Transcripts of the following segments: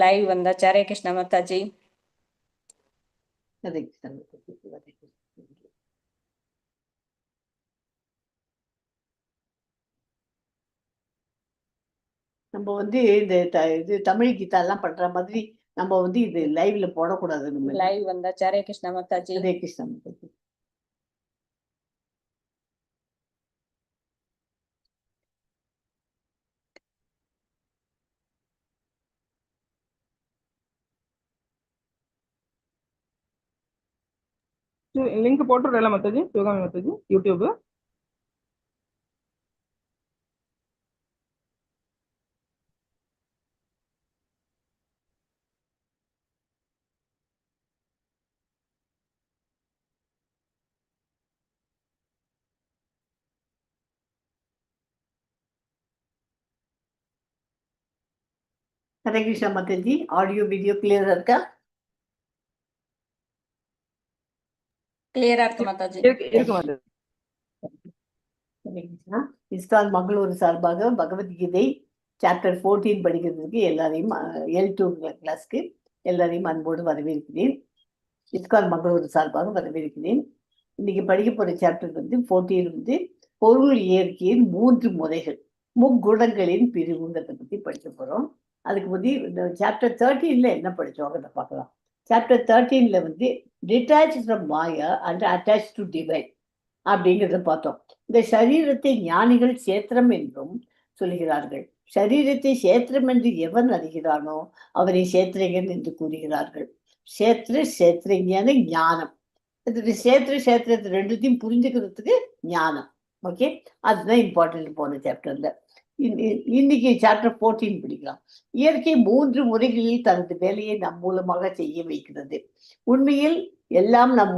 Live வந்தாச்சு. ஹரே கிருஷ்ணா மாதாஜி. ஹரே கிருஷ்ணா மாதாஜி. ஹரே கிருஷ்ணா. நம்ம வந்து இந்த இது தமிழ் கீதா எல்லாம் பண்ற மாதிரி நம்ம வந்து இது லைவ்ல போடக்கூடாது நம்ம. லைவ் வந்தாச்சு. ஹரே கிருஷ்ணா மாதாஜி. ஹரே கிருஷ்ணா மாதாஜி. லிங்க் போட்டுடுறேன் Mataji, Sivakami Mataji, YouTube. Hare Krishna Mataji. Audio video கிளியரா இருக்கா? கிளியரா இருக்கு மாதாஜி. இருக்கு இருக்கு மாதாஜி. ஹரே கிருஷ்ணா. இஸ்கான் மங்களூர் சார்பாக பகவத்கீதை சாப்டர் 14 படிக்கிறதுக்கு எல்லாரையும், எல் 2 கிளாஸ்க்கு எல்லாரையும் அன்போடு வரவேற்கிறேன். இஸ்கான் மங்களூர் சார்பாக வரவேற்கிறேன். இன்னைக்கு படிக்க போற சாப்டர் வந்து 14 வந்து பொருள் இயற்கையின் மூன்று முறைகள், முக்குணங்களின் பிரிவுங்கிறத பத்தி படிக்க போறோம். அதுக்கு முந்தி இந்த சாப்டர் 13ல என்ன படிச்சோம் அதை பார்க்கலாம். சாப்டர் 13ல வந்து detach from Maya and attach to divine அப்படிங்கிறத பார்த்தோம். இந்த சரீரத்தை ஞானிகள் சேத்திரம் என்றும் சொல்கிறார்கள். சரீரத்தை சேத்திரம் என்று எவன் அறிகிறானோ அவரை சேத்திரஞன் என்று கூறுகிறார்கள். சேத்திர சேத்திரஞன ஞானம். இது சேத்திர சேத்திரத்தை ரெண்டுத்தையும் புரிஞ்சுக்கிறதுக்கு ஞானம். ஓகே, அதுதான் இம்பார்ட்டன்ட் போன சாப்டர்ல. இன்னைக்கு சாப்டர் 14 படிக்கலாம். இயற்கை மூன்று முறைகளில் தனது வேலையை நம் மூலமாக செய்ய வைக்கிறது. உண்மையில் எல்லாம் நம்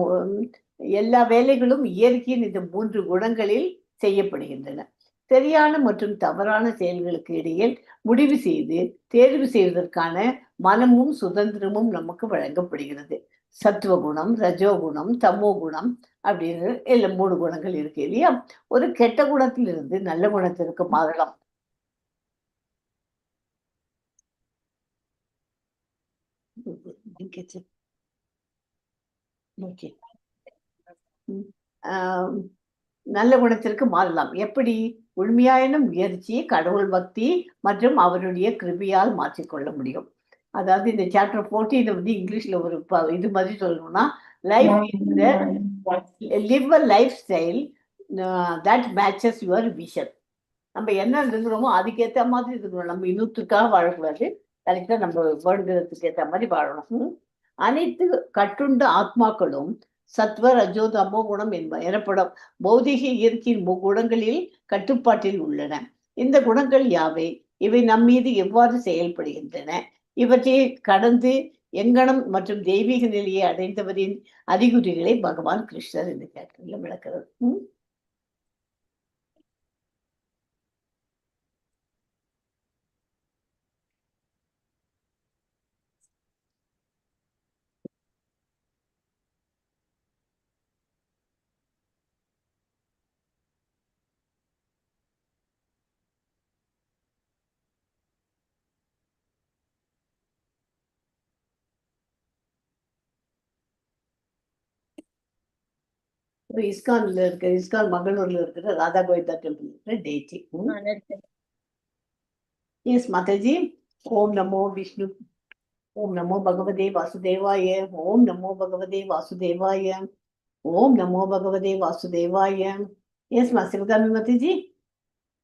எல்லா வேலைகளும் இயற்கையின் இந்த மூன்று குணங்களில் செய்யப்படுகின்றன. சரியான மற்றும் தவறான செயல்களுக்கு இடையில் முடிவு செய்து தேர்வு செய்வதற்கான மனமும் சுதந்திரமும் நமக்கு வழங்கப்படுகிறது. சத்துவகுணம், ரஜோகுணம், தமோ குணம் அப்படின்னு எல்லாம் மூணு குணங்கள் இருக்கு இல்லையா? ஒரு கெட்ட குணத்திலிருந்து நல்ல குணத்திற்கு மாறலாம். ஓகே, நல்ல குணத்திற்கு மாறலாம். எப்படி? உண்மையான முயற்சி, கடவுள் பக்தி மற்றும் அவருடைய கிருபையால் மாற்றிக்கொள்ள முடியும். அதாவது இந்த சாப்டர் 14 வந்து இங்கிலீஷ்ல ஒரு இது மாதிரி சொல்லணும்னா, life live a life style that matches your vision. நம்ம என்ன இருக்கிறோமோ அதுக்கேற்ற மாதிரி இருக்கணும். நம்ம இன்னொருத்தருக்காக வாழக்கூடாது. கரெக்டாக நம்ம வேணுங்கிறதுக்கு ஏற்ற மாதிரி வாழணும். அனைத்து கட்டுண்ட ஆத்மாக்களும் சத்வ ரஜோ தமோ குணம் எனப்படும் பௌதிக இயற்கையின் முக்குணங்களில் கட்டுப்பாட்டில் உள்ளன. இந்த குணங்கள் யாவை? இவை நம் மீது எவ்வாறு செயல்படுகின்றன? இவற்றை கடந்து எங்கனம் மற்றும் தெய்வீக நிலையை அடைந்தவரின் அறிகுறிகளை பகவான் கிருஷ்ணர் இந்த சாப்டர்ல விளக்குறது. இப்போ இஸ்கான்ல இருக்க, இஸ்கான் மங்களூர்ல இருக்கிற ராதா கோவிந்தா டெம்பிள் இருக்கிற டெய்டி. எஸ் மாதாஜி. ஓம் நமோ விஷ்ணு, ஓம் நமோ பகவதே வாசுதேவாய, ஓம் நமோ பகவதே வாசுதேவாய, ஓம் நமோ பகவதே வாசுதேவாய. எஸ் மா சிவகாமி மாதாஜி.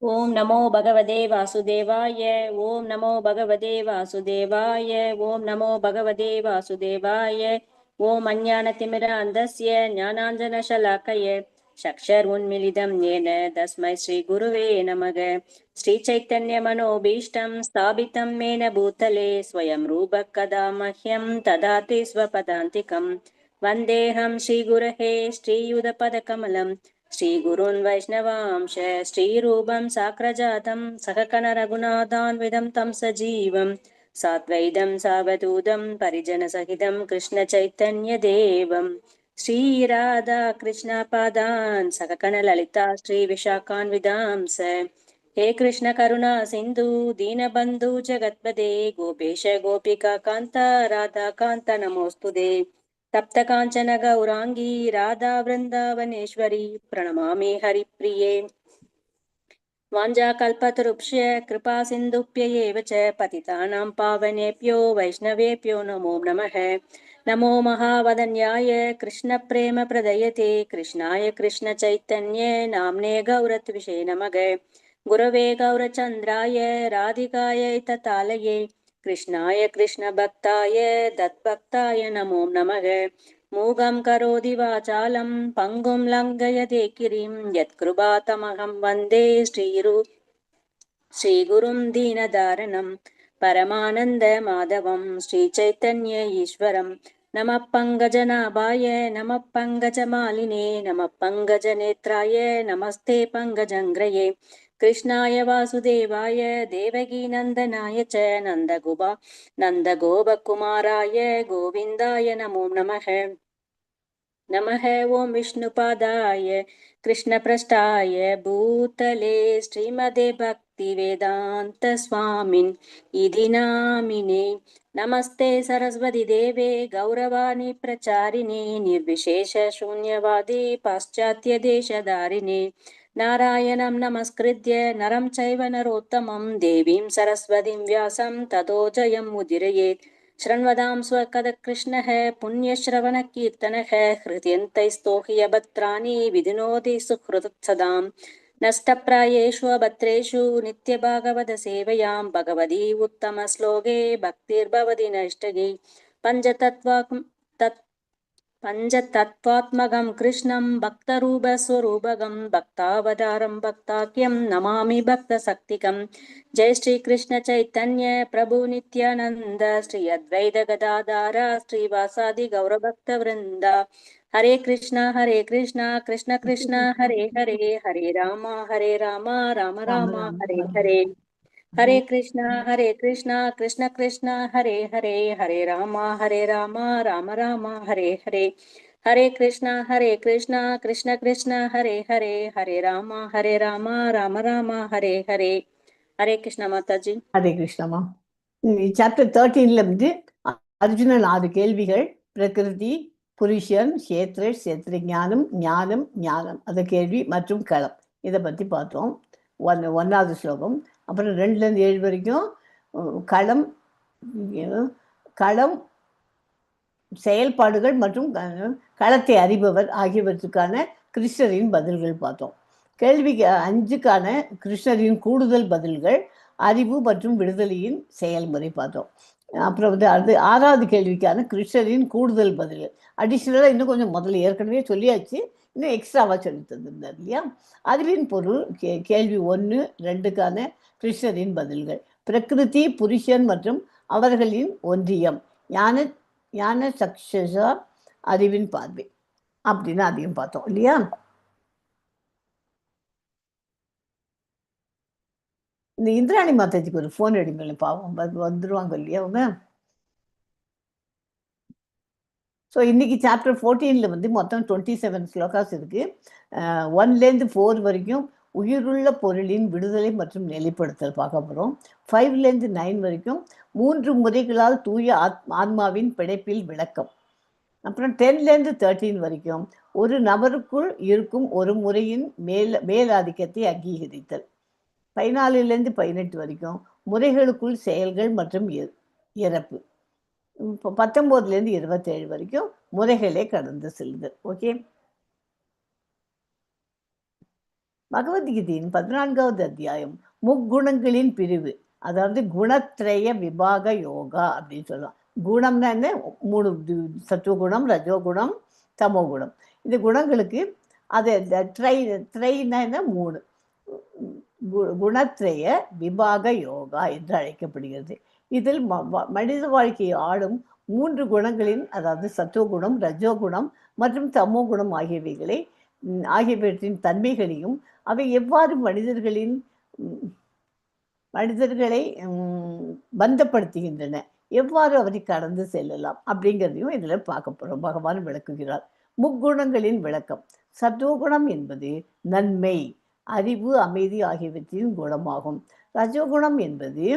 ஓம் நமோ பகவதே வாசுதேவாய, ஓம் நமோ பகவதே வாசுதேவாய, ஓம் நமோ பகவதே வாசுதேவாய. ஓம் அஞ்ஞானதிமிராந்தஸ்ய ஞானாஞ்சனசலாக்கய சக்ஷர்உன்மிலிதம் येन தஸ்மை ஸ்ரீ குருவே நமக. ஸ்ரீ சைத்தன்ய மனோபீஷ்டம் ஸ்தாபிதம் மேன பூதலே ஸ்வயம் ரூப கதா மஹ்யம் ததாதி ஸ்வபதாந்திகம். வந்தேஹம் ஸ்ரீகுரஹே ஸ்ரீயுதபதகமலம் ஸ்ரீகுருன் வைஷ்ணவாம்ச ஸ்ரீரூபம் சாக்ரஜாதம் சககண ரகுநாதான்விதம் தம் சஜீவம் சாத்வைதம் சாவதூதம் பரிஜனசகிதம் கிருஷ்ண சைத்தன்ய தேவம். ஸ்ரீராதா கிருஷ்ணா பாதான் சககண லலிதா ஸ்ரீ விஷாகான்விதாம்ச. हे कृष्ण करुणा सिन्धु दीनबन्धु जगत्पदे गोपेश गोपिका कान्त राधाकान्त नमोऽस्तु ते। तप्त काञ्चन गौराङ्गी राधा वृन्दावनेश्वरी प्रणमामि हरिप्रिये। वाञ्छाकल्पतरुभ्य कृपा सिन्धुभ्य एव च पतितानां पावनेभ्यो वैष्णवेभ्यो नमो नमः। नमो महावदन्याय कृष्णप्रेम प्रदयते कृष्णाय कृष्ण चैतन्ये नाम्ने गौरत्विषे नमः। गुरवे गौरचन्द्राय राधिकाय ततालये कृष्णाय कृष्णभक्ताय दत्भक्ताय नमो नमः। मूगं करोति वाचालं पङ्गुं लङ्घयते गिरिं यत्कृपातमहं वन्दे श्रीगुरुं दीनदारणं परमानन्द माधवं श्रीचैतन्य ईश्वरं। नमः पङ्कजनाभाय नमः पङ्कजमालिने नमः पङ्कजनेत्राय नमस्ते पङ्कजङ्ग्रये। कृष्णाय वासुदेवाय देवकीनन्दनाय च नन्दगोपकुमाराय गोविन्दाय नमो नमः। नमः ॐ विष्णुपादाय कृष्णप्रष्टाय भूतले श्रीमदे भक्तिवेदान्त स्वामिन् इति नामिने। नमस्ते सरस्वती देवे गौरवाणी प्रचारिणे निर्विशेष शून्यवादी पाश्चात्य देशधारिणे। नारायणं नमस्कृत्य नरं चैव नरोत्तमं देवीं सरस्वतीं व्यासं ततो जयम् उदीरयेत्। शृण्वतां स्वकदकृष्णः पुण्यश्रवणकीर्तनः हृदयन्तैस्तोह्यभद्राणि विधिनोति सुहृत्सदाम्। नष्टप्रायेषु अभद्रेषु नित्यभागवत सेवयां भगवती उत्तमश्लोके भक्तिर्भवति नैष्ठिकी। पञ्चतत्त्वात्मकं पञ्चतत्त्वात्मकं कृष्णं भक्तरूपस्वरूपकं भक्तावतारं भक्ताख्यं नमामि भक्तशक्तिकं। जय श्री कृष्ण चैतन्य प्रभु नित्यानंद श्री अद्वैत गदाधार श्रीवासादि गौरभक्तवृंद। हरे कृष्णा कृष्ण कृष्ण हरे हरे हरे राम राम ராம राम ராம हरे ஹரே हरे। ஹரே हरे कृष्णा कृष्ण कृष्ण हरे हरे हरे राम राम राम हरे हरे। हरे कृष्णा कृष्ण कृष्ण हरे हरे हरे राम राम राम हरे हरे। हरे कृष्णा माताजी। ஹரே கிருஷ்ணாமா. சாப்டர் 13ல வந்து அர்ஜுனன் 6 கேள்விகள், பிரகிருதி, புருஷன், கஷேத்திர, கஷேத்திர ஞானம், ஞானம், ஞானம், அந்த கேள்வி மற்றும் களம், இதை பற்றி பார்த்தோம். 1வது ஸ்லோகம். அப்புறம் 2லேருந்து 7 வரைக்கும் களம், களம், செயல்பாடுகள் மற்றும் களத்தை அறிபவர் ஆகியவற்றுக்கான கிருஷ்ணரின் பதில்கள் பார்த்தோம். கேள்விக்கு 5க்கான கிருஷ்ணரின் கூடுதல் பதில்கள், அறிவு மற்றும் விடுதலையின் செயல்முறை பார்த்தோம். அப்புறம் வந்து அது 6வது கேள்விக்கான கிருஷ்ணரின் கூடுதல் பதில்கள், அடிஷ்னலாக இன்னும் கொஞ்சம் முதல்ல ஏற்கனவே சொல்லியாச்சு, இன்னும் எக்ஸ்ட்ராவாக சொல்லி தந்திருந்தார் இல்லையா. அறிவின் பொருள் கேள்வி 1, 2க்கான கிருஷ்ணரின் பதில்கள், பிரகிருதி, புருஷன் மற்றும் அவர்களின் ஒன்றியம், ஞான ஞான சக்ஷா அறிவின் பார்வை அப்படின்னு அதையும் பார்த்தோம் இல்லையா. இந்த இந்திராணி மாதாஜிக்கு ஒரு ஃபோன் அடிங்களேன், பாவம் வந்துருவாங்க இல்லையா அவங்க. ஸோ இன்னைக்கு சாப்டர் 14ல் வந்து மொத்தம் 27 ஸ்லோகாஸ் இருக்கு. 1லேருந்து 4 வரைக்கும் உயிருள்ள பொருளின் விடுதலை மற்றும் நிலைப்படுத்தல் பார்க்க போகிறோம். 5லேருந்து 9 வரைக்கும் 3 முறைகளால் தூய ஆன்மாவின் பிணைப்பில் விளக்கம். அப்புறம் 10லேருந்து 13 வரைக்கும் ஒரு நபருக்குள் இருக்கும் ஒரு முறையின் மேலாதிக்கத்தை அங்கீகரித்தல். 14லேருந்து 18 வரைக்கும் முறைகளுக்குள் செயல்கள் மற்றும் இறப்பு. இப்போ 19லேருந்து 27 வரைக்கும் முறைகளை கடந்து செல்லுதல். ஓகே, பகவத்கீதையின் 14வது அத்தியாயம் முக்குணங்களின் பிரிவு, அதாவது குணத்ரய விபாக யோகா அப்படின்னு சொல்லலாம். குணம்னா என்ன? 3, சத்துவகுணம், ரஜோகுணம், தமோகுணம். இந்த குணங்களுக்கு அது ட்ரைனா என்ன? 3. குணத்ரய விபாக யோகா என்று அழைக்கப்படுகிறது. இதில் மனித வாழ்க்கையை ஆளும் 3 குணங்களின், அதாவது சத்துவகுணம், ரஜோகுணம் மற்றும் தமோகுணம் ஆகியவற்றின் தன்மைகளையும் அவை எவ்வாறு மனிதர்களை பந்தப்படுத்துகின்றன, எவ்வாறு அவரை கடந்து செல்லலாம் அப்படிங்கிறதையும் இதில் பார்க்க போகிறோம். பகவான் விளக்குகிறார். முக்குணங்களின் விளக்கம். சத்துவகுணம் என்பது நன்மை, அறிவு, அமைதி ஆகியவற்றின் குணமாகும். ரஜோகுணம் என்பது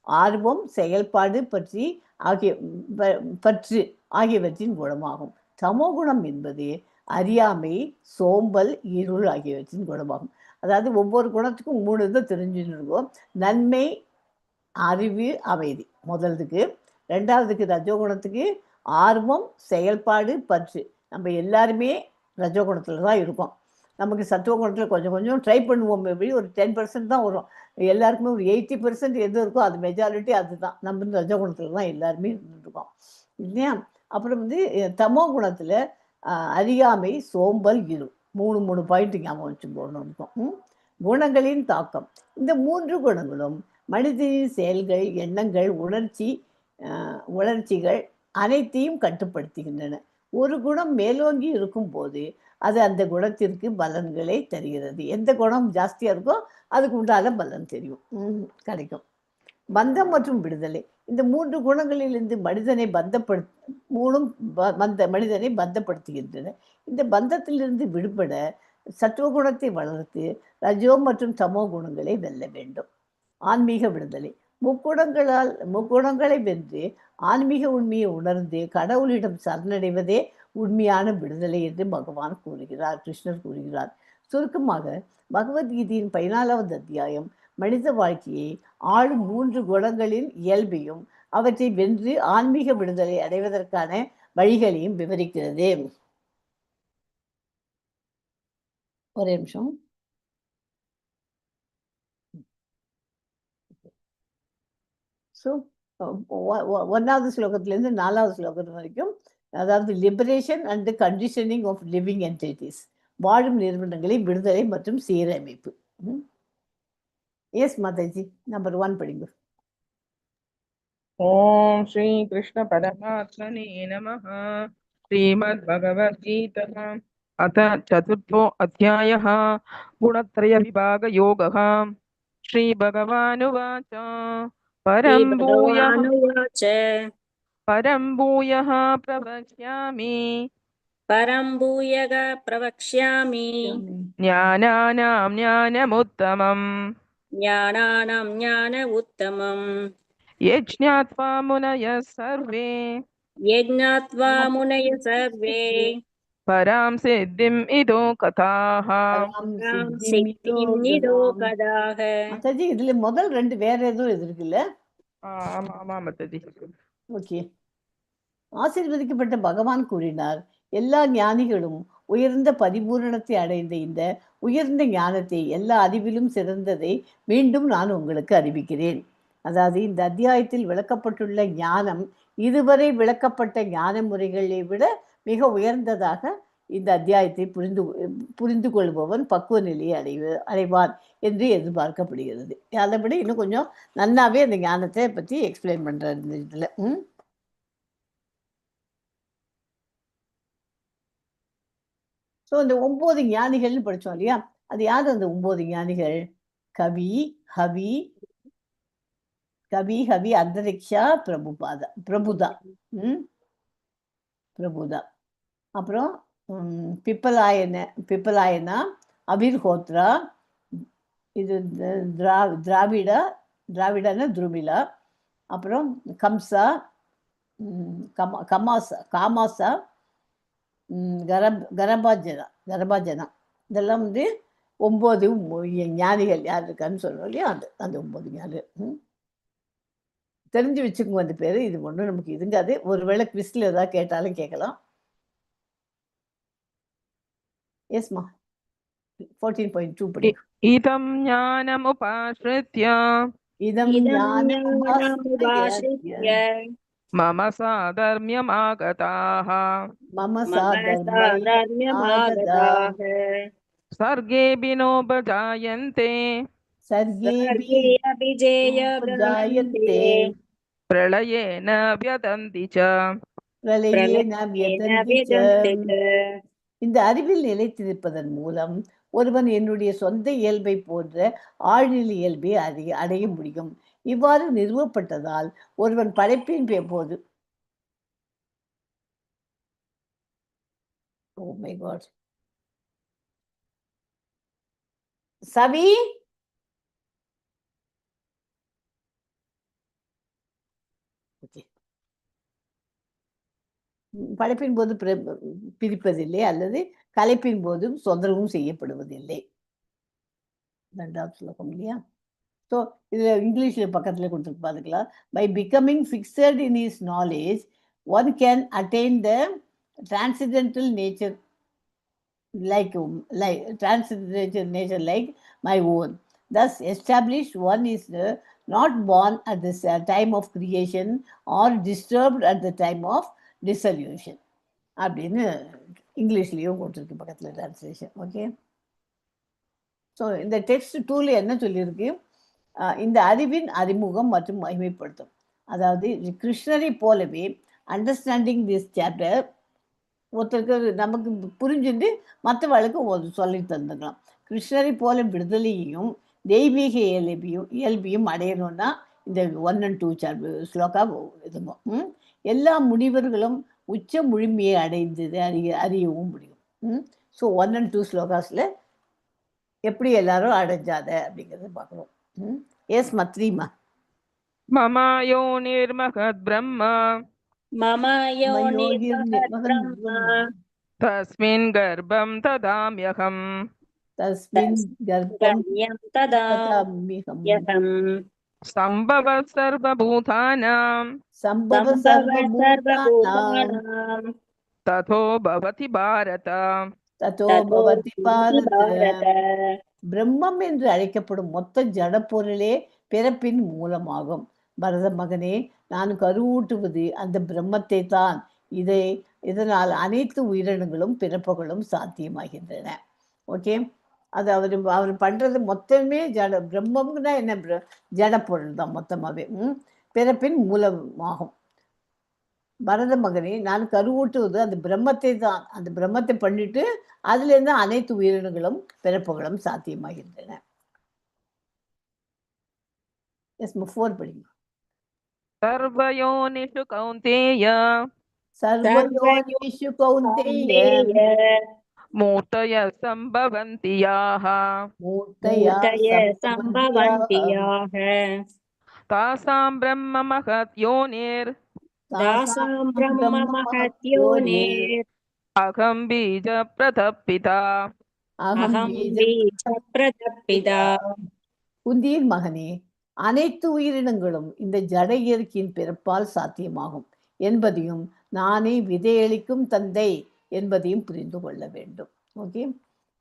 ஆர்வம், செயல்பாடு பற்றி ஆகிய பற்று ஆகியவற்றின் குணமாகும். தமோகுணம் என்பது அறியாமை, சோம்பல், இருள் ஆகியவற்றின் குணமாகும். அதாவது ஒவ்வொரு குணத்துக்கும் 3 இது தெரிஞ்சுன்னு இருக்கும். நன்மை, அறிவு, அமைதி முதல்துக்கு. ரெண்டாவதுக்கு ரஜோகுணத்துக்கு ஆர்வம், செயல்பாடு, பற்று. நம்ம எல்லாருமே ரஜோகுணத்தில் தான் இருக்கோம். நமக்கு சத்துவகுணத்தில் கொஞ்சம் கொஞ்சம் ட்ரை பண்ணுவோம். எப்படி ஒரு 10% தான் வரும். எல்லாருக்குமே ஒரு 80% எது இருக்கோ அது மெஜாரிட்டி அதுதான். நம்ம வந்து ரஜோகுணத்தில் தான் எல்லாருமே இருந்துட்டுருக்கோம் இல்லையா? அப்புறம் வந்து தமோ குணத்தில் அறியாமை, சோம்பல், இருள், 3 பாயிண்ட் ஞாபகம் வச்சுக்கணும் இருக்கும். குணங்களின் தாக்கம். இந்த 3 குணங்களும் மனிதனின் செயல்கள், எண்ணங்கள், உணர்ச்சிகள் அனைத்தையும் கட்டுப்படுத்துகின்றன. ஒரு குணம் மேலோங்கி இருக்கும்போது அது அந்த குணத்திற்கு பலன்களை தருகிறது. எந்த குணம் ஜாஸ்தியாக இருக்கோ அதுக்கு உண்டான பலன் தெரியும், கிடைக்கும். பந்தம் மற்றும் விடுதலை. இந்த 3 குணங்களிலிருந்து மனிதனை மூணும் மனிதனை பந்தப்படுத்துகின்றன. இந்த பந்தத்திலிருந்து விடுபட சத்துவகுணத்தை வளர்த்து ரஜோ மற்றும் தமோ குணங்களை வெல்ல வேண்டும். ஆன்மீக விடுதலை. முக்குணங்களை வென்று ஆன்மீக உண்மையை உணர்ந்து கடவுளிடம் சரணடைவதே உண்மையான விடுதலை என்று பகவான் கூறுகிறார், கிருஷ்ணர் கூறுகிறார். சுருக்கமாக பகவத்கீதையின் 14வது அத்தியாயம் மனித வாழ்க்கையை ஆளும் 3 குணங்களின் இயல்பையும் அவற்றை வென்று ஆன்மீக விடுதலை அடைவதற்கான வழிகளையும் விவரிக்கிறது. ஒரே நிமிஷம். ஸோ 1வது ஸ்லோகத்திலேருந்து 4வது ஸ்லோகத்து வரைக்கும், அதாவது liberation and conditioning of living entities, வாழும் நிறுவனங்களை விடுதலை மற்றும் சீரமைப்பு. எஸ் மாதாஜி, நம்பர் 1 படிங்க. ஓம் ஸ்ரீ கிருஷ்ண பரமாத்மனே நமஹ. ஸ்ரீமத் பகவத்கீதா அத சதுர்த்தோ அத்தியாயः. குணத்ரய விபாக யோகः. ஸ்ரீ பகவானுவாச்ச. பரம் பூயः பரம் பூயः பிரவக்ஷ்யாமி. பரம் பூயக பிரவக்ஷ்யாமி. ஞானானாம் ஞானமுத்தமம். ஞானானாம் ஞான உத்தமம். யஜ்ஞாத்வா முனயः சர்வே. யஜ்ஞாத்வா முனய சர்வே. பராம் சித்திம் இதோ கதாஹ. சித்திம் இதோ கதாக. மாதாஜி, இதுல முதல் 2 வேற எதுவும் இது இருக்குல்ல? ஆமா ஆமா மாதாஜி. ஓகே. ஆசீர்வதிக்கப்பட்ட பகவான் கூறினார், எல்லா ஞானிகளும் உயர்ந்த பரிபூரணத்தை அடைந்த இந்த உயர்ந்த ஞானத்தை, எல்லா அறிவிலும் சிறந்ததை மீண்டும் நான் உங்களுக்கு அறிவிக்கிறேன். அதாவது இந்த அத்தியாயத்தில் விளக்கப்பட்டுள்ள ஞானம் இதுவரை விளக்கப்பட்ட ஞான முறைகளை விட மிக உயர்ந்ததாக இந்த அத்தியாயத்தை புரிந்து கொள்பவன் பக்குவ நிலையை அடைவான் என்று எதிர்பார்க்கப்படுகிறது. அதை விட இன்னும் கொஞ்சம் நல்லாவே அந்த ஞானத்தை பற்றி எக்ஸ்பிளைன் பண்ணுறாரு இந்த இதில். ஸோ இந்த 9 ஞானிகள்னு படித்தோம் இல்லையா? அது யார் அந்த 9 ஞானிகள்? கவி, ஹவி, கவி, ஹவி, அந்தரிக்ஷா, பிரபுபாதா, பிரபுதா, பிரபுதா. அப்புறம் பிப்பலாயனா, அபிர்ஹோத்ரா, இது திராவிடா, திராவிடன்னா துருமிலா. அப்புறம் கம்சா, கமாசா, காமாசா, கரபாஜனா, கரபாஜனா. இதெல்லாம் வந்து 9 ஞானிகள் யார் இருக்கான்னு சொல்றோம் இல்லையா? அந்த அந்த 9 ஞானிகள் தெரிஞ்சு வச்சுக்கோங்க அந்த பேர். இது ஒன்றும் நமக்கு இதுங்காது. ஒருவேளை குவிஸ்ல ஏதாவது கேட்டாலும் கேட்கலாம். எஸ்மா, 14.2 படி. இதம் ஞானமுபாஸ்ருத்ய. இதம் ஞானமுபாஸ்ருத்ய மம சாதர்மியம் ஆகதாः. மம சாதர்மியம் ஆகதாः. சர்கேபி நோபஜாயந்தே. சர்கேபி ஜாயந்தே. பிரளயேன வியதந்தி ச. பிரளயேன வியதந்தி ச. இந்த அறிவில் நிலைத்திருப்பதன் மூலம் ஒருவன் என்னுடைய சொந்த இயல்பை போன்ற ஆழ்நிலை இயல்பை அடைய முடியும். இவ்வாறு நிறுவப்பட்டதால் ஒருவன் படைப்பின் போது ஓ my God, Savi. Okay. படைப்பின் போது பிரிப்பதில்லை அல்லது கலைப்பின் போதும் தொந்தரவும் செய்யப்படுவதில்லை. ரெண்டாவது ஸ்லோகம் இல்லையா? ஸோ இதில் இங்கிலீஷில் பக்கத்தில் கொடுத்துருக்கு, பார்த்துக்கலாம். By becoming fixed in his knowledge, one can attain the transcendental nature like transcendental nature like my own. Thus established, one is not born at the time of creation or disturbed at the time of dissolution. அப்படின்னு இங்கிலீஷ்லேயும் போட்டிருக்கு பக்கத்தில் translation. Okay, so இந்த text டூவில் என்ன சொல்லியிருக்கு? இந்த அறிவின் அறிமுகம் மற்றும் மகிமைப்படுத்தும். அதாவது கிருஷ்ணரை போலவே understanding this chapter ஒருத்தருக்கு நமக்கு புரிஞ்சுட்டு மற்றவர்களுக்கு ஒரு சொல்லி தந்துக்கலாம். கிருஷ்ணரை போல விடுதலையையும் தெய்வீக இயல்பையும் அடையணும்னா இந்த 1 அண்ட் 2 சாப்டர் ஸ்லோகா இதுங்க. எல்லா முனிவர்களும் உச்ச முழுமையை அடைந்தது அறியவும் முடியும். ஸோ 1 அண்ட் 2 ஸ்லோகாஸில் எப்படி எல்லாரும் அடைஞ்சாத அப்படிங்கிறத பார்க்குறோம். எஸ் மத்ரீமா. மம யோனிர்மகத் பிரம்மா மம யோனிர்மகத் பிரம்மா தஸ்மின் கர்ப்பம் ததாம்யகம் தஸ்மின் கர்ப்பம் ததாம்யகம் சம்பவ சர்வபூதானாம் சம்பவ சர்வபூதானாம் ததோ பவதி பாரத ததோ பவதி பாரத. பிரம்மம் என்று அழைக்கப்படும் மொத்த ஜடப்பொருளே பிறப்பின் மூலமாகும். பரத மகனே, நான் கருவூட்டுவது அந்த பிரம்மத்தை தான். இதனால் அனைத்து உயிரினங்களும் பிறப்புகளும் சாத்தியமாகின்றன. ஓகே, அது அவர் அவர் பண்ணுறது மொத்தமே ஜட பிரம்மம்னா என்ன? ஜடப்பொருள் தான் மொத்தமாகவே. பிறப்பின் மூலமாகும். பரத மகனே, நான் கருவூட்டுவது அந்த பிரம்மத்தை தான். அந்த பிரம்மத்தை பண்ணிட்டு அதுலேருந்து அனைத்து உயிரினங்களும் பிறப்புகளும் சாத்தியமாகின்றன. எஸ், 4 படிங்க. சர்வயோனிஷு கௌந்தேய சர்வயோனிஷு கௌந்தேய மூர்த்தய சம்பவந்தி யாஹ மூர்த்தய சம்பவந்தி யாஹ தாசாம் பிரம்ம மகத் யோனிர் தாசாம் பிரம்ம மகத் யோனிர் அகம் பீஜ பிரதப்பிதா அகம் பீஜ பிரதப்பிதா. குந்தியின் மகனே, அனைத்து உயிரினங்களும் இந்த ஜட இயற்கையின் பிறப்பால் சாத்தியமாகும் என்பதையும் நானே விதையளிக்கும் தந்தை என்பதையும் புரிந்து கொள்ள வேண்டும். ஓகே,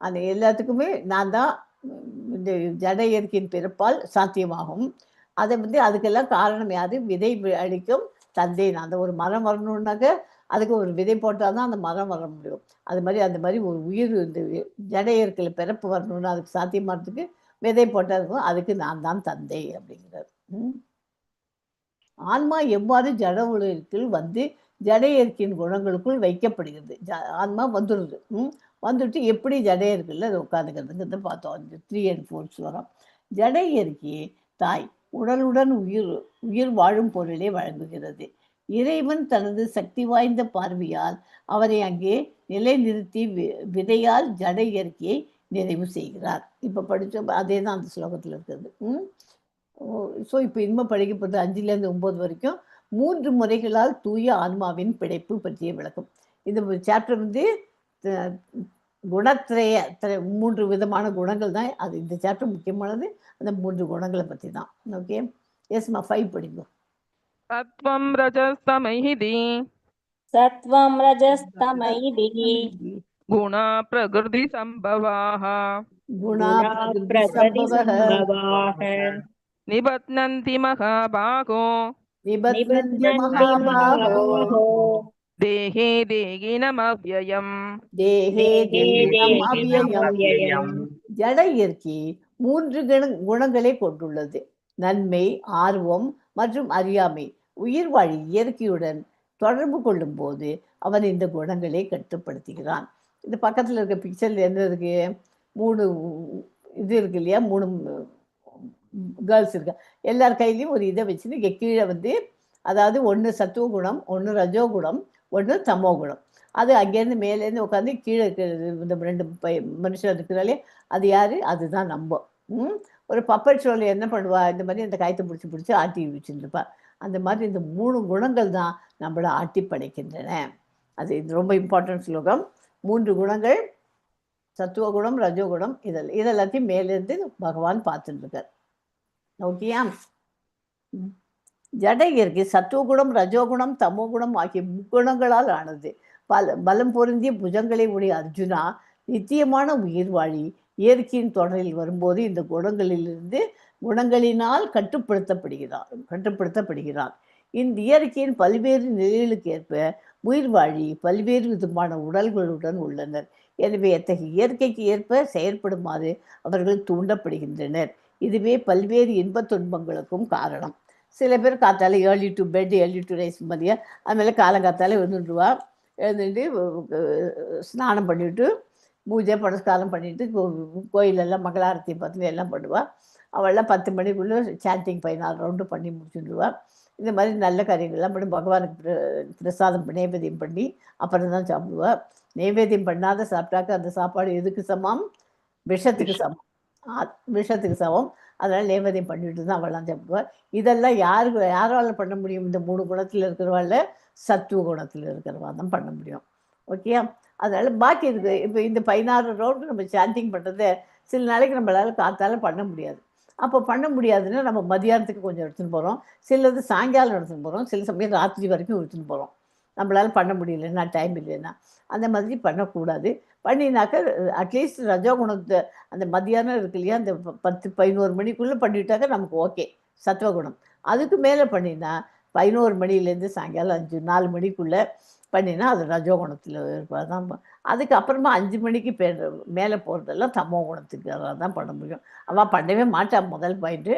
அந்த எல்லாத்துக்குமே நான் தான் இந்த ஜட இயற்கையின் பிறப்பால் சாத்தியமாகும். அதை வந்து அதுக்கெல்லாம் காரணம் யாரு? விதை அளிக்கும் தந்தை நான். அந்த ஒரு மரம் வரணுன்னாக்க அதுக்கு ஒரு விதை போட்டால் தான் அந்த மரம் வர முடியும். அது மாதிரி அந்த மாதிரி ஒரு உயிர் இந்த ஜட இயற்கையில் பிறப்பு வரணும்னா அதுக்கு சாத்தியமானதுக்கு விதை போட்டால் இருக்கும். அதுக்கு நான் தான் தந்தை அப்படிங்கிறார். ஆன்மா எவ்வாறு ஜட உலகிற்குள் வந்து ஜட இயற்கையின் குணங்களுக்குள் வைக்கப்படுகிறது? ஆன்மா வந்துடுது. வந்துட்டு எப்படி ஜட இயற்கையில் அது உட்காந்துக்கிறதுங்கிறத பார்த்தோம். 3 and 4 ஸ்லோகம். ஜட இயற்கையை தாய் உடலுடன் உயிர் உயிர் வாழும் பொருளை வழங்குகிறது. இறைவன் தனது சக்தி வாய்ந்த பார்வையால் அவரை அங்கே நிலைநிறுத்தி விதையால் ஜட இயற்கையை நிறைவு செய்கிறார். இப்போ படித்தோம், அதே தான் அந்த ஸ்லோகத்தில் இருக்கிறது. ஸோ இப்போ இனிமேல் படிக்கப்பட்ட 5லேருந்து 9 வரைக்கும் 3 முறைகளால் தூய ஆன்மாவின் பிழைப்பு பற்றிய விளக்கம். இந்த சாப்டர் வந்து குணத்திரைய 3 விதமான குணங்கள் தான் அது. இந்த சாப்டர் முக்கியமானது அந்த 3 குணங்களை பற்றி தான். ஓகே, எஸ்மா 5 படிங்க. சத்வம் ரஜஸ்தமைஹி சத்வம் ரஜஸ்தமைஹி குணா பிரகிருதி சம்பவாஹ குணா பிரகிருதி சம்பவாஹ நிபத்னந்தி மகாபாகோ நிபத்னந்தி மகாபாகோ தேஹே தேகினமவ்யயம் தேஹே தேகினம். ஜட இயற்கை 3 குணங்களை கொண்டுள்ளது. நன்மை, ஆர்வம் மற்றும் அறியாமை. உயிர் வாழி இயற்கையுடன் தொடர்பு கொள்ளும் போது அவன் இந்த குணங்களை கட்டுப்படுத்துகிறான். இந்த பக்கத்தில் இருக்க பிக்சரில் என்ன இருக்கு? 3 இது இருக்கு இல்லையா? 3 கேர்ள்ஸ் இருக்கு. எல்லார் கையிலையும் ஒரு இதை வச்சுன்னு கீழே வந்து, அதாவது 1 சத்துவ குணம், 1 ரஜோகுணம், 1 தமோ குணம். அது அங்கேருந்து மேலேருந்து உட்காந்து கீழே இருக்கிறது இந்த ரெண்டு மனுஷன் இருக்கிறாலே அது யாரு? அதுதான் நம்ம. ஒரு பப்பட் ஷோவில் என்ன பண்ணுவா? இந்த மாதிரி அந்த கயத்தை பிடிச்சி பிடிச்சி ஆட்டி வச்சுட்டு இருப்பா. அந்த மாதிரி இந்த மூணு குணங்கள் தான் நம்மளை ஆட்டி படைக்கின்றன. அது இது ரொம்ப இம்பார்ட்டன்ட் ஸ்லோகம். மூன்று குணங்கள், சத்துவ குணம், ரஜோகுணம், இதெல்லாம் இதெல்லாத்தையும் மேலேருந்து பகவான் பார்த்துட்டு இருக்கார். ஓகேயா? ஜட இயற்கை சத்துவகுணம், ரஜோகுணம், தமோகுணம் ஆகிய முக்குணங்களால் ஆனது. பலம் பொருந்திய புஜங்களை உடைய அர்ஜுனா, நித்தியமான உயிர் வாழி இயற்கையின் தொடரில் வரும்போது இந்த குணங்களிலிருந்து குணங்களினால் கட்டுப்படுத்தப்படுகிறார். இந்த இயற்கையின் பல்வேறு நிலைகளுக்கு ஏற்ப உயிர் வாழி பல்வேறு விதமான உடல்களுடன் உள்ளனர். எனவே அத்தகைய இயற்கைக்கு ஏற்ப செயற்படுமாறு அவர்கள் தூண்டப்படுகின்றனர். இதுவே பல்வேறு இன்பத் துன்பங்களுக்கும் காரணம். சில பேர் காத்தால early to bed early to rise மாதிரியா, அதுமாதிரி காலங்காத்தால எழுந்துடுவா. எழுந்துட்டு ஸ்நானம் பண்ணிவிட்டு பூஜை புனஸ்காரம் பண்ணிட்டு கோயிலெல்லாம் மங்களாரத்தி பார்த்துட்டு எல்லாம் பண்ணுவாள். அவள்லாம் 10 மணிக்குள்ளே சாண்டிங் 16 ரவுண்டு பண்ணி முடிச்சுடுவா. இந்த மாதிரி நல்ல காரியங்கள்லாம் பண்ணி பகவானுக்கு பிரசாதம் நைவேத்தியம் பண்ணி அப்புறம் தான் சாப்பிடுவா. நைவேத்தியம் பண்ணாத சாப்பிட்டாக்க அந்த சாப்பாடு எதுக்கு சமம்? விஷத்துக்கு சமம். விஷத்துக்கு சமம். அதனால் நைவேத்தியம் பண்ணிட்டு தான் அவெல்லாம் சாப்பிடுவா. இதெல்லாம் யாரால பண்ண முடியும்? இந்த மூணு குணத்தில் இருக்கிறவாள், சத்துவ குணத்தில் இருக்கிறவா தான் பண்ண முடியும். ஓகேயா? அதனால் பாக்கி இருக்கு. இப்போ இந்த 16 ரவுண்டு நம்ம சாண்டிங் பண்ணுறத சில நாளைக்கு நம்மளால் காத்தால பண்ண முடியாது. அப்போ பண்ண முடியாதுன்னா நம்ம மதியானத்துக்கு கொஞ்சம் எடுத்துன்னு போகிறோம், சிலது சாயங்காலம் எடுத்துன்னு போகிறோம், சில சமயம் ராத்திரி வரைக்கும் எடுத்துன்னு போகிறோம். நம்மளால் பண்ண முடியலன்னா, டைம் இல்லைன்னா அந்த மாதிரி பண்ணக்கூடாது. பண்ணினாக்க அட்லீஸ்ட் ரஜோகுணத்தை அந்த மத்தியானம் இருக்கு இல்லையா, அந்த 10 11 மணிக்குள்ளே பண்ணிட்டாக்க நமக்கு ஓகே சத்துவகுணம். அதுக்கு மேலே பண்ணினா 11 மணிலேருந்து சாயங்காலம் 5 4 மணிக்குள்ளே பண்ணினா அது ரஜோகுணத்தில் இருப்பதான். அதுக்கப்புறமா 5 மணிக்கு மேலே போகிறதெல்லாம் தமோ குணத்துக்கு தான் பண்ண முடியும். அவள் பண்ணவே மாட்டாள் முதல் பாயிண்ட்டு.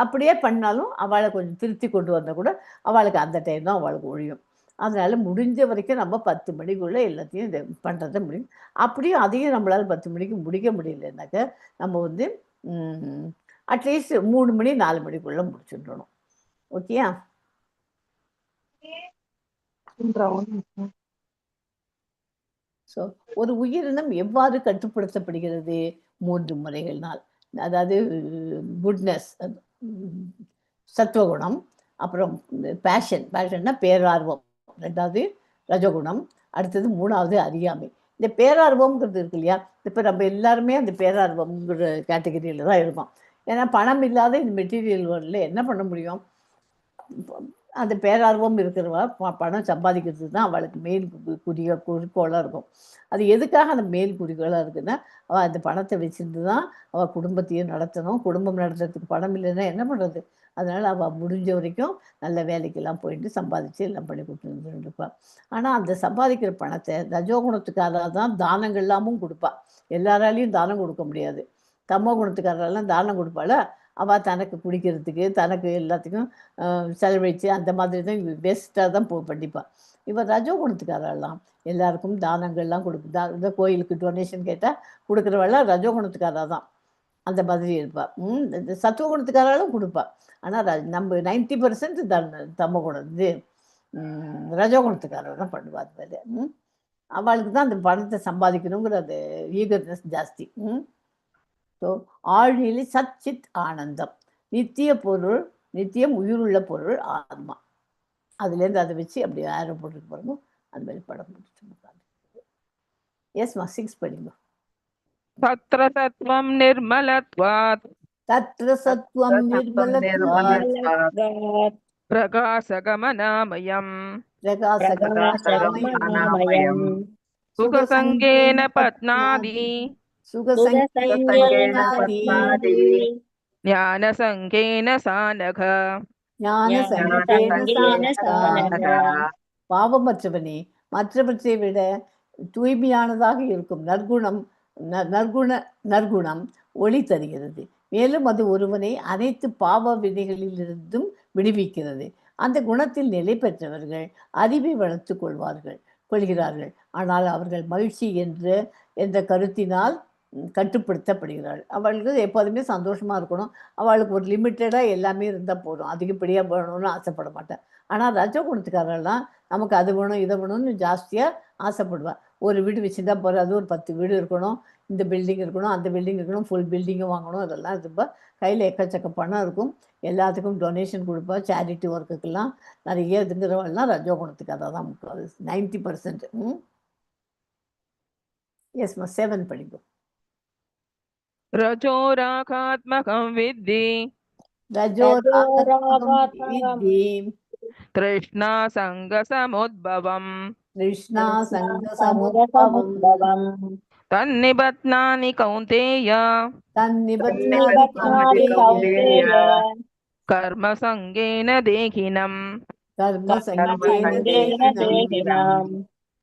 அப்படியே பண்ணாலும் அவளை கொஞ்சம் திருத்தி கொண்டு வந்தால் கூட அவளுக்கு அந்த டைம் தான் அவளுக்கு ஒழியும். அதனால் முடிஞ்ச வரைக்கும் நம்ம 10 மணிக்குள்ளே எல்லாத்தையும் இது பண்ணுறத முடியும். அப்படியும் அதையும் நம்மளால் 10 மணிக்கு முடிக்க முடியலன்னாக்க நம்ம வந்து அட்லீஸ்ட் 3 மணி 4 மணிக்குள்ளே முடிச்சுடணும். ஓகேயா? ஸோ ஒரு உயிரினம் எவ்வாறு கட்டுப்படுத்தப்படுகிறது? 3 முறைகள்னால். அதாவது குட்னஸ், சத்துவகுணம், அப்புறம் பேஷன், பேஷன்னா பேரார்வம், ரெண்டாவது ரஜகுணம், அடுத்தது மூணாவது அறியாமை. இந்த பேரார்வம்ங்கிறது இருக்கு இல்லையா, இப்போ நம்ம எல்லாருமே அந்த பேரார்வம்ங்கிற கேட்டகரியில் தான் இருக்கோம். ஏன்னா பணம் இல்லாத இந்த மெட்டீரியல் வேர்ல்டில் என்ன பண்ண முடியும்? அந்த பேரார்வம் இருக்கிறவ பணம் சம்பாதிக்கிறது தான் அவளுக்கு மெயின் குறிக்கோளாக இருக்கும். அது எதுக்காக அந்த மெயின் குறிக்கோளாக இருக்குன்னா, அவள் அந்த பணத்தை வச்சுருந்து தான் அவள் குடும்பத்தையும் நடத்தணும். குடும்பம் நடத்துறதுக்கு பணம் இல்லைன்னா என்ன பண்ணுறது? அதனால் அவள் முடிஞ்ச வரைக்கும் நல்ல வேலைக்கெல்லாம் போயிட்டு சம்பாதிச்சு எல்லாம் பண்ணி கொடுத்துட்டு இருப்பாள். ஆனால் அந்த சம்பாதிக்கிற பணத்தை ரஜோகுணத்துக்காராக தான் தானங்கள்லாமும் கொடுப்பாள். எல்லாராலையும் தானம் கொடுக்க முடியாது. தமோ குணத்துக்காரெல்லாம் தானம் கொடுப்பாள். அவள் தனக்கு குடிக்கிறதுக்கு, தனக்கு எல்லாத்துக்கும் செலவழித்து அந்த மாதிரி தான் பெஸ்ட்டாக தான் பண்ணிப்பாள். இவள் ரஜோ குணத்துக்காரெல்லாம் எல்லாருக்கும் தானங்கள்லாம் கொடுப்பு இந்த கோயிலுக்கு டொனேஷன் கேட்டால் கொடுக்குறவெல்லாம் ரஜோ குணத்துக்காராக தான் அந்த மாதிரி இருப்பாள். இந்த சத்துவ குணத்துக்காராலும் கொடுப்பாள். ஆனால் நம்ம 90% தமோ குணம் இது ரஜோ குணத்துக்காரர் தான் பண்ணுவாள். அது மாதிரி அவளுக்கு தான் அந்த பணத்தை சம்பாதிக்கணுங்கிற அந்த ஈகர்னஸ் ஜாஸ்தி. ஸோ ஆழ்நிலை சத் சித் ஆனந்தம், நித்திய பொருள், நித்தியம் உயிருள்ள பொருள் ஆத்மா. அதுலேருந்து அதை வச்சு அப்படி ஆரோ போட்டுட்டு பாருங்க, அந்த மாதிரி படம் முடிச்சு. எஸ்மா 6 படிங்க. தத்ர சத்வம் நிர்மலத்வாத், தத்ர சத்வம் நிர்மலத்வாத், பிரகாசகமநாமயம், பிரகாசகமநாமயம், சுகசங்கேன பத்னாதி, சுகசங்கேன ஞானசங்கேன சானக, ஞானசங்கேன சானக. பாவமற்றவனே, மற்றவற்றை விட தூய்மையானதாக இருக்கும் நற்குணம் நற்குணம் ஒளி தருகிறது. மேலும் அது ஒருவனை அனைத்து பாவ வினைகளிலிருந்தும் விடுவிக்கிறது. அந்த குணத்தில் நிலை பெற்றவர்கள் அறிவை வளர்த்து கொள்கிறார்கள். ஆனால் அவர்கள் மகிழ்ச்சி என்ற கருத்தினால் கட்டுப்படுத்தப்படுகிறாள். அவளுக்கு எப்போதுமே சந்தோஷமாக இருக்கணும். அவளுக்கு ஒரு லிமிட்டடாக எல்லாமே இருந்தால் போதும், அதிகப்படியாக வேணும்னு ஆசைப்பட மாட்டாள். ஆனால் ரஜகுணத்துக்காரெல்லாம் நமக்கு அது வேணும் இதை வேணும்னு ஜாஸ்தியாக ஆசைப்படுவாள். ஒரு வீடு வச்சுருந்தா போகாது, ஒரு 10 வீடு இருக்கணும், இந்த பில்டிங் இருக்கணும், அந்த பில்டிங் இருக்கணும், ஃபுல் பில்டிங்கும் வாங்கணும், அதெல்லாம் ரொம்ப கையில் எக்கச்சக்க பணம் இருக்கும். எல்லாத்துக்கும் டொனேஷன் கொடுப்பா, சேரிட்டி ஒர்க்குக்கெல்லாம் நிறைய இதுங்கிறவெல்லாம் ரஜோகுணத்துக்கு தான் முக்கியம். 90%. எஸ்மா, 7 படிக்கும். रजो रागात्मकं विद्धि ரஜோ ராகாத்மகம் ரஜோராகாத்மகம் வித்தி तृष्णा सङ्गसमुद्भवम् கிருஷ்ணா சங்க சமுদ্பவம் சமுத்பவம் तन्निबध्नानि कौन्तेय தன்னிபத்னாதி நிபத்னாதி கௌந்தேய கௌந்தேய कर्मसङ्गेन देहिनम् கர்ம சங்கேன கர்மசங்கேன தேகினம். தேகினம்.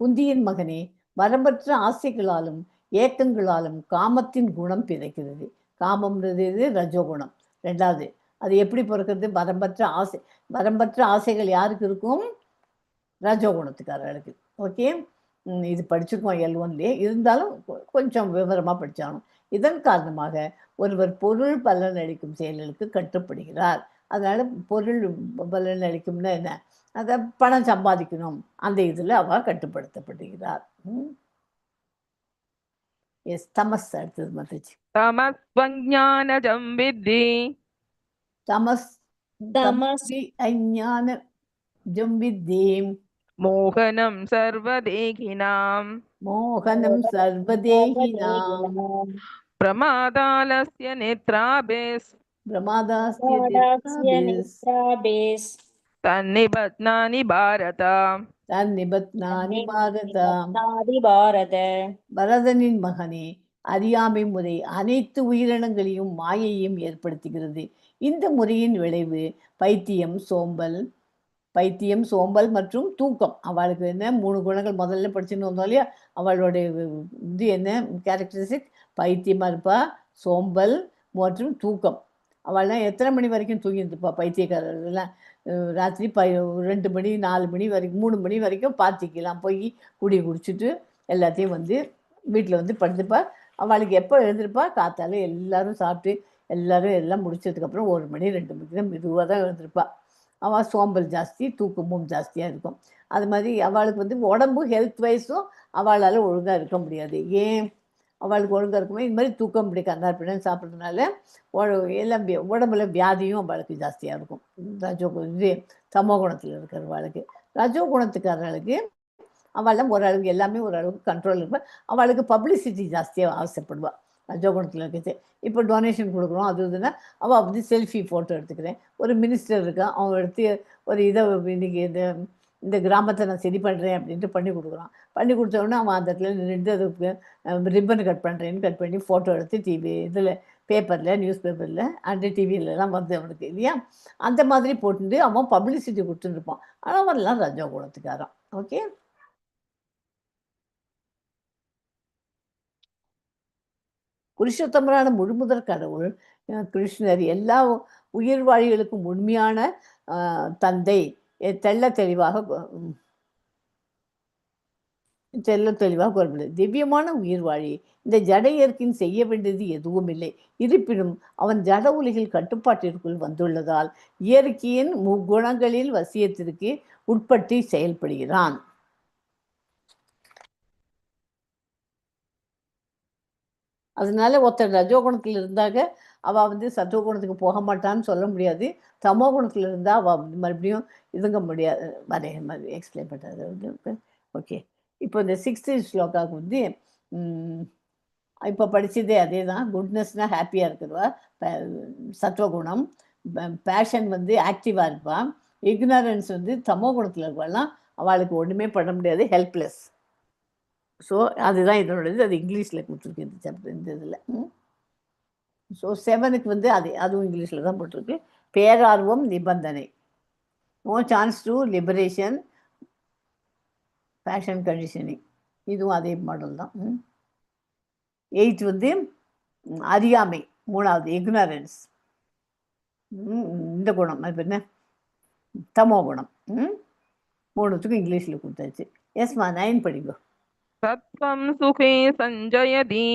குந்தியின் மகனே, வரம்பற்ற ஆசைகளாலும் ஏக்கங்களாலும் காமத்தின் குணம் பிறக்கிறது. காமம்ன்றது இது ரஜோகுணம். ரெண்டாவது அது எப்படி பிறக்கிறது? வரம்பற்ற ஆசை. வரம்பற்ற ஆசைகள் யாருக்கு இருக்கும்? ரஜோகுணத்துக்காரர்களுக்கு. ஓகே, இது படிச்சிருக்கோம் L1லேயே, இருந்தாலும் கொஞ்சம் விவரமாக படித்தாலும். இதன் காரணமாக ஒருவர் பொருள் பலன் அளிக்கும் செயல்களுக்கு கட்டுப்படுகிறார். அதனால் பொருள் பலன் அளிக்கும்னா என்ன? அதை பணம் சம்பாதிக்கணும், அந்த இதில் அவ கட்டுப்படுத்தப்படுகிறார். எஸ், தமஸ் அடுத்தது மத்துச்சு. तमस्त्वज्ञानजं विद्धि தமஸ் தமஸ் தமசி அஞ்ஞான ஜம்பித்தீம் मोहनं सर्वदेहिनां மோகனம் சர்வதேகினாம் प्रमादालस्य नेत्राभिस् பிரமாதாஸ்ய பிரமாதாஸ்ய நேத்ராபிஸ் நேத்ராபிஸ் तन्निबध्नानि भारत தன்னிபத்னானி பாரத. நிபத்னாதி பாரத. பரதனின் மகனே, அறியாமை முறை அனைத்து உயிரினங்களையும் மாயையும் ஏற்படுத்துகிறது. இந்த முறையின் விளைவு பைத்தியம், சோம்பல், பைத்தியம், சோம்பல் மற்றும் தூக்கம். அவளுக்கு என்ன 3 குணங்கள் முதல்ல படிச்சுன்னு வந்தோம் இல்லையா? அவளுடைய இது என்ன கேரக்டரிஸ்டிக்? பைத்தியமாக இருப்பா, சோம்பல் மற்றும் தூக்கம். அவள்லாம் எத்தனை மணி வரைக்கும் தூங்கிட்டு இருப்பா? பைத்தியக்காரர்கள்லாம் ராத்திரி 2 மணி 4 மணி வரைக்கும் 3 மணி வரைக்கும் பார்ட்டிக்கெல்லாம் போய் குடி குடிச்சிட்டு எல்லாத்தையும் வந்து வீட்டில் வந்து படுத்துப்பா. அவளுக்கு எப்போ எழுந்திருப்பா? காத்தால எல்லாரும் சாப்பிட்டு எல்லாரும் எல்லாம் முடிச்சதுக்கப்புறம் 1 மணி 2 மணிக்கு தான் மெதுவாக தான் எழுந்திருப்பா. அவள் சோம்பல் ஜாஸ்தி, தூக்கமும் ஜாஸ்தியாக இருக்கும். அது மாதிரி அவளுக்கு வந்து உடம்பு ஹெல்த் வைஸும் அவளால் ஒழுங்காக இருக்க முடியாது. ஏன் அவளுக்கு ஒழுங்காக இருக்குமே? இந்த மாதிரி தூக்கம் இப்படி கண்ணார் பின்னாடி சாப்பிட்றதுனால எல்லாம் உடம்புல வியாதியும் அவளுக்கு ஜாஸ்தியாக இருக்கும். ரஜோ இது தமோ குணத்தில் இருக்கிறவளுக்கு, ரஜோ குணத்துக்காரர்களுக்கு அவெல்லாம் ஓரளவுக்கு எல்லாமே ஓரளவுக்கு கண்ட்ரோல் இருப்பாள். அவளுக்கு பப்ளிசிட்டி ஜாஸ்தியாக ஆசைப்படுவாள் ரஜோகுணத்தில் இருக்கிறது. இப்போ டொனேஷன் கொடுக்குறோம் அது இதுன்னா அவள் வந்து செல்ஃபி ஃபோட்டோ எடுத்துக்கிறேன். ஒரு மினிஸ்டர் இருக்கான், அவன் எடுத்து ஒரு இதை இன்னைக்கு இந்த இந்த கிராமத்தை நான் சரி பண்ணுறேன் அப்படின்ட்டு பண்ணி கொடுக்குறான். பண்ணி கொடுத்த உடனே அவன் அந்த இடத்துல நின்று அதுக்கு ரிப்பன் கட் பண்ணுறேன்னு கட் பண்ணி ஃபோட்டோ எடுத்து டிவி இதில் பேப்பரில் நியூஸ் பேப்பரில் அண்டு டிவியிலலாம் வந்து அவனுக்கு இல்லையா அந்த மாதிரி போட்டுட்டு அவன் பப்ளிசிட்டி கொடுத்துட்டு இருப்பான். ஆனால் அவன்லாம் ரஜோ குணத்துக்காரன். ஓகே, புருஷோத்தமரான முழுமுதற் கடவுள் கிருஷ்ணர் எல்லா உயிர்வாழிகளுக்கும் உண்மையான தந்தை தெள்ள தெளிவாக தெள்ள தெளிவாக கூறப்படுது. திவ்யமான உயிர்வாழி இந்த ஜட இயற்கையின் செய்ய வேண்டியது எதுவும் இல்லை. இருப்பினும் அவன் ஜட உலகில் கட்டுப்பாட்டிற்குள் வந்துள்ளதால் இயற்கையின் முக்குணங்களில் வசியத்திற்கு உட்பட்டு செயல்படுகிறான். அதனால ஒருத்தர் ரஜோகுணத்தில் இருந்தாக்க அவள் வந்து சத்துவகுணத்துக்கு போக மாட்டான்னு சொல்ல முடியாது. தமோ குணத்தில் இருந்தால் அவள் வந்து மறுபடியும் இதுங்க முடியாது. வரே மாதிரி எக்ஸ்பிளைன் பண்ணுறது. ஓகே, இப்போ இந்த 6th ஸ்லோகாவுக்கு வந்து இப்போ படித்ததே அதே தான். குட்னஸ்னால் ஹாப்பியாக இருக்கிறவா, சத்துவகுணம். பேஷன் வந்து ஆக்டிவாக இருப்பாள். இக்னரன்ஸ் வந்து தமோ குணத்தில் இருப்பாள்னா அவளுக்கு ஒன்றுமே பண்ண முடியாது, ஹெல்ப்லெஸ். ஸோ அதுதான் இதனோடது. அது இங்கிலீஷில் கொடுத்துருக்கு இந்த சாப்டர் இந்த இதில். ஸோ 7க்கு வந்து அது அதுவும் இங்கிலீஷில் தான் போட்டிருக்கு. பேரார்வம் நிபந்தனை, no chance to liberation, passion conditioning, இதுவும் அதே மாடல் தான். 8 வந்து அறியாமை, 3வது இக்னரன்ஸ், இந்த குணம் அது என்ன தமோ குணம். 3த்துக்கும் இங்கிலீஷில் கொடுத்தாச்சு. எஸ்மா 9 படிங்கோ. சத்வம் சுகே சஞ்சயதி.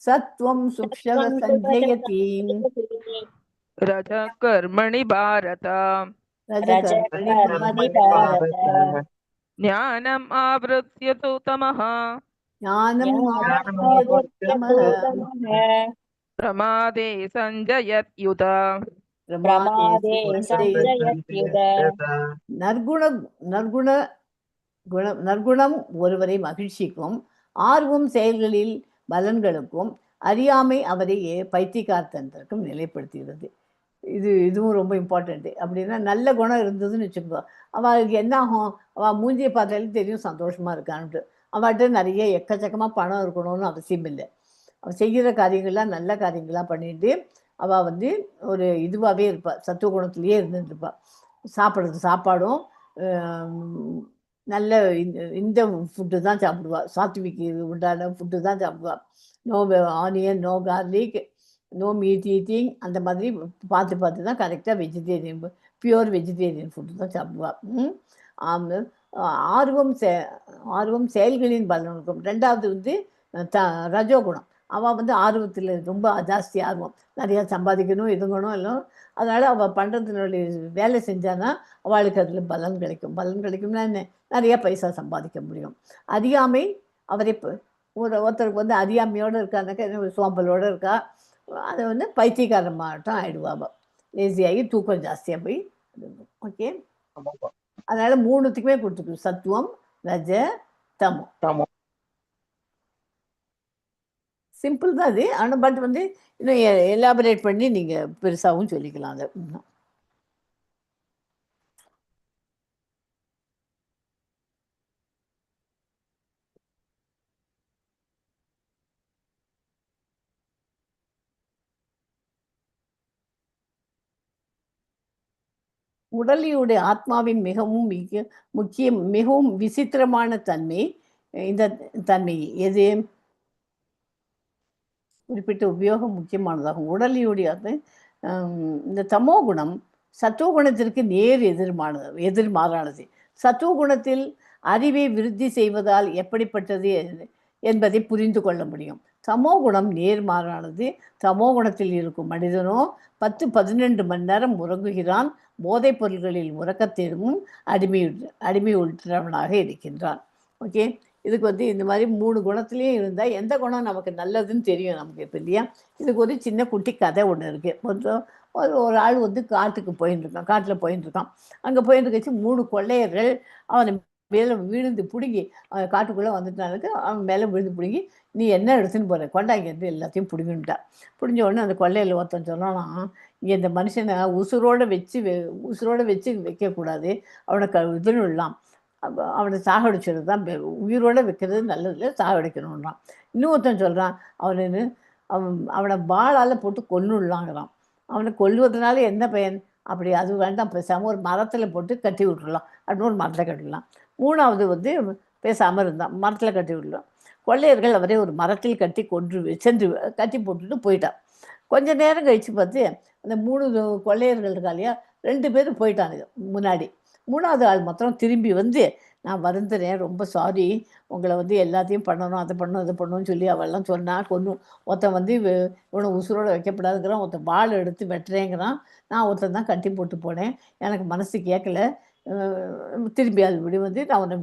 சத்வம் சுக்ஷத சஞ்சயதி. रजः कर्मणि भारत. ரஜகர்மணி ரஜகர்மணி பாரத. பாரத. ज्ञानम् आवृत्य तु तमः. ஞானம் ஞானம் ஆவர்த்திய தமः. प्रमादे सञ्जयत्युत. பிரமாதே சஞ்சயத்யுத. நற்குண நற்குண குண நற்குணம் ஒருவரை மகிழ்ச்சிக்கும், ஆர்வம் செயல்களில் பலன்களுக்கும், அறியாமை அவரை பைத்தியக்காரத்தனத்திற்கும் நிலைப்படுத்துகிறது. இதுவும் ரொம்ப இம்பார்ட்டண்ட்டு. அப்படின்னா நல்ல குணம் இருந்ததுன்னு வச்சுக்கோ, அவளுக்கு என்ன ஆகும்? அவள் மூஞ்சியை பார்த்தாலே தெரியும் சந்தோஷமாக இருக்கான்ட்டு. அவள்கிட்ட நிறைய எக்கச்சக்கமாக பணம் இருக்கணும்னு அவசியம் இல்லை. அவள் செய்கிற காரியங்கள்லாம் நல்ல காரியங்களாக பண்ணிட்டு அவள் வந்து ஒரு இதுவாகவே இருப்பாள், சத்துவ குணத்துலேயே இருந்துட்டு இருப்பாள். சாப்பிட்றது சாப்பாடும் நல்ல இந்த ஃபுட்டு தான் சாப்பிடுவா. சாத்விக்கு உண்டான ஃபுட்டு தான் சாப்பிடுவா. No onion, no garlic, no meat eating, அந்த மாதிரி பார்த்து பார்த்து தான் கரெக்டாக வெஜிடேரியன், பியூர் வெஜிடேரியன் ஃபுட்டு தான் சாப்பிடுவா. ம். ஆம், ஆர்வம் ஆர்வம் செயல்களின் பலன் இருக்கும். ரெண்டாவது வந்து ரஜோகுணம். அவள் வந்து ஆர்வத்தில் ரொம்ப ஜாஸ்தி ஆர்வம், நிறையா சம்பாதிக்கணும், இதுங்கணும் எல்லாம். அதனால் அவள் பண்ணுறதுனுடைய வேலை செஞ்சான்னா அவளுக்கு அதில் பலன் கிடைக்கும். பலன் கிடைக்கும்னா என்ன? நிறைய பைசா சம்பாதிக்க முடியும். அறியாமை அவரை இப்போ ஒருத்தருக்கு வந்து அறியாமையோடு இருக்கானாக்கா, என்ன ஒரு சோம்பலோடு இருக்கா, அதை வந்து பைத்தியக்காரமாகட்டும் ஆயிடுவா. அவள் லேசியாகி தூக்கம் ஜாஸ்தியாக போய். ஓகே, அதனால் மூணுத்துக்குமே கொடுத்துருக்கு, சத்துவம், ரஜ, தமோ. தமோ. சிம்பிள் தான் அது. ஆனால் பட் வந்து இன்னும் எலாபரேட் பண்ணி நீங்கள் பெருசாகவும் சொல்லிக்கலாம் அதை. இன்னும். உடலியுடைய ஆத்மாவின் மிகவும் மிக முக்கிய மிகவும் விசித்திரமான தன்மை இந்த தன்மை எது? குறிப்பிட்ட உபயோகம் முக்கியமானதாகும். உடலியுடைய இந்த தமோ குணம் சத்துவகுணத்திற்கு நேர் எதிர்மாறானது. சத்துவகுணத்தில் அறிவை விருத்தி செய்வதால் எப்படிப்பட்டது என்பதை புரிந்து கொள்ள முடியும். தமோ குணம் நேர்மாறானது. தமோ குணத்தில் இருக்கும் மனிதனோ 10-12 மணி நேரம் உறங்குகிறான். போதைப் பொருள்களில் உறக்கத்திலும் அடிமை உற்றவனாக இருக்கின்றான். ஓகே, இதுக்கு வந்து இந்த மாதிரி 3 குணத்துலேயும் இருந்தால் எந்த குணம் நமக்கு நல்லதுன்னு தெரியும் நமக்கு இப்போ, இல்லையா? இதுக்கு ஒரு சின்ன குட்டி கதை ஒன்று இருக்குது. கொஞ்சம் ஒரு ஆள் வந்து காட்டுக்கு போயின்னு இருக்கான், காட்டில் போயின்னு இருக்கான். அங்கே போயின்னு இருக்கச்சு 3 கொள்ளையர்கள் அவனை மேலே விழுந்து பிடுங்கி, அவன் காட்டுக்குள்ளே வந்துட்டானுக்கு அவன் மேலே விழுந்து பிடுங்கி, நீ என்ன எடுத்துன்னு போற, கொண்டாங்க எல்லாத்தையும் பிடுங்கிட்டான். பிடிஞ்ச உடனே அந்த கொள்ளையில் ஒருத்தன் சொன்னானா, இங்கே இந்த மனுஷனை உசுரோட வச்சு வைக்கக்கூடாது, அவனை இதுன்னு விடலாம், அப்ப அவனை சாகடிச்சது தான் உயிரோட வைக்கிறது நல்லதில்லை, சாகடிக்கணுன்றான். இன்னொருத்தன் சொல்றான், அவனை வாளால போட்டு கொன்னுடலாங்கிறான். அவனை கொல்வதனால என்ன பயன்? அப்படி அது வேண்டாம், பேசாம ஒரு மரத்துல போட்டு கட்டி விட்டுடலாம் அப்படின்னு ஒரு மரத்துல கட்டிடலாம். மூணாவது வந்து பேசாம இருந்தான், மரத்துல கட்டி விடலாம். கொள்ளையர்கள் அவரை ஒரு மரத்தில் கட்டி கொன்று சென்று கட்டி போட்டுட்டு போயிட்டான். கொஞ்ச நேரம் கழிச்சு பார்த்து அந்த 3 கொள்ளையர்கள் இருக்கா இல்லையா, 2 பேரும் போயிட்டானுங்க முன்னாடி. மூணாவது ஆள் மாத்திரம் திரும்பி வந்து, நான் வருந்துறேன், ரொம்ப சாரி, உங்களை வந்து எல்லாத்தையும் பண்ணணும், அதை பண்ணணும், இதை பண்ணணும்னு சொல்லி அவெல்லாம் சொன்னா, கொன்று ஒருத்தன் வந்து இவனை உசுரோட வைக்கப்படாதுங்கிறான், ஒருத்தன் வாள் எடுத்து வெட்டுறேங்கிறான், நான் ஒருத்தன் தான் கட்டி போட்டு போனேன், எனக்கு மனசு கேட்கல, திரும்பி அது இப்படி வந்து நான் உன்னை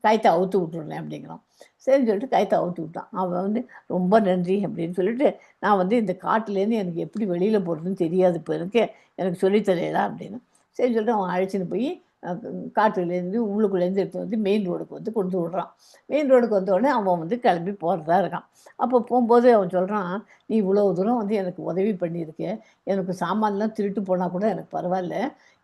கயத்தை அவுத்து விட்டுருந்தேன் அப்படிங்கிறான். சரின்னு சொல்லிட்டு கயத்தை அவுத்து விட்டான். அவன் வந்து ரொம்ப நன்றி அப்படின்னு சொல்லிட்டு, நான் வந்து இந்த காட்டுலேருந்து எனக்கு எப்படி வெளியில போறதுன்னு தெரியாது இப்போ எனக்கு, எனக்கு சொல்லித்தரேடா அப்படின்னு சரின்னு சொல்லிட்டு அவன் அழைச்சின்னு போய் காட்டுலேருந்து உள்ளுக்குள்ளேருந்து எடுத்து வந்து மெயின் ரோடுக்கு வந்து கொண்டு விடுறான். மெயின் ரோடுக்கு வந்தோடனே அவன் வந்து கிளம்பி போகிறதா இருக்கான். அப்போ போகும்போது அவன் சொல்றான், நீ இவ்வளோ தூரம் வந்து எனக்கு உதவி பண்ணியிருக்க, எனக்கு சாமான்லாம் திருட்டு போனா கூட எனக்கு பரவாயில்ல,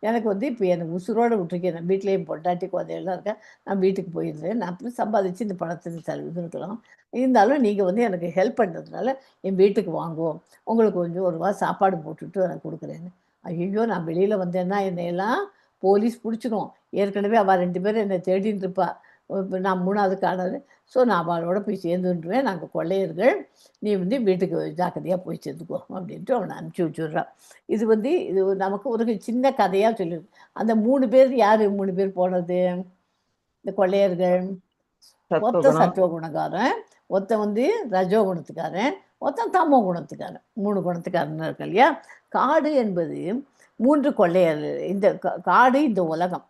எனக்கு வந்து இப்போ எனக்கு உசுரோடு விட்டுருக்கேன், நான் வீட்லேயும் பொண்டாட்டி குழந்தைகள்லாம் இருக்கேன், நான் வீட்டுக்கு போயிடுறேன், நான் அப்புறம் சம்பாதிச்சு இந்த பணத்தை செலவு இருக்கலாம், இருந்தாலும் நீங்க வந்து எனக்கு ஹெல்ப் பண்றதுனால என் வீட்டுக்கு வாங்குவோம், உங்களுக்கு கொஞ்சம் ஒரு ரூபா சாப்பாடு போட்டுட்டு நான் கொடுக்குறேன்னு. ஐயோ, நான் வெளியில வந்தேன்னா என்னையெல்லாம் போலீஸ் பிடிச்சிரும், ஏற்கனவே அவ 2 பேரும் என்னை தேடின்னு இருப்பா, இப்ப நான் 3வது காணாது, ஸோ நான் அவளோட போய் சேர்ந்துருவேன், நாங்க கொள்ளையர்கள், நீ வந்து வீட்டுக்கு ஜாக்கிரதையா போய் சேர்ந்துக்கோ அப்படின்ட்டு அவனை அனுப்பிச்சி வச்சுடுறான். இது வந்து இது நமக்கு ஒரு சின்ன கதையா சொல்லியிருக்கு. அந்த 3 பேர் யாரு 3 பேர் போனது? இந்த கொள்ளையர்கள், ஒருத்தன் சத்துவகுணம். சத்துவகுணக்காரன், ஒருத்தன் வந்து ரஜோ குணத்துக்காரன், ஒருத்தன் தமோ குணத்துக்காரன். 3 குணத்துக்காரன் இருக்கு இல்லையா? காடு என்பது 3 கொள்ளையர்கள். இந்த காடு இந்த உலகம்.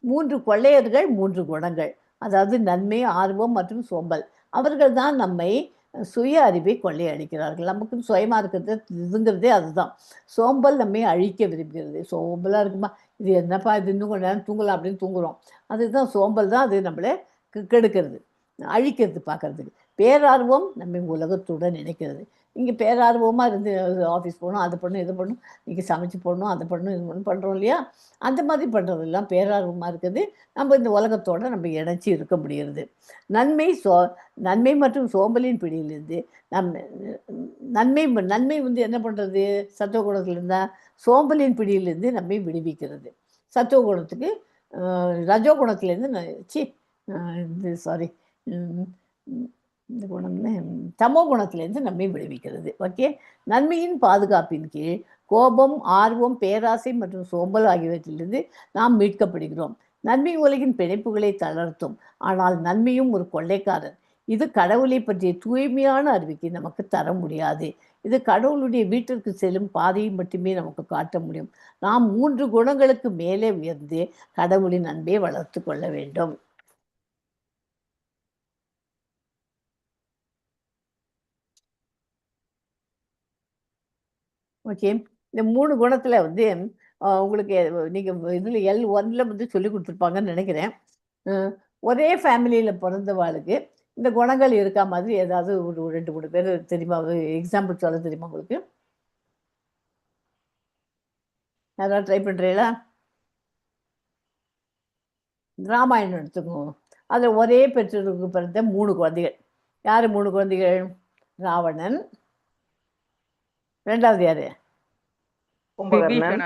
3 கொள்ளையர்கள், 3 குணங்கள். அதாவது நன்மை, ஆர்வம் மற்றும் சோம்பல். அவர்கள் தான் நம்மை சுய அறிவை கொள்ளையடிக்கிறார்கள். நமக்கு சுயமாக இருக்கிறது இதுங்கிறதே அதுதான். சோம்பல் நம்மை அழிக்க விரும்புகிறது. சோம்பலாக இருக்குமா, இது என்னப்பா இது, இன்னும் கொஞ்ச நேரம் தூங்கலாம் அப்படின்னு தூங்குறோம். அதுதான் சோம்பல் தான். அது நம்மளை கெடுக்கிறது, அழிக்கிறது பார்க்கறதுக்கு. பேரார்வம் நம்மை உலகத்துடன் இணைக்கிறது. இங்கே பேரார்வமாக இருந்து ஆஃபீஸ் போகணும், அது பண்ணணும், இது பண்ணணும், இங்கே சமைச்சு போடணும், அதை பண்ணணும், இது பண்ணணும் பண்ணுறோம் இல்லையா? அந்த மாதிரி பண்ணுறதெல்லாம் பேரார்வமாக இருக்குது. நம்ம இந்த உலகத்தோடு நம்ம இணைச்சி இருக்க முடிகிறது. நன்மை நன்மை மற்றும் சோம்பலின் பிடியிலிருந்து நம் நன்மை நன்மை வந்து என்ன பண்ணுறது? சத்துவ குணத்தில் இருந்தால் சோம்பலின் பிடியிலிருந்து நம்மை விடுவிக்கிறது. சத்துவ குணத்துக்கு ரஜோ குணத்துலேருந்து இது சாரி இந்த குணம்னு தமோ குணத்திலேருந்து நம்மை விடுவிக்கிறது. ஓகே. நன்மையின் பாதுகாப்பின் கீழ் கோபம், ஆர்வம், பேராசை மற்றும் சோம்பல் ஆகியவற்றிலிருந்து நாம் மீட்கப்படுகிறோம். நன்மை உலகின் பிணைப்புகளை தளர்த்தும். ஆனால் நன்மையும் ஒரு கொள்ளைக்காரன். இது கடவுளை பற்றிய தூய்மையான அறிவிக்கை நமக்கு தர முடியாது. இது கடவுளுடைய வீட்டிற்கு செல்லும் பாதையை மட்டுமே நமக்கு காட்ட முடியும். நாம் 3 குணங்களுக்கு மேலே உயர்ந்து கடவுளின் அன்பை வளர்த்து கொள்ள வேண்டும். ஓகே. இந்த 3 குணத்தில் வந்து உங்களுக்கு நீங்கள் இதில் L1ல வந்து சொல்லி கொடுத்துருப்பாங்கன்னு நினைக்கிறேன். ஒரே ஃபேமிலியில் பிறந்தவாளுக்கு இந்த குணங்கள் இருக்கா மாதிரி ஏதாவது ஒரு 2-3 பேர் தெரியுமா? எக்ஸாம்பிள் சொல்ல தெரியுமா உங்களுக்கு? யாராவது ட்ரை பண்ணுறீங்களா? ராமாயணம் எடுத்துக்கோங்க. அதில் ஒரே பெற்றோருக்கு பிறந்த 3 குழந்தைகள். யார் 3 குழந்தைகள்? ராவணன், ரெண்டாவது யாரு? கும்பகர்ணன்.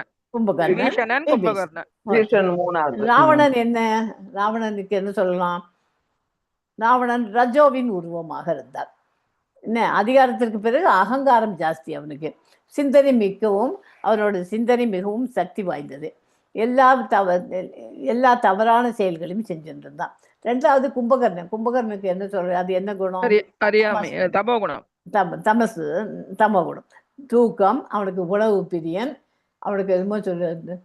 ராவணன் என்ன? ராவணனுக்கு என்ன சொல்லலாம்? ராவணன் ரஜோவின் உருவமாக இருந்தார். என்ன, அதிகாரத்திற்கு பிறகு அகங்காரம் ஜாஸ்தி அவனுக்கு. சிந்தனை மிகவும், அவனோட சிந்தனை மிகவும் சக்தி வாய்ந்தது. எல்லா தவறான செயல்களையும் செஞ்சுட்டு இருந்தான். ரெண்டாவது கும்பகர்ணன். கும்பகர்ணனுக்கு என்ன சொல்ற? அது என்ன குணம்? தமசு, தமோ குணம். தூக்கம், அவனுக்கு உணவு பிரியன். அவனுக்கு எதுவுமோ சொல்ல,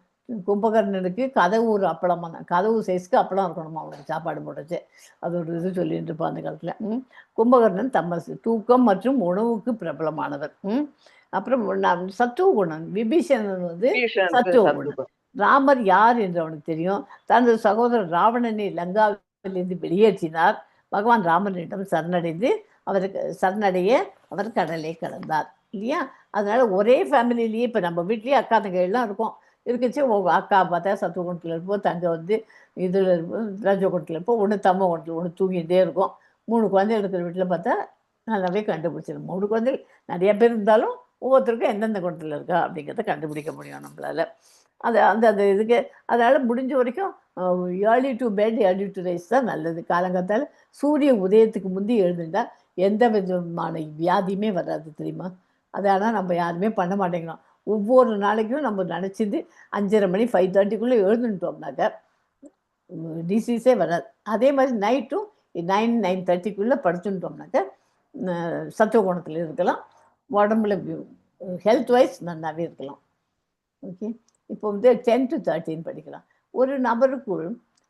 கும்பகர்ணனுக்கு கதவு ஒரு அப்பளமாக, கதவு சைஸ்க்கு அப்பளம் இருக்கணுமா அவனுக்கு சாப்பாடு போட்டுச்சு. அது ஒரு இது சொல்லிட்டு இருப்பான் அந்த காலத்தில். கும்பகர்ணன் தமசு, தூக்கம் மற்றும் உணவுக்கு பிரபலமானவர். அப்புறம் சத்துவ குணம். விபீஷணன் வந்து சத்துவ குணம். ராமர் யார் என்று அவனுக்கு தெரியும். தனது சகோதரர் ராவணனை லங்காவிலிருந்து வெளியேற்றினார். பகவான் ராமனிடம் சரணடைந்து அவருக்கு சரணடைய அவர் கடலை கடந்தார் இல்லையா? அதனால ஒரே ஃபேமிலியிலேயே இப்போ நம்ம வீட்லேயே அக்கா தங்கையெல்லாம் இருக்கும். இருக்குச்சு. அக்கா பார்த்தா சத்துவ குணத்தில் இருப்போம், தங்கை வந்து இதில் இருப்போம், ரஜ குணத்தில் இருப்போம், ஒன்று தம்ம குணத்தில், ஒன்று தூங்கிட்டே இருக்கும். 3 குழந்தைகள் இருக்கிற வீட்டில் பார்த்தா நல்லாவே கண்டுபிடிச்சிடும். 3 குழந்தைகள் நிறைய பேர் இருந்தாலும் ஒவ்வொருத்தருக்கும் எந்தெந்த குணத்தில் இருக்கா அப்படிங்கிறத கண்டுபிடிக்க முடியும் நம்மளால். அது அந்த அந்த இதுக்கு அதனால் முடிஞ்ச வரைக்கும் early to bed early to rise தான் நல்லது. காலங்காத்தால் சூரிய உதயத்துக்கு முந்தி எழுந்துட்டால் எந்த விதமான வியாதியுமே வராது தெரியுமா? அது ஆனால் நம்ம யாருமே பண்ண மாட்டேங்கிறோம். ஒவ்வொரு நாளைக்கும் நம்ம நினச்சிது 5:30 மணி 5:30க்குள்ளே எழுந்துட்டோம்னாக்க டிசீஸே வராது. அதே மாதிரி நைட்டும் 9, 9:30க்குள்ளே படுத்துட்டோம்னாக்க சத்துவ குணத்தில் இருக்கலாம், உடம்புல ஹெல்த் வைஸ் நல்லாவே இருக்கலாம். ஓகே. இப்போ வந்து 10 to 13 படிக்கலாம். ஒரு நபருக்குள்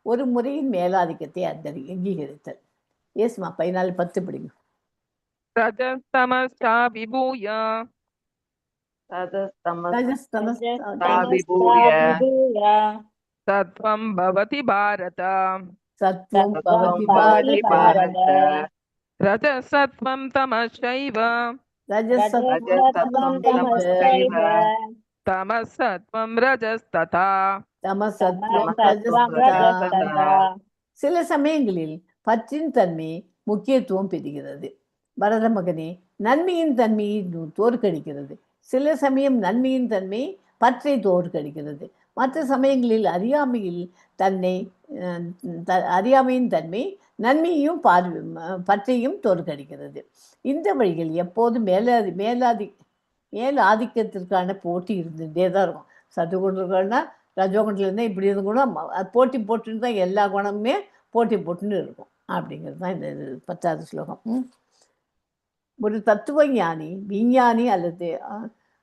ஒரு முறையின் மேலாதிக்கத்தை அங்கீகரித்தல். ஏசுமா 14, 10 படிங்க. சத்வம் பவதி பாரத. சத்வம் பவதி பாரத. ரஜசத்வம் தமசைவ. ரஜசத்வம் தமசைவ. தமசத்வம் ரஜஸ்ததா. தமசத்வம் ரஜஸ்ததா. சில சமயங்களில் பற்றின் தன்மை முக்கியத்துவம் பெறுகிறது. பரத மகனே, நன்மையின் தன்மையை தோற்கடிக்கிறது. சில சமயம் நன்மையின் தன்மை பற்றை தோற்கடிக்கிறது. மற்ற சமயங்களில் அறியாமையில் தன்னை அறியாமையின் தன்மை நன்மையையும் பற்றையும் தோற்கடிக்கிறது. இந்த வழியில் எப்போதும் மேலாதிக்கத்திற்கான போட்டி இருந்துகிட்டே தான் இருக்கும். சத்துவகுணம்னா ரஜோகுணத்துல இருந்தால் இப்படி இருக்கணும், போட்டி போட்டுன்னு தான் எல்லா குணமுமே போட்டி போட்டுன்னு இருக்கும் அப்படிங்கிறது தான் இந்த 10வது ஸ்லோகம். ஒரு தத்துவ ஞானி, விஞ்ஞானி அல்லது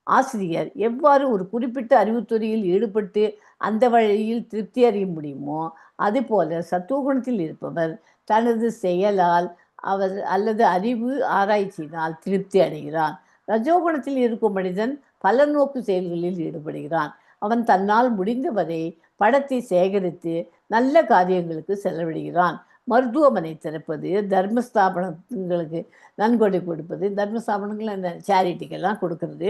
ஆசிரியர் எவ்வாறு ஒரு குறிப்பிட்ட அறிவுத்துறையில் ஈடுபட்டு அந்த வழியில் திருப்தி அறிய முடியுமோ, அதுபோல சத்துவகுணத்தில் இருப்பவர் தனது செயலால் அவர் அல்லது அறிவு ஆராய்ச்சியினால் திருப்தி அடைகிறான். ரஜோகுணத்தில் இருக்கும் மனிதன் பல நோக்கு செயல்களில் ஈடுபடுகிறான். அவன் தன்னால் முடிந்தவரை பணத்தை சேகரித்து நல்ல காரியங்களுக்கு செலவிடுகிறான். மருத்துவமனை திறப்பது, தர்மஸ்தாபனங்களுக்கு நன்கொடை கொடுப்பது, தர்மஸ்தாபனங்கள் அந்த சேரிட்டிக்கெல்லாம் கொடுக்கறது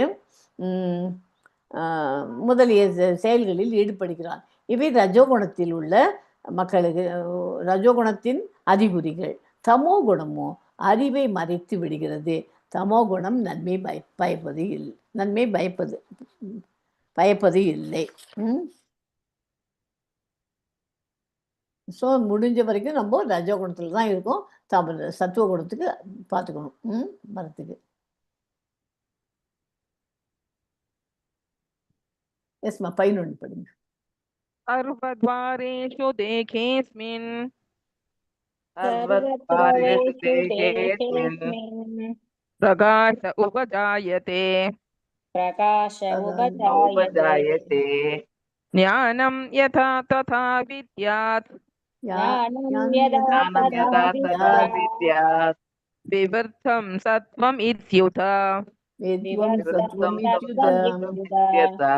முதலிய செயல்களில் ஈடுபடுகிறான். இவை ரஜோகுணத்தில் உள்ள மக்களுக்கு ரஜோகுணத்தின் அறிகுறிகள். தமோ குணமோ அறிவை மறைத்து விடுகிறது. தமோ குணம் நன்மை பயப்பது இல்லை, நன்மை பயப்பது இல்லை. ஸோ முடிஞ்ச வரைக்கும் நம்ம ரஜோகுணத்தில் தான் இருக்கோம். சத்துவ குணத்துக்கு பார்த்துக்கணும். மரத்துக்கு எஸ்மா 11 படிங்க. सर्वद्वारेषु देहेऽस्मिन् सर्वद्वारेषु सर्वद्वारेषु देहेऽस्मिन् देहेऽस्मिन् प्रकाश उपजायते। प्रकाश उपजायते। उपजायते। ज्ञानं यथा तथा विद्यात् ज्ञानं ஞானம் यदा ज्ञानं तदा यदा तदा विद्यात् विद्यात् विवृद्धं सत्त्वम् इत्युत। வேத்வம் விவர்த்தம் சத்துவம் விவருத்தம் இத்யுத. சத்வம் இத்யுத. இத்யதா.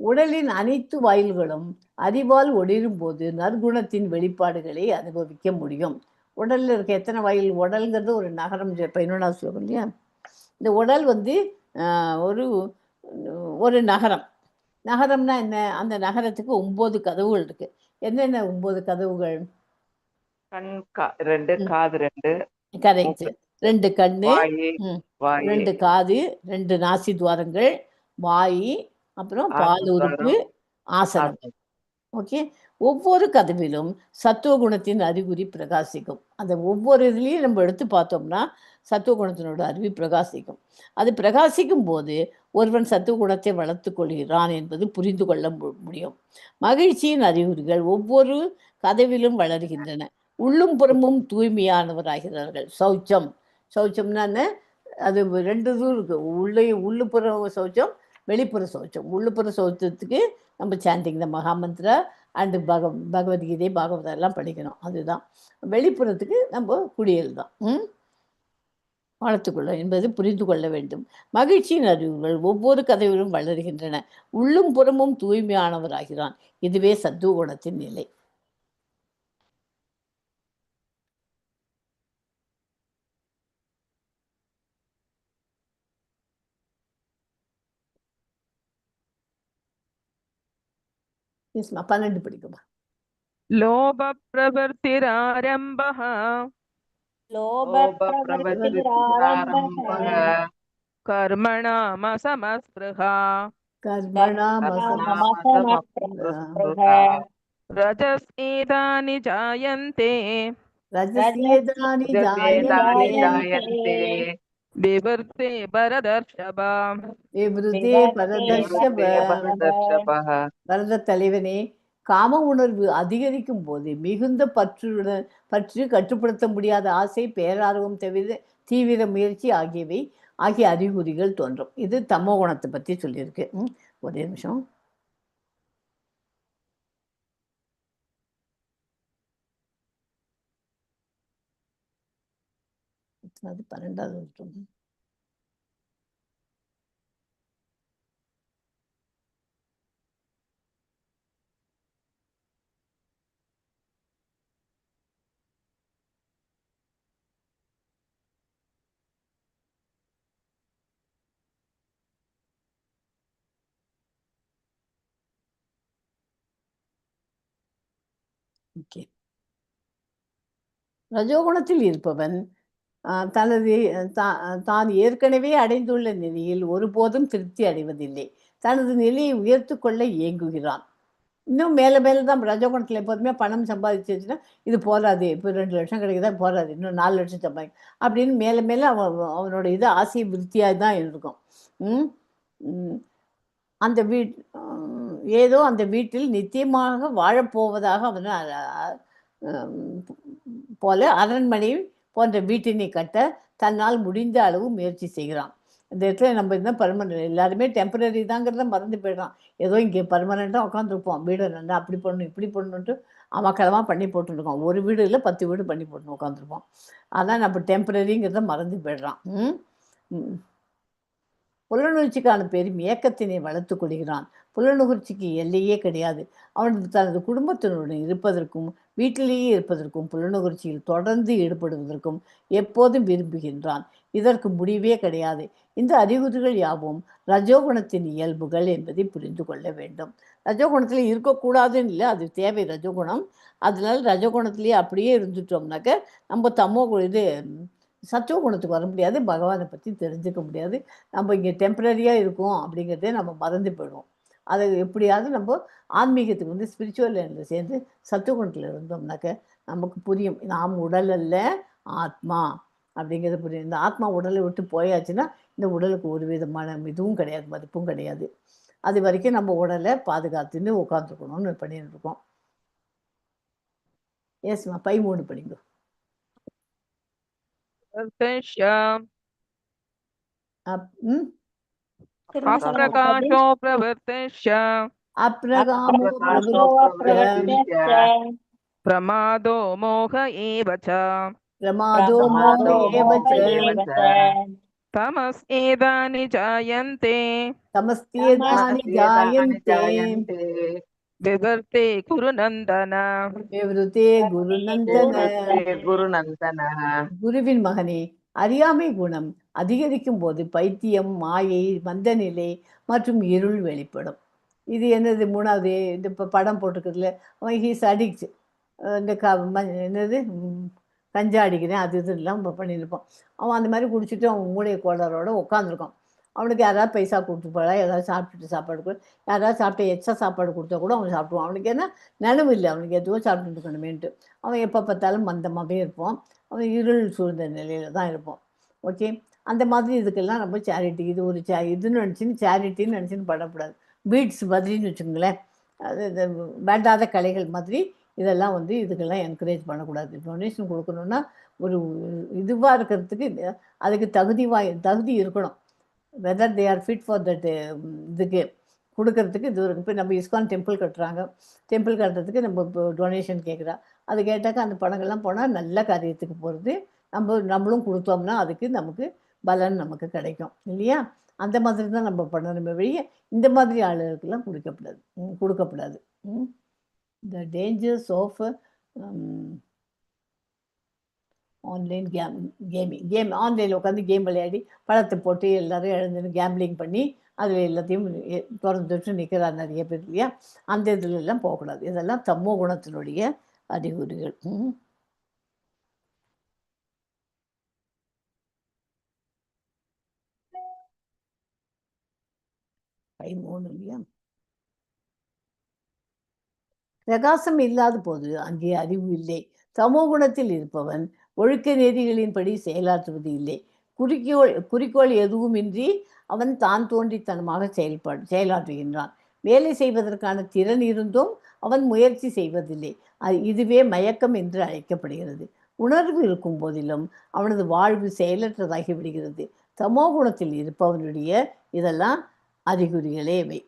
உடலின் அனைத்து வாயில்களும் அறிவால் ஒளிரும் போது நற்குணத்தின் வெளிப்பாடுகளை அனுபவிக்க முடியும். உடலில் இருக்க எத்தனை வாயில்? உடல்ங்கிறது ஒரு நகரம். 11வது ஸ்லோகம் இல்லையா? இந்த உடல் வந்து ஒரு ஒரு நகரம். நகரம்னா என்ன? அந்த நகரத்துக்கு 9 கதவுகள் இருக்கு. என்னென்ன 9 கதவுகள்? கண் 2, காது 2, கரெக்ட். மூக்கு 2 கண்ணு, வாயி வாயி 2 காது, 2 நாசி துவாரங்கள், வாய், அப்புறம் பால் உறுப்பு, ஆசனத்வாரம், ஆசனம். ஆசனம். ஓகே. ஒவ்வொரு கதவிலும் சத்துவ குணத்தின் அறிகுறி பிரகாசிக்கும். அந்த ஒவ்வொரு இதுலேயும் நம்ம எடுத்து பார்த்தோம்னா சத்துவ குணத்தினோட அறிவு பிரகாசிக்கும். அது பிரகாசிக்கும் போது ஒருவன் சத்துவ குணத்தை வளர்த்து கொள்கிறான் என்பது புரிந்து கொள்ள முடியும். மகிழ்ச்சியின் அறிகுறிகள் ஒவ்வொரு கதவிலும் வளர்கின்றன. உள்ளும் புறமும் தூய்மையானவராகிறார்கள். சௌச்சம். சௌச்சம்னா என்ன? அது 2 இதுவும் இருக்கு. உள்ளுப்புற சௌச்சம், வெளிப்புற சௌச்சம். உள்ளுப்புற சௌச்சத்துக்கு நம்ம சாண்டிங் இந்த மகாமந்திரா அண்டு பகவத்கீதை, பாகவதம் எல்லாம் படிக்கணும். அதுதான். வெளிப்புறத்துக்கு நம்ம குடியல் தான் வளர்த்துக்கொள்ள என்பது புரிந்து கொள்ள வேண்டும். மகிழ்ச்சியின் அறிவுகள் ஒவ்வொரு கதவிலும் வளர்கின்றன. உள்ளும் புறமும் தூய்மையானவராகிறான். இதுவே சத்துவ குணத்தின் நிலை. எஸ்மா 12 படிக்குமா? लोभप्रवृत्तिरारम्भः லோபப்பிரவருத்திராரம்பः लोभप्रवृत्तिरारम्भः कर्मणामसमस्पृहा கர்மணாமசமஸ்பிருஹா. कर्मणामसमस्पृहा रजस् एतानि जायन्ते ரஜசேதானி रजसेतानि ஜாயந்தே जायन्ते विवृते भरदर्षभ। விவ்ருதே பரதர்ஷப. விவருத்தே பரதர்ஷபः. பரத தலைவனே, காம உணர்வு அதிகரிக்கும் போது மிகுந்த பற்று, கட்டுப்படுத்த முடியாத ஆசை, பேரார்வம், தவிர தீவிர முயற்சி ஆகிய அறிகுறிகள் தோன்றும். இது தமோ குணத்தை பற்றி சொல்லியிருக்கு. ஒரே நிமிஷம். அது 12வது வருஷம். ஓகே. ரஜோகுணத்தில் இருப்பவன் தனது தான் ஏற்கனவே அடைந்துள்ள நிலையில் ஒருபோதும் திருப்தி அடைவதில்லை. தனது நிலையை உயர்த்து கொள்ள ஏங்குகிறான். இன்னும் மேலே மேலே தான் ரஜோகுணத்தில் எப்போதுமே பணம் சம்பாதிச்சிச்சுன்னா இது போதாது, இப்போ 2 லட்சம் கிடைக்குதா போதாது, இன்னும் 4 லட்சம் சம்பாதி அப்படின்னு மேலே மேலே அவனோட இது ஆசை விருத்தியாக தான் இருக்கும். ம் ம். அந்த வீட் ஏதோ அந்த வீட்டில் நித்தியமாக வாழப்போவதாக அவன் போல அரண்மனை போன்ற வீட்டினை கட்ட தன்னால் முடிந்த அளவு முயற்சி செய்கிறான். இந்த இடத்துல நம்ம என்ன பர்மனன்ட், எல்லாருமே டெம்பரரி தாங்கிறத மறந்து போயிடுறான். ஏதோ இங்கே பர்மனெண்ட்டாக உட்காந்துருப்போம், வீடு நல்லா அப்படி பண்ணணும் இப்படி பண்ணணுன்ட்டு அமக்கலமாக பண்ணி போட்டுருக்கோம். ஒரு வீடு இல்லை 10 வீடு பண்ணி போட்டு உட்காந்துருப்போம். அதான் நம்ம டெம்பரரிங்கிறத மறந்து போயிடுறான். ம் ம். புலனுணர்ச்சிக்கான பெரும் ஏக்கத்தினை வளர்த்து கொள்கிறான். புலனுணர்ச்சிக்கு எல்லையே கிடையாது. அவன் தனது குடும்பத்தினருடன் இருப்பதற்கும் வீட்டிலேயே இருப்பதற்கும் புலனுணர்ச்சியில் தொடர்ந்து ஈடுபடுவதற்கும் எப்போதும் விரும்புகின்றான். இதற்கு முடிவே கிடையாது. இந்த அறிகுறிகள் யாவும் ரஜோகுணத்தின் இயல்புகள் என்பதை புரிந்து கொள்ள வேண்டும். ரஜோகுணத்தில் இருக்கக்கூடாதுன்னு இல்லை, அது தேவை ரஜோகுணம். அதனால ரஜோகுணத்திலேயே அப்படியே இருந்துட்டோம்னாக்க நம்ம தமோ இது சத்துவகுணத்துக்கு வர முடியாது, பகவானை பற்றி தெரிஞ்சுக்க முடியாது. நம்ம இங்கே டெம்பரரியாக இருக்கோம் அப்படிங்கிறதே நம்ம மறந்து போயிடுவோம். அதை எப்படியாவது நம்ம ஆன்மீகத்துக்கு வந்து ஸ்பிரிச்சுவல் லைனில் சேர்ந்து சத்துவகுணத்தில் இருந்தோம்னாக்க நமக்கு புரியும், நாம் உடல் அல்ல ஆத்மா அப்படிங்கிறது புரியும். இந்த ஆத்மா உடலை விட்டு போயாச்சுன்னா இந்த உடலுக்கு ஒரு விதமான இதுவும் கிடையாது, மதிப்பும் கிடையாது. அது வரைக்கும் நம்ம உடலை பாதுகாத்துன்னு உட்காந்துருக்கணும்னு பண்ணிட்டு இருக்கோம். எஸ்மா, 13 படிங்க. ம் अप्रकाशो प्रवृत्तिश्च அப்ரகாமோ अप्रकाशो பிரவருத்திश्च प्रमादो मोह एव च பிரமாதோ மோக ஏவ ச तमस् एतानि जायन्ते தமஸ்தேதானி ஜாயந்தே विवर्ते कुरु नन्दन। விவருத்தே குருநந்தன. குருநந்தன. குருவின் மகனே, அறியாமை குணம் அதிகரிக்கும் போது பைத்தியம், மாயை, மந்தநிலை மற்றும் இருள் வெளிப்படும். இது என்னது மூணாவது இந்த இப்போ படம் போட்டிருக்கிறதுல அவன் ஹீஸ் அடிக்ட், இந்த என்னது கஞ்சா அடிக்கிறேன் அது இதெல்லாம் பண்ணியிருப்பான். அவன் அந்த மாதிரி குடிச்சிட்டு அவன் மூளை கோளாறோட உட்காந்துருக்கான். அவனுக்கு யாராவது பைசா கொடுத்து போடா, ஏதாவது சாப்பிட்டுட்டு சாப்பாடு கொடு, யாராவது சாப்பிட்டு எச்சா சாப்பாடு கொடுத்தா கூட அவன் சாப்பிடுவான். அவனுக்கு என்ன நனவு இல்லை, அவனுக்கு எதுவும் சாப்பிட்டுட்டு இருக்கணுமேன்ட்டு அவன் எப்போ பார்த்தாலும் மந்தமாகவே இருப்பான். அவன் இருள் சூழ்ந்த நிலையில தான் இருப்பான். ஓகே, அந்த மாதிரி இதுக்கெல்லாம் நம்ம சேரிட்டி, இது ஒரு இதுன்னு நினச்சின்னு சேரிட்டின்னு நினச்சின்னு பண்ணக்கூடாது. பீட்ஸ் மாதிரின்னு வச்சுக்கோங்களேன், அது இந்த வேண்டாத கலைகள் மாதிரி இதெல்லாம் வந்து இதுக்கெல்லாம் என்கரேஜ் பண்ணக்கூடாது. டொனேஷன் கொடுக்கணுன்னா ஒரு இதுவாக இருக்கிறதுக்கு அதுக்கு தகுதி இருக்கணும். Whether they are fit for that இதுக்கு கொடுக்கறதுக்கு இது இருக்கு. இப்போ நம்ம இஸ்கான் டெம்பிள் கட்டுறாங்க, டெம்பிள் கட்டுறதுக்கு நம்ம இப்போ டொனேஷன் கேட்குறா. அது கேட்டாக்கா அந்த பணங்கள்லாம் போனால் நல்ல காரியத்துக்கு போகிறது. நம்மளும் கொடுத்தோம்னா அதுக்கு நமக்கு பலன் நமக்கு கிடைக்கும் இல்லையா? அந்த மாதிரி தான் நம்ம பண்ணணுமே வெளியே இந்த மாதிரி ஆளுகளுக்கெல்லாம் கொடுக்கப்படாது, கொடுக்கப்படாது. The dangers of online gaming, game ஆன்லைனில் உட்காந்து கேம் விளையாடி பணத்தை போட்டு எல்லாரும் எழுந்து கேம்பிளிங் பண்ணி அதில் எல்லாத்தையும் திறந்து விட்டு நிற்கிறார் நிறைய பேர் இல்லையா? அந்த இதுலெல்லாம் போகக்கூடாது. இதெல்லாம் தமோ குணத்தினுடைய அறிகுறிகள். 13 இல்லையா? பிரகாசம் இல்லாத போது அங்கே அறிவு இல்லை. தமோ குணத்தில் இருப்பவன் ஒழுக்க நெறிகளின்படி செயலாற்றுவது இல்லை. குறிக்கோள் எதுவுமின்றி அவன் தான் தோன்றித்தனமாக செயலாற்றுகின்றான். வேலை செய்வதற்கான திறன் இருந்தும் அவன் முயற்சி செய்வதில்லை. இதுவே மயக்கம் என்று அழைக்கப்படுகிறது. உணர்வு இருக்கும் போதிலும் அவனது வாழ்வு செயலற்றதாகி விடுகிறது. தமோ குணத்தில் இருப்பவனுடைய இதெல்லாம் அறிகுறிகளே இவை.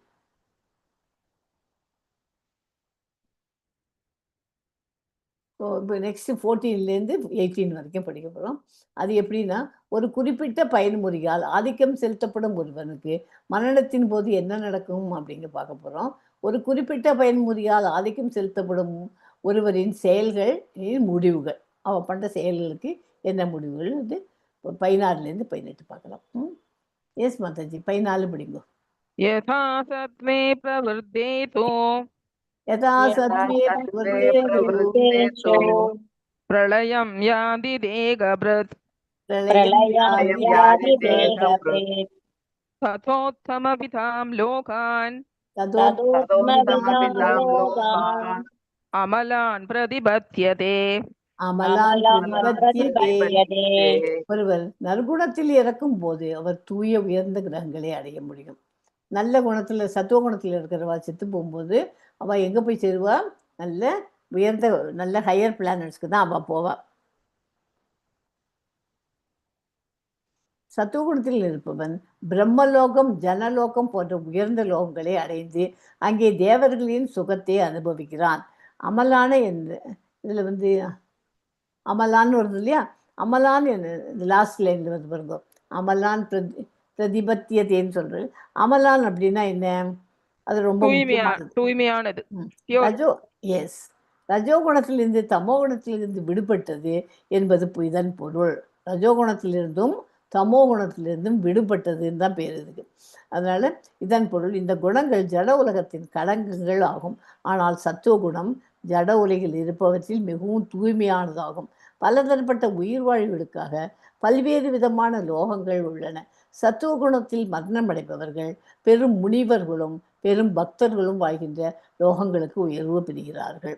ஸோ இப்போ நெக்ஸ்ட்டு 14லேருந்து 18 வரைக்கும் படிக்க போகிறோம். அது எப்படின்னா, ஒரு குறிப்பிட்ட பயன்முறையால் ஆதிக்கம் செலுத்தப்படும் ஒருவனுக்கு மரணத்தின் போது என்ன நடக்கும் அப்படிங்க பார்க்க போகிறோம். ஒரு குறிப்பிட்ட பயன்முறையால் ஆதிக்கம் செலுத்தப்படும் ஒருவரின் செயல்கள் முடிவுகள், அவன் பண்ணுற செயல்களுக்கு என்ன முடிவுகள், இது 16லேருந்து 18 பார்க்கலாம். எஸ் மாதாஜி, 14 படிங்கோ. யதா சத்வே பிரவருத்தே தோ யதா சத்வே பிரவருத்தே தோ பிரளயம் யாதி தேகப்ரத் பிரளயம் யாதி தேகப்ரத் ததோத்தமவிதாம் லோகான் ததோத்தமவிதாம் லோகான் அமலான் பிரதிபத்யதே. அமலான் பிரதிபத்யதே. ஒருவர் நற்குணத்தில் இறக்கும் போது அவர் தூய உயர்ந்த கிரகங்களை அடைய முடியும். நல்ல குணத்துல சத்துவ குணத்துல இருக்கிறவா செத்து போகும்போது அவ எங்க போய் சேருவா? நல்ல உயர்ந்த நல்ல ஹையர் பிளானட்ஸ்க்கு தான் அவ போவா. சத்துவகுணத்தில் இருப்பவன் பிரம்மலோகம், ஜனலோகம் போன்ற உயர்ந்த லோகங்களை அடைந்து அங்கே தேவர்களின் சுகத்தை அனுபவிக்கிறான். அமலான என்று இதில் வந்து அமலான்னு வருது இல்லையா? அமலான் இந்த லாஸ்ட் லைன்ல வந்து பாருங்க, அமலான் பிரதிபத்தியதேன்னு சொல்றது. அமலான் அப்படின்னா என்ன? அது ரொம்ப தூய்மையா முக்கியமானது. தூய்மையானது. ம். பியூர். ரஜோ, எஸ், ரஜோகுணத்திலிருந்து தமோ குணத்திலிருந்து விடுபட்டது என்பது இதன் பொருள். ரஜோகுணத்திலிருந்தும் தமோ குணத்திலிருந்தும் விடுபட்டதுன்னு தான் பேர் இதுக்கு. அதனால இதன் பொருள், இந்த குணங்கள் ஜட உலகத்தின் களங்கங்கள் ஆகும். ஆனால் சத்துவ குணம் ஜட உலகில் இருப்பவற்றில் மிகவும் தூய்மையானதாகும். பலதரப்பட்ட உயிர் வாழ்வுகளுக்காக பல்வேறு விதமான லோகங்கள் உள்ளன. சத்துவ குணத்தில் மரணம் அடைபவர்கள் பெரும் முனிவர்களும் பெரும் பக்தர்களும் வாழ்கின்ற லோகங்களுக்கு உயர்வு பெறுகிறார்கள்.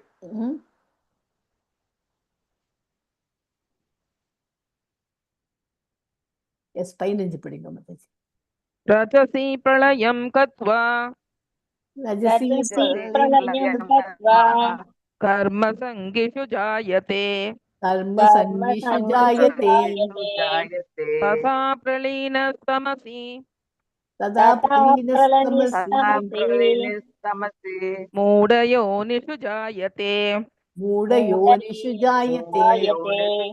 எஸ், 15 படிங்க மாதாஜி. ரஜசி பிரளயம் கத்வா ரஜசி ரஜசி பிரளயம் பிரளயம் கத்வா கர்ம சங்கிஷு ஜாயதே கர்ம கர்ம சங்கிஷு சங்கிஷு ஜாயதே ஜாயதே ததா பிரளீனஸ்தமசி ததா ததா பிரளீனஸ்தமசி பிரளீனஸ்தமசி மூடயோனிஷு ஜாயதே மூடயோனிஷு ஜாயதே.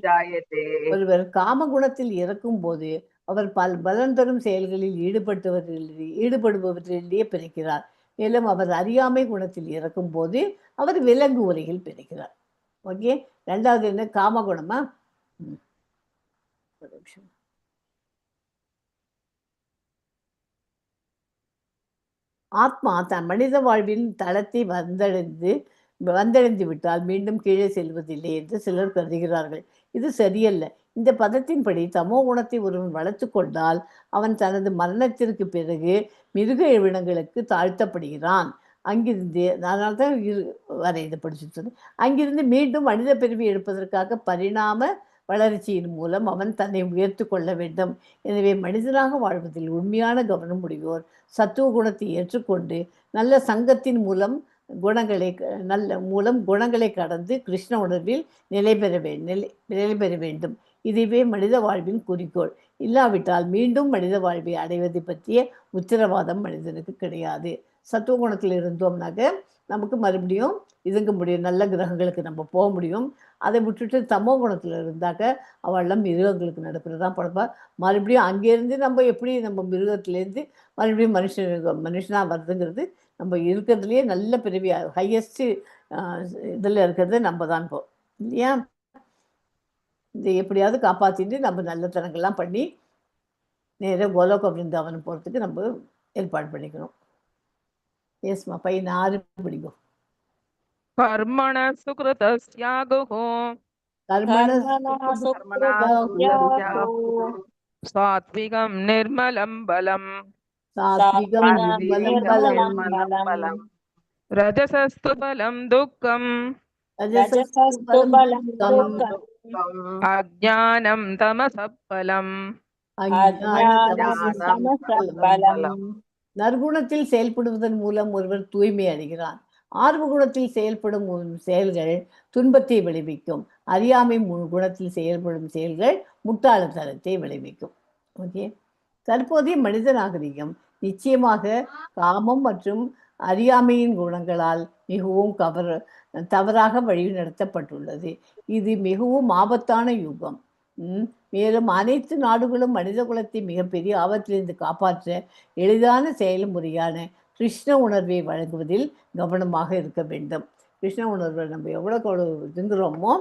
ஜாயதே. ஒருவர் காமகுணத்தில் இறக்கும் போது அவர் பலன் தரும் செயல்களில் ஈடுபடுபவர்களிடையே பிறக்கிறார். மேலும் அவர் அறியாமை குணத்தில் இறக்கும் போது அவர் விலங்கு உலகில் பிறக்கிறார். ஓகே, ரெண்டாவது என்ன? காமகுணமா? ஒரு நிமிஷம். ஆத்மா தன் மனித வாழ்வின் தளத்தை வந்தடைந்து வந்தடைந்து விட்டால் மீண்டும் கீழே செல்வதில்லை என்று சிலர் கருதுகிறார்கள். இது சரியல்ல. இந்த பதத்தின்படி தமோ குணத்தை ஒருவன் வளர்த்து கொண்டால் அவன் தனது மரணத்திற்கு பிறகு மிருக இனங்களுக்கு தாழ்த்தப்படுகிறான். அங்கிருந்து, அதனால தான் வர இதை படிச்சுட்டு சொன்னேன். அங்கிருந்து மீண்டும் மனித பிறவி எடுப்பதற்காக பரிணாம வளர்ச்சியின் மூலம் அவன் தன்னை உயர்த்து கொள்ள வேண்டும். எனவே மனிதனாக வாழ்வதில் உண்மையான கவனம் உடையோர் சத்துவ குணத்தை ஏற்றுக்கொண்டு நல்ல சங்கத்தின் மூலம் குணங்களை நல்ல மூலம் குணங்களை கடந்து கிருஷ்ண உணர்வில் நிலை பெற வேண்டும். இதுவே மனித வாழ்வின் குறிக்கோள். இல்லாவிட்டால் மீண்டும் மனித வாழ்வை அடைவதை பற்றிய உத்தரவாதம் மனிதனுக்கு கிடையாது. சத்துவ குணத்தில் இருந்தோம்னாக்க நமக்கு மறுபடியும் இதுங்க முடியும், நல்ல கிரகங்களுக்கு நம்ம போக முடியும். அதை விட்டுட்டு தமோ குணத்தில் இருந்தாக்க அவெல்லாம் மிருகங்களுக்கு நடக்கிறது தான் பழப்பா. மறுபடியும் அங்கேருந்து நம்ம எப்படி நம்ம மிருகத்துலேருந்து மறுபடியும் மனுஷனாக வருதுங்கிறது நம்ம இருக்கிறதுலையே நல்ல பிறவி ஹையஸ்ட்டு இதில் இருக்கிறது நம்ம தான் இப்போ இல்லையா? இதை எப்படியாவது காப்பாற்றிட்டு நம்ம நல்ல தனங்கள்லாம் பண்ணி நேராக கோலோக பிருந்தாவனம் போகிறதுக்கு நம்ம ஏற்பாடு பண்ணிக்கணும். எஸ்மா, 16 பிடிக்கும். கர்மண சுகிருதஸ்யாகுः கர்மண சாத்விகம் நிர்மலம் பலம் சாத்விகம் நிர்மலம் பலம் ரஜசஸ்து பலம் துக்கம் ரஜசஸ்து பலம் துக்கம் அஜ்ஞானம் தமசப் பலம். அஞ்ஞானம் பலம். நற்குணத்தில் செயல்படுவதன் மூலம் ஒருவர் தூய்மை அடைகிறார். ஆர்வ குணத்தில் செயல்படும் செயல்கள் துன்பத்தை விளைவிக்கும். அறியாமை குணத்தில் செயல்படும் செயல்கள் முட்டாள்தனத்தை விளைவிக்கும். ஓகே, தற்போதைய மனித நாகரிகம் நிச்சயமாக காமம் மற்றும் அறியாமையின் குணங்களால் மிகவும் தவறாக வழிநடத்தப்பட்டுள்ளது. இது மிகவும் ஆபத்தான யுகம். மேலும் அனைத்து நாடுகளும் மனித குலத்தை மிகப்பெரிய ஆபத்திலிருந்து காப்பாற்ற எளிதான செயல்முறையான கிருஷ்ண உணர்வை வழங்குவதில் கவனமாக இருக்க வேண்டும். கிருஷ்ண உணர்வை நம்ம எவ்வளோக்கு எவ்வளோ இதுங்கிறோமோ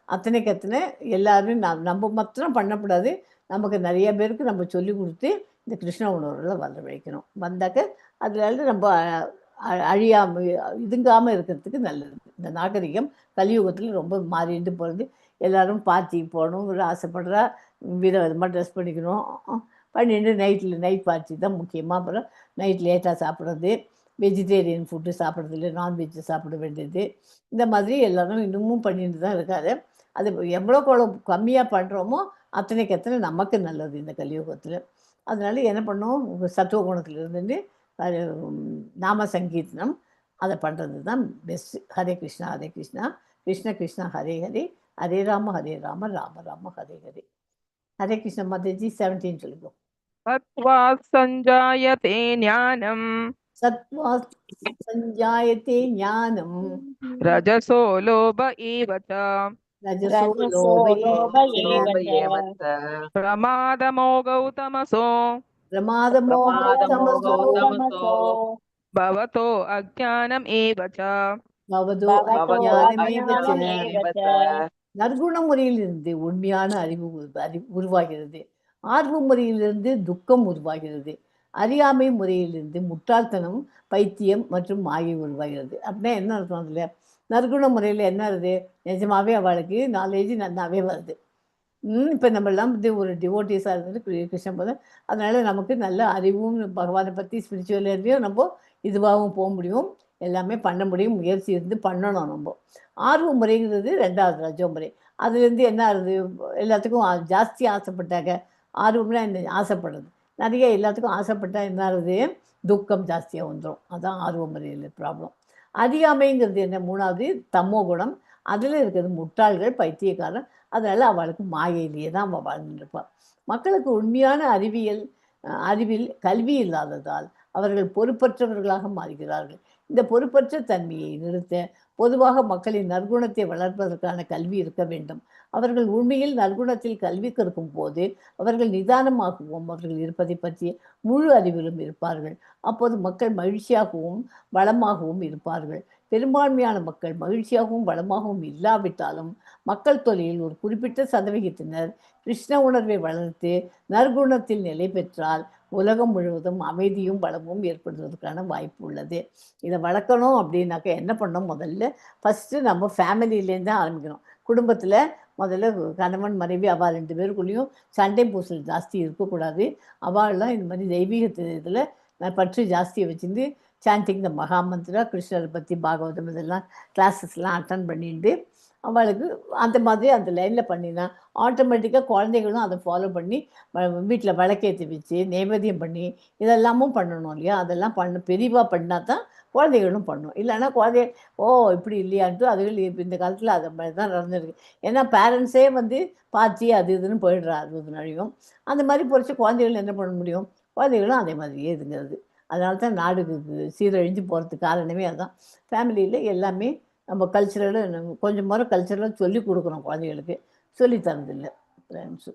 அத்தனைக்கு அத்தனை எல்லாரும் நம்ம மாத்திரம் பண்ணக்கூடாது. நமக்கு நிறைய பேருக்கு நம்ம சொல்லிக் கொடுத்து இந்த கிருஷ்ண உணர்வுகளை வரவழைக்கணும். வந்தாக்க அதனால நம்ம அழியாம இதுங்காம இருக்கிறதுக்கு நல்லது. இந்த நாகரிகம் கலியுகத்தில் ரொம்ப மாறிட்டு போகிறது. எல்லாரும் பார்ட்டிக்கு போகணுங்கிற ஆசைப்படுறா, வித விதமாக ட்ரெஸ் பண்ணிக்கணும் பண்ணிட்டு நைட் பார்ட்டி தான் முக்கியமாக. அப்புறம் நைட் லேட்டாக சாப்பிட்றது, வெஜிடேரியன் ஃபுட்டு சாப்பிட்றது இல்லை, நான்வெஜ்ஜு சாப்பிட வேண்டியது, இந்த மாதிரி எல்லாரும் இன்னமும் பண்ணிட்டு தான் இருக்காரு. அது எவ்வளோக்கு எவ்வளோ கம்மியாக பண்ணுறோமோ அத்தனைக்கு அத்தனை நமக்கு நல்லது இந்த கலியுகத்தில். அதனால என்ன பண்ணுவோம், சத்துவ குணத்தில் இருந்துட்டு அது, நாம சங்கீர்த்தனம் அதை பண்ணுறது தான் பெஸ்ட்டு. ஹரே கிருஷ்ணா ஹரே கிருஷ்ணா கிருஷ்ண கிருஷ்ணா ஹரே ஹரே, ஹரே ராம ஹரே ராம ராம ராம ஹரே ஹரே. ஹரே கிருஷ்ண மாதாஜி, 17 சொல்லுங்க. सत्त्वात् सञ्जायते ज्ञानम्. சத்வா சஞ்சாயத்தே ஞானம். रजसो लोभ एव च. ரஜசோ रजसो லோப लोभ ஏவ एव ச. च. ஏவ ச. प्रमादमोघौ तमसो. பிரமாதமோகோ பிரமாதமோகौ தமசோ. தமசோ. भवतो अज्ञानम् एव च. பவதோ भवतो பவதோ அஜ்ஞானமேவ ச. अज्ञानमेव அஜ்ஞானமேவ च. ச. நற்குண முறையிலிருந்து உண்மையான அறிவு அறிவு உருவாகிறது. ஆர்வ முறையிலிருந்து துக்கம் உருவாகிறது. அறியாமை முறையிலிருந்து முட்டாள்தனம், பைத்தியம் மற்றும் மாயை உருவாகிறது. அப்படின்னா என்ன அர்த்தம்? அதில் நற்குண முறையில் என்ன வருது? நிஜமாவே அவளுக்கு நாலேஜ் நல்லாவே வருது. இப்போ நம்மெல்லாம் வந்து ஒரு டிவோட்டிஸாக இருந்தது கிருஷ்ணன் போது, அதனால நமக்கு நல்ல அறிவும், பகவானை பற்றி ஸ்பிரிச்சுவலையும் நம்ம இதுவாகவும் போக முடியும், எல்லாமே பண்ண முடியும். முயற்சி இருந்து பண்ணணும் நம்ம. ஆர்வ முறைங்கிறது ரெண்டாவது ரஜோ முறை. அதுலேருந்து என்ன ஆகுது? எல்லாத்துக்கும் ஜாஸ்தி ஆசைப்பட்டாங்க. ஆர்வம்னா என்ன? ஆசைப்படுறது. நிறைய எல்லாத்துக்கும் ஆசைப்பட்டா என்ன ஆகுது? துக்கம் ஜாஸ்தியாக வந்துடும். அதான் ஆர்வ முறையில் ப்ராப்ளம். அறியாமைங்கிறது என்ன? மூணாவது தமோ குணம். அதில் இருக்கிறது முட்டாள்கள், பைத்தியக்காரன். அதனால் அவளுக்கு மாயையிலேயே தான் அவள் வாழ்ந்துருப்பாள். மக்களுக்கு உண்மையான அறிவில் கல்வி இல்லாததால் அவர்கள் பொறுப்பற்றவர்களாக மாறுகிறார்கள். இந்த பொறுப்பற்ற தன்மையை நிறுத்த பொதுவாக மக்களின் நற்குணத்தை வளர்ப்பதற்கான கல்வி இருக்க வேண்டும். அவர்கள் உண்மையில் நற்குணத்தில் கல்வி கற்கும் போது அவர்கள் நிதானமாகவும் அவர்கள் இருப்பதை பற்றிய முழு அறிவிலும் இருப்பார்கள். அப்போது மக்கள் மகிழ்ச்சியாகவும் வளமாகவும் இருப்பார்கள். பெரும்பான்மையான மக்கள் மகிழ்ச்சியாகவும் வளமாகவும் இல்லாவிட்டாலும் மக்கள் தொகையில் ஒரு குறிப்பிட்ட சதவிகிதத்தினர் கிருஷ்ண உணர்வை வளர்த்து நற்குணத்தில் நிலை பெற்றால் உலகம் முழுவதும் அமைதியும் வளமும் ஏற்படுவதற்கான வாய்ப்பு உள்ளது. இதை வளர்க்கணும் அப்படின்னாக்கா என்ன பண்ணணும்? முதல்ல ஃபஸ்ட்டு நம்ம ஃபேமிலியிலேருந்து தான் ஆரம்பிக்கணும். குடும்பத்தில் முதல்ல கணவன் மனைவி அவள் ரெண்டு பேருக்குள்ளேயும் சண்டை பூசல் ஜாஸ்தி இருக்கக்கூடாது. அவள்லாம் இந்த மாதிரி தெய்வீக இதில் பற்று ஜாஸ்தியை வச்சுருந்து சாண்டிங் த மகாமந்திரா, கிருஷ்ணரை பற்றி பாகவதம் இதெல்லாம் கிளாஸஸ்லாம் அட்டன் பண்ணிட்டு அவளுக்கு அந்த மாதிரி அந்த லைனில் பண்ணினா ஆட்டோமேட்டிக்காக குழந்தைகளும் அதை ஃபாலோ பண்ணி வீட்டில் விளக்கேற்றி வச்சு நைவேத்தியம் பண்ணி இதெல்லாமும் பண்ணணும் இல்லையா? அதெல்லாம் பண்ண பெரியவா பண்ணால் தான் குழந்தைகளும் பண்ணும். இல்லைன்னா குழந்தை ஓ இப்படி இல்லையான்ட்டு அதுகள் இப்ப இந்த காலத்தில் அது மாதிரி தான் நடந்துருக்கு. ஏன்னா பேரண்ட்ஸே வந்து பாச்சி அது இதுன்னு போயிடுறா 60 நாளையும். அந்த மாதிரி பொறிச்சு குழந்தைகள் என்ன பண்ண முடியும்? குழந்தைகளும் அதே மாதிரியே இதுங்கிறது. அதனால தான் நாடு சீரழிஞ்சு போகிறதுக்கு காரணமே அதுதான். ஃபேமிலியில் எல்லாமே நம்ம கல்ச்சரலாக நம்ம கொஞ்சம் முறை கல்ச்சரலாக சொல்லி கொடுக்குறோம், குழந்தைகளுக்கு சொல்லி தரதில்லை பேரண்ட்ஸு.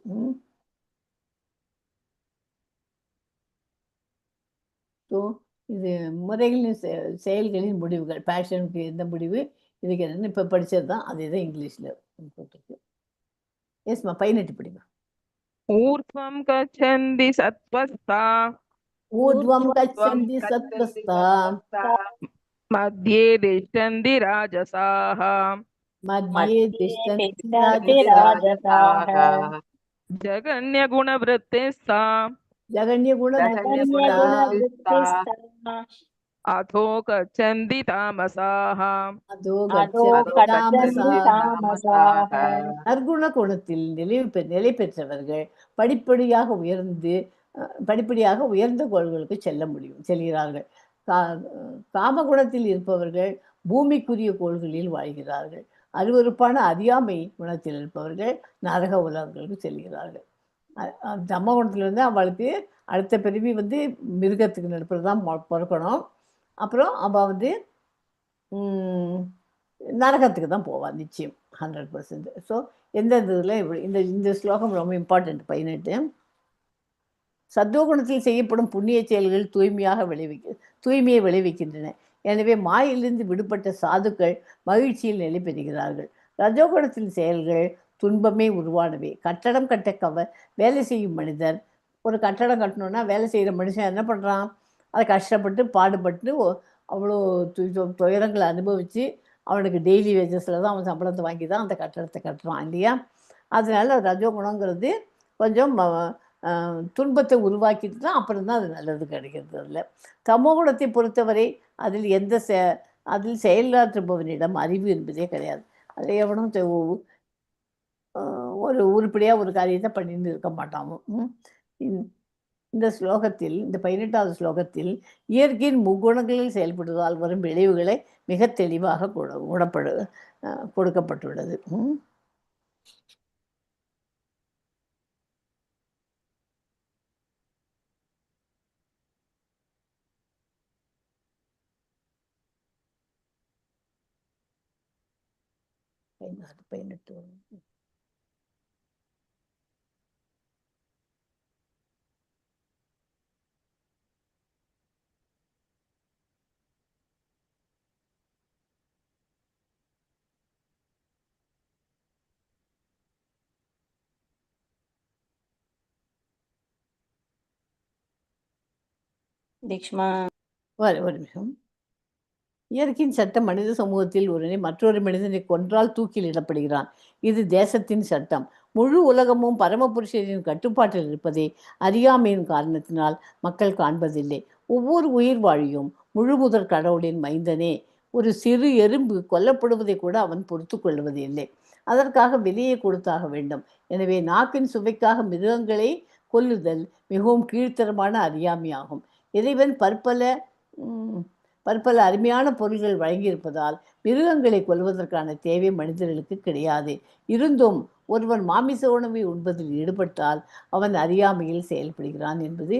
ஸோ இது முறைகளின் செயல்களின் முடிவுகள், பேஷனுக்கு எந்த முடிவு, இதுக்கு என்னன்னு இப்போ படித்தது தான், அதே தான் இங்கிலீஷில் போட்டிருக்கு. எஸ்மா, 18 படிமா. ऊर्ध्वं गच्छन्ति सत्त्वस्ता. ஊர்த்வம் த்வம் கச்சந்தி கச்சந்தி சத்வஸ்தா. சத்வஸ்தா. मध्ये तिष्ठन्ति राजसाः. மத்தியே मध्ये திஷ்டந்தி तिष्ठन्ति ராஜசாः. राजसाः. जघन्यगुणवृत्तिस्था. ஜகன்ய குணவృత్తిஸ்தா. जघन्यगुणवृत्तिस्था. अधो गच्छन्ति तामसाः. அதோ அதோ கச்சந்தி கச்சந்தி தாமசாः. தாமசாः. நற்குண குணத்தில் நிலை பெற்றவர்கள் படிப்படியாக உயர்ந்து படிப்படியாக உயர்ந்த கோள்களுக்கு செல்ல முடியும், செல்கிறார்கள். காமகுணத்தில் இருப்பவர்கள் பூமிக்குரிய கோள்களில் வாழ்கிறார்கள். அருவருப்பான அறியாமை குணத்தில் இருப்பவர்கள் நரக உலகங்களுக்கு செல்கிறார்கள். தம குணத்திலிருந்து அவளுக்கு அடுத்த பிறவி வந்து மிருகத்துக்கு நடுப்புற தான் பிறக்கணும். அப்புறம் அவள் வந்து நரகத்துக்கு தான் போவாள் நிச்சயம், 100%. ஸோ எந்தெந்த இதில் இப்படி இந்த இந்த ஸ்லோகம் ரொம்ப இம்பார்ட்டண்ட். 18. சத்துவகுணத்தில் செய்யப்படும் புண்ணிய செயல்கள் தூய்மையை விளைவிக்கின்றன. எனவே மாயிலிருந்து விடுபட்ட சாதுக்கள் மகிழ்ச்சியில் நிலை பெறுகிறார்கள். ரஜோகுணத்தின் செயல்கள் துன்பமே உருவானவை. கட்டடம் கட்ட வேலை செய்யும் மனிதர், ஒரு கட்டடம் கட்டணும்னா வேலை செய்கிற மனுஷன் என்ன பண்ணுறான்? அதை கஷ்டப்பட்டு பாடுபட்டு அவ்வளோ துயரங்களை அனுபவித்து அவனுக்கு டெய்லி வேஜஸில் தான் அவன் சம்பளத்தை வாங்கி தான் அந்த கட்டடத்தை கட்டுறான் இல்லையா? அதனால ரஜோகுணங்கிறது கொஞ்சம் துன்பத்தை உருவாக்கிட்டு தான் அப்புறம் தான் அது நல்லது கிடைக்கிறது. அதில் தமோகுணத்தை பொறுத்தவரை அதில் எந்த அதில் செயலாற்றுபவனிடம் அறிவு என்பதே கிடையாது. அதில் எவனும் ஒரு உருப்படியாக ஒரு காரியத்தை பண்ணின்னு இருக்க மாட்டான். இந்த ஸ்லோகத்தில், இந்த 18வது ஸ்லோகத்தில் இயற்கையின் முக்குணங்களில் செயல்படுவதால் வரும் விளைவுகளை மிக தெளிவாக கொடுக்கப்பட்டுள்ளது. 16, 18. தீக்ஷ்மா. ஒரு நிமிஷம். இயற்கையின் சட்டம் மனித சமூகத்தில் ஒருவனை மற்றொரு மனிதனை கொன்றால் தூக்கில் இடப்படுகிறான். இது தேசத்தின் சட்டம். முழு உலகமும் பரமபுருஷரின் கட்டுப்பாட்டில் இருப்பதை அறியாமையின் காரணத்தினால் மக்கள் காண்பதில்லை. ஒவ்வொரு உயிர் வாழியும் முழு முதற் கடவுளின் மைந்தனே. ஒரு சிறு எறும்பு கொல்லப்படுவதை கூட அவன் பொறுத்து கொள்வது இல்லை. அதற்காக விலையை கொடுத்தாக வேண்டும். எனவே நாக்கின் சுவைக்காக மிருகங்களை கொல்லுதல் மிகவும் கீழ்த்தரமான அறியாமையாகும். இறைவன் பற்பல பற்பல அருமையான பொருள்கள் வழங்கியிருப்பதால் மிருகங்களை கொல்வதற்கான தேவை மனிதர்களுக்கு கிடையாது. இருந்தும் ஒருவன் மாமிச உணவை உண்பதில் ஈடுபட்டால் அவன் அறியாமையில் செயல்படுகிறான் என்பது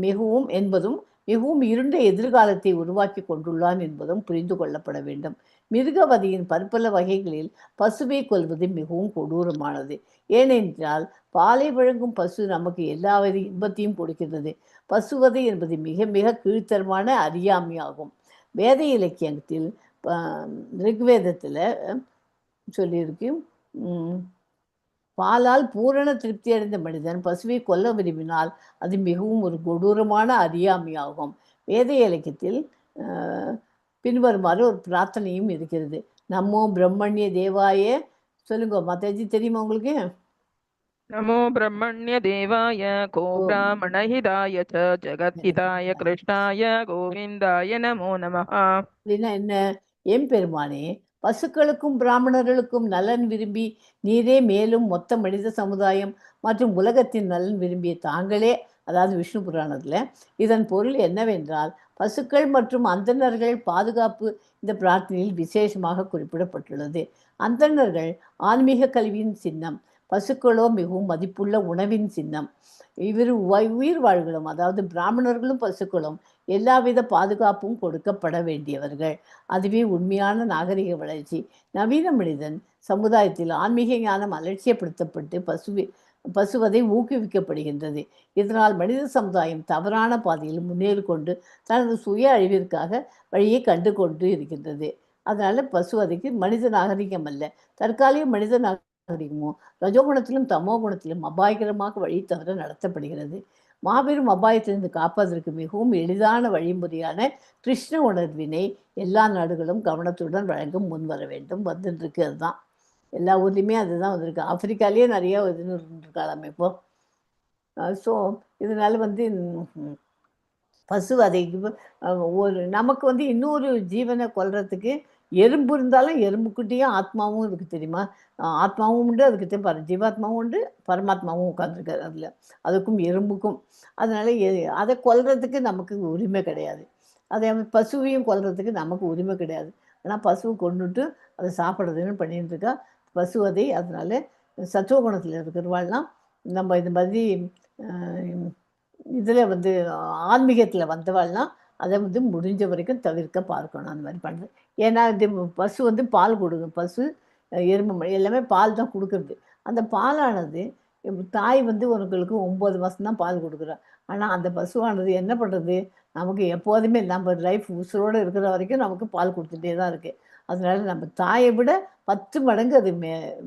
மிகவும் என்பதும் மிகவும் இருண்ட எதிர்காலத்தை உருவாக்கி கொண்டுள்ளான் என்பதும் புரிந்து கொள்ளப்பட வேண்டும். மிருகவதையின் பற்பல வகைகளில் பசுவை கொல்வது மிகவும் கொடூரமானது. ஏனென்றால் பாலை வழங்கும் பசு நமக்கு எல்லா வித இன்பத்தையும் கொடுக்கின்றது. பசுவதை என்பது மிக மிக கீழ்த்தரமான அறியாமையாகும். வேத இலக்கியத்தில் ரிக்வேதத்தில் சொல்லியிருக்கு, பாலால் பூரண திருப்தி அடைந்த மனிதன் பசுவை கொல்ல விரும்பினால் அது மிகவும் ஒரு கொடூரமான அறியாமையாகும். வேத இலக்கியத்தில் பின்வருமாறு ஒரு பிரார்த்தனையும் இருக்கிறது. நமோ பிரம்மண்ய தேவாய. சொல்லுங்க மாதாஜி, தெரியுமா உங்களுக்கு? नमो ब्रह्मण्य देवाय गोब्राह्मणहिताय च जगद्हिताय कृष्णाय गोविन्दाय नमो नमः. அப்படின்னா என்ன? எம்பெருமானே, பசுக்களுக்கும் பிராமணர்களுக்கும் நலன் விரும்பி நீரே மேலும் மொத்த மனித சமுதாயம் மற்றும் உலகத்தின் நலன் விரும்பிய தாங்களே, அதாவது விஷ்ணு புராணத்தில். இதன் பொருள் என்னவென்றால் பசுக்கள் மற்றும் அந்தணர்கள் பாதுகாப்பு இந்த பிரார்த்தனையில் விசேஷமாக குறிப்பிடப்பட்டுள்ளது. அந்தணர்கள் ஆன்மீக கல்வியின் சின்னம், பசுக்களோ மிகவும் மதிப்புள்ள உணவின் சின்னம். இவர் உயிர் வாழ்களும், அதாவது பிராமணர்களும் பசுக்களும் எல்லாவித பாதுகாப்பும் கொடுக்கப்பட வேண்டியவர்கள். அதுவே உண்மையான நாகரிக வளர்ச்சி. நவீன மனிதன் சமுதாயத்தில் ஆன்மீக ஞானம் அலட்சியப்படுத்தப்பட்டு பசுவதை ஊக்குவிக்கப்படுகின்றது. இதனால் மனித சமுதாயம் தவறான பாதையில் முன்னேறி கொண்டு தனது சுய அழிவிற்காக வழியை கண்டு கொண்டு இருக்கின்றது. அதனால பசுவதைக்கு மனித நாகரிகம் அல்ல. தற்காலிக மனித நாகரிகமோ ரஜோகுணத்திலும் தமோ குணத்திலும் அபாயகரமாக வழி தவற நடத்தப்படுகிறது. மாபெரும் அபாயத்திலிருந்து காப்பதற்கு மிகவும் எளிதான வழிமுறையான கிருஷ்ண உணர்வினை எல்லா நாடுகளும் கவனத்துடன் வழங்க முன்வர வேண்டும். வந்துருக்கு அதுதான் எல்லா ஊர்லேயுமே அதுதான் வந்திருக்கு. ஆப்பிரிக்காலேயே நிறைய இதுன்னு இருக்காளாமே இப்போ. ஸோ இதனால வந்து பசு அதை ஒரு நமக்கு வந்து இன்னொரு ஜீவனை கொல்றதுக்கு எறும்பு இருந்தாலும் எறும்புக்குட்டியும் ஆத்மாவும் இருக்குது தெரியுமா? ஆத்மாவும் உண்டு, அதுக்கிட்ட ஜீவாத்மாவும் உண்டு, பரமாத்மாவும் உட்காந்துருக்காரு அதில், அதுக்கும் எறும்புக்கும். அதனால அதை கொல்றதுக்கு நமக்கு உரிமை கிடையாது. அதே மாதிரி பசுவையும் கொல்றதுக்கு நமக்கு உரிமை கிடையாது. ஆனால் பசுவை கொன்னுட்டு அதை சாப்பிட்றதுன்னு பண்ணிட்டு இருக்கா பசுவதை. அதனால சத்துவகுணத்தில் இருக்கிறவாள்லாம் நம்ம இந்த மாதிரி இதில் வந்து ஆன்மீகத்தில் வந்தவாள்லாம் அதை வந்து முடிஞ்ச வரைக்கும் தவிர்க்க பார்க்கணும் அந்த மாதிரி பண்ணுறது. ஏன்னா இது பசு வந்து பால் கொடுக்கும், பசு எருமை மாடு எல்லாமே பால் தான் கொடுக்குறது. அந்த பாலானது தாய் வந்து உங்களுக்கு 9 மாதம் தான் பால் கொடுக்குறா. ஆனால் அந்த பசுவானது என்ன பண்ணுறது, நமக்கு எப்போதுமே நம்ம லைஃப் உசுரோடு இருக்கிற வரைக்கும் நமக்கு பால் கொடுத்துட்டே தான் இருக்குது. அதனால நம்ம தாயை விட 10 மடங்கு அது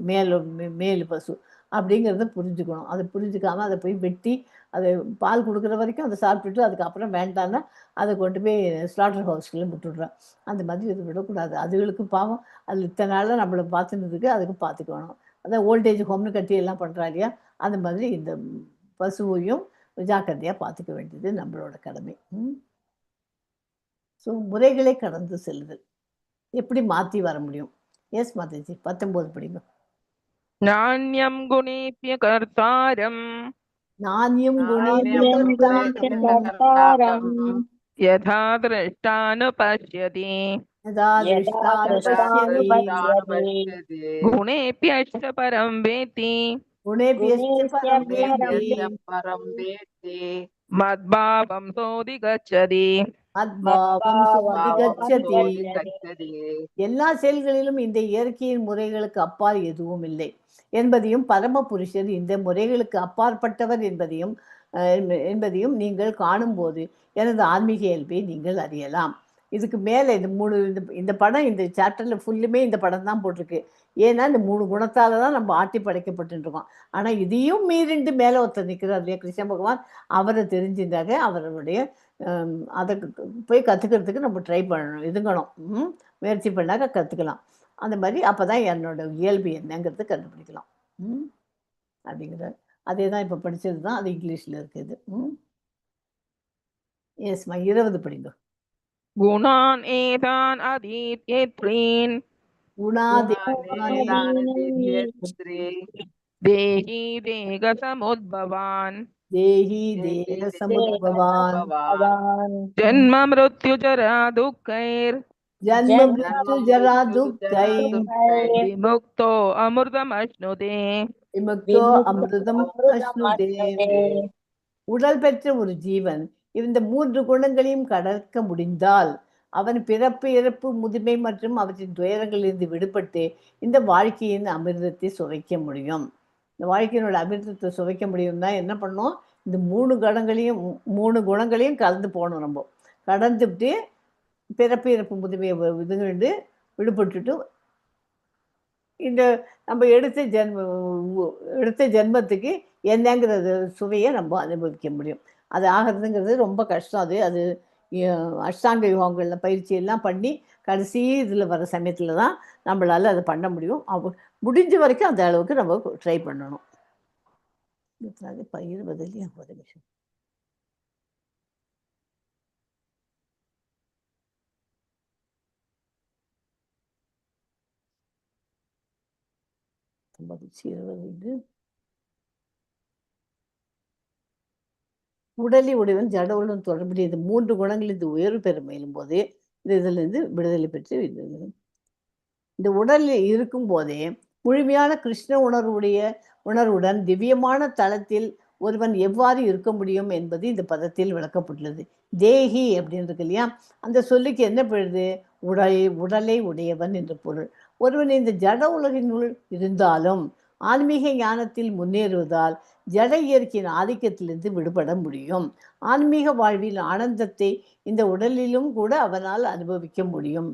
மேலு பசு அப்படிங்கிறத புரிஞ்சுக்கணும். அதை புரிஞ்சுக்காம அதை போய் வெட்டி அதை பால் கொடுக்குற வரைக்கும் அதை சாப்பிட்டுட்டு அதுக்கப்புறம் வேண்டான்னா அதை கொண்டு போய் ஸ்லாட்டர் ஹவுஸ்க்குள்ளே விட்டுடுறோம். அந்த மாதிரி இது விடக்கூடாது. அதுகளுக்கு பாவம், அது இத்தனை நாளாக நம்மளை பார்த்துனதுக்கு அதுக்கு பார்த்துக்கணும். அதான் ஓல்டேஜ் ஹோம்னு கட்டி எல்லாம் பண்ணுறா இல்லையா, அந்த மாதிரி இந்த பசுவையும் ஜாக்கிரதையாக பார்த்துக்க வேண்டியது நம்மளோட கடமை. ஸோ முறைகளை கடந்து செல்லுதல் எப்படி மாற்றி வர முடியும்? எஸ் மாதாஜி, 19 படிங்க. நாண்யம் குணேப்ய கர்த்தாரம் நாண்யம் குணேப்ய நாண்யம் கர்த்தாரம் யதா திருஷ்டானுபஷ்யதி யதா திருஷ்டானுபஷ்யதி குணேப்யஷ்ட பரம் வேத்தி குணேப்யஷ்ட பரம் வேத்தி பரம் வேத்தி மத்பாவம் சோதி கச்சதி மத்பாவம் சோதிகச்சதி. கச்சதி. எல்லா செயல்களிலும் இந்த இயற்கையின் முறைகளுக்கு அப்பால் எதுவும் இல்லை என்பதையும், பரம புருஷர் இந்த முறைகளுக்கு அப்பாற்பட்டவர் என்பதையும் என்பதையும் நீங்கள் காணும்போது எனது ஆன்மீக இயல்பை நீங்கள் அறியலாம். இதுக்கு மேலே இந்த மூணு இந்த படம், இந்த சாப்டரில் ஃபுல்லுமே இந்த படம் தான் போட்டிருக்கு. ஏன்னா இந்த மூணு குணத்தால் தான் நம்ம ஆட்டி படைக்கப்பட்டுருக்கோம். ஆனால் இதையும் மீறிண்டு மேலே ஒருத்தர் நிற்கிறார் இல்லையா, கிருஷ்ண பகவான். அவரை தெரிஞ்சிருந்தாக்க அவருடைய அதை போய் கற்றுக்கிறதுக்கு நம்ம ட்ரை பண்ணணும், இதுங்கணும். முயற்சி பண்ணாக்க கற்றுக்கலாம். அந்த மாதிரி அப்போ தான் என்னோட இயல்பு என்னங்கிறது கண்டுபிடிக்கலாம். அப்படிங்கிறார். அதே தான் இப்போ படித்தது தான், அது இங்கிலீஷில் இருக்குது. எஸ்மா, 20 படிங்க. गुणान् एतान् अधीत्येत्रीन् देही देहसमुद्भवान् தேஹி தேக சமுद्भवाன் जन्म मृत्युजरा दुःखैर् ஜன்ம மிருத்யு ஜரா துக்கை विमुक्तो अमृतमश्नुते. விமுக்தோ அமிர்தம் அஸ்னுதே. உடல் பெற்ற ஒரு ஜீவன் இந்த மூன்று குணங்களையும் கடக்க முடிந்தால் அவன் பிறப்பு, இறப்பு, முதுமை மற்றும் அவற்றின் துயரங்களிலிருந்து விடுபட்டு இந்த வாழ்க்கையின் அமிர்தத்தை சுவைக்க முடியும். இந்த வாழ்க்கையினோட அமிர்தத்தை சுவைக்க முடியும்னா என்ன பண்ணும்? இந்த மூணு குணங்களையும் கலந்து போகணும். நம்ம கடந்துவிட்டு பிறப்பு, இறப்பு, முதுமையை இதுங்கண்டு விடுபட்டுட்டு இந்த நம்ம எடுத்த ஜென்மத்துக்கு என்னங்கிறது சுவையை நம்ம அனுபவிக்க முடியும். அது ஆகிறதுங்கிறது ரொம்ப கஷ்டம். அது அது அஷ்டாங்க யோகங்களில் பயிற்சி எல்லாம் பண்ணி கடைசி இதில் வர சமயத்தில் தான் நம்மளால் அதை பண்ண முடியும். முடிஞ்ச வரைக்கும் அந்த அளவுக்கு நம்ம ட்ரை பண்ணணும். 20 இல்லையா? ஒரு நிமிஷம். 20. உடலை உடையவன் ஜட உடலும் தொடர்புடைய இந்த மூன்று குணங்கள் இந்த உயர்வு பெற முயலும் போது இந்த இதிலிருந்து விடுதலை பெற்று இந்த உடலில் இருக்கும் போதே முழுமையான கிருஷ்ண உணர்வுடன் திவ்யமான தளத்தில் ஒருவன் எவ்வாறு இருக்க முடியும் என்பது இந்த பதத்தில் விளக்கப்பட்டுள்ளது. தேகி அப்படின்னு இருக்கு இல்லையா, அந்த சொல்லுக்கு என்ன பெறுது? உடலை உடையவன் என்று பொருள். ஒருவன் இந்த ஜட உலகினுள் இருந்தாலும் ஆன்மீக ஞானத்தில் முன்னேறுவதால் ஜட இயற்கையின் ஆதிக்கத்திலிருந்து விடுபட முடியும். ஆன்மீக வாழ்வில் ஆனந்தத்தை இந்த உடலிலும் கூட அவனால் அனுபவிக்க முடியும்.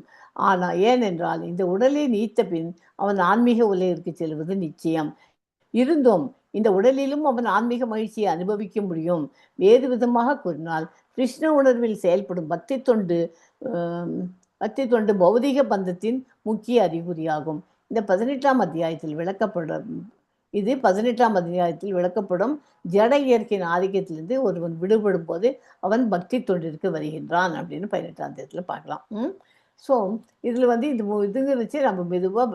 ஆனால் ஏனென்றால் இந்த உடலை நீத்த பின் அவன் ஆன்மீக உலகிற்கு செல்வது நிச்சயம். இருந்தும் இந்த உடலிலும் அவன் ஆன்மீக மகிழ்ச்சியை அனுபவிக்க முடியும். வேறு விதமாக கூறினால் கிருஷ்ண உணர்வில் செயல்படும் பக்தி தொண்டு பௌதிக பந்தத்தின் முக்கிய அறிகுறியாகும். இந்த 18ஆம் அத்தியாயத்தில் விளக்கப்படும் இது 18ஆம் அத்தியாயத்தில் விளக்கப்படும் ஜட இயற்கையின் ஆதிக்கத்திலிருந்து ஒருவன் விடுபடும் போது அவன் பக்தி தொண்டிற்கு வருகின்றான் அப்படின்னு 18ஆம் அத்தியாயத்தில் பார்க்கலாம். ஸோ இதில் வந்து இந்த இதுங்க வச்சு நம்ம மெதுவாக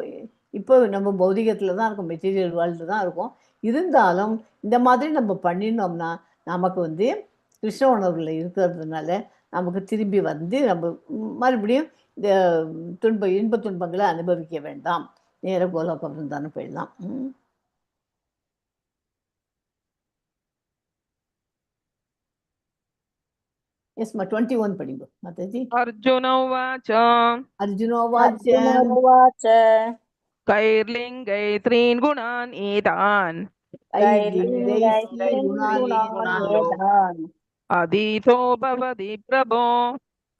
இப்போ நம்ம பௌதிகத்தில் தான் இருக்கும், மெட்டீரியல் வேர்ல்டு தான் இருக்கும். இருந்தாலும் இந்த மாதிரி நம்ம பண்ணினோம்னா நமக்கு வந்து கிருஷ்ண உணர்வுல இருக்கிறதுனால நமக்கு திரும்பி வந்து நம்ம மறுபடியும் இந்த இன்ப துன்பங்களை அனுபவிக்க வேண்டாம். நேர கோலோகம் தானே போயிடலாம். எஸ்மா 21 படிங்க மாதாஜி. अर्जुन उवाच. அர்ஜுனோவாச்ச. अर्जुनोवाच. कैर्लिङ्गै त्रीन् गुणान् एतान् कैर्लिङ्गैस्त्रीन् अधीतो भवति प्रभो.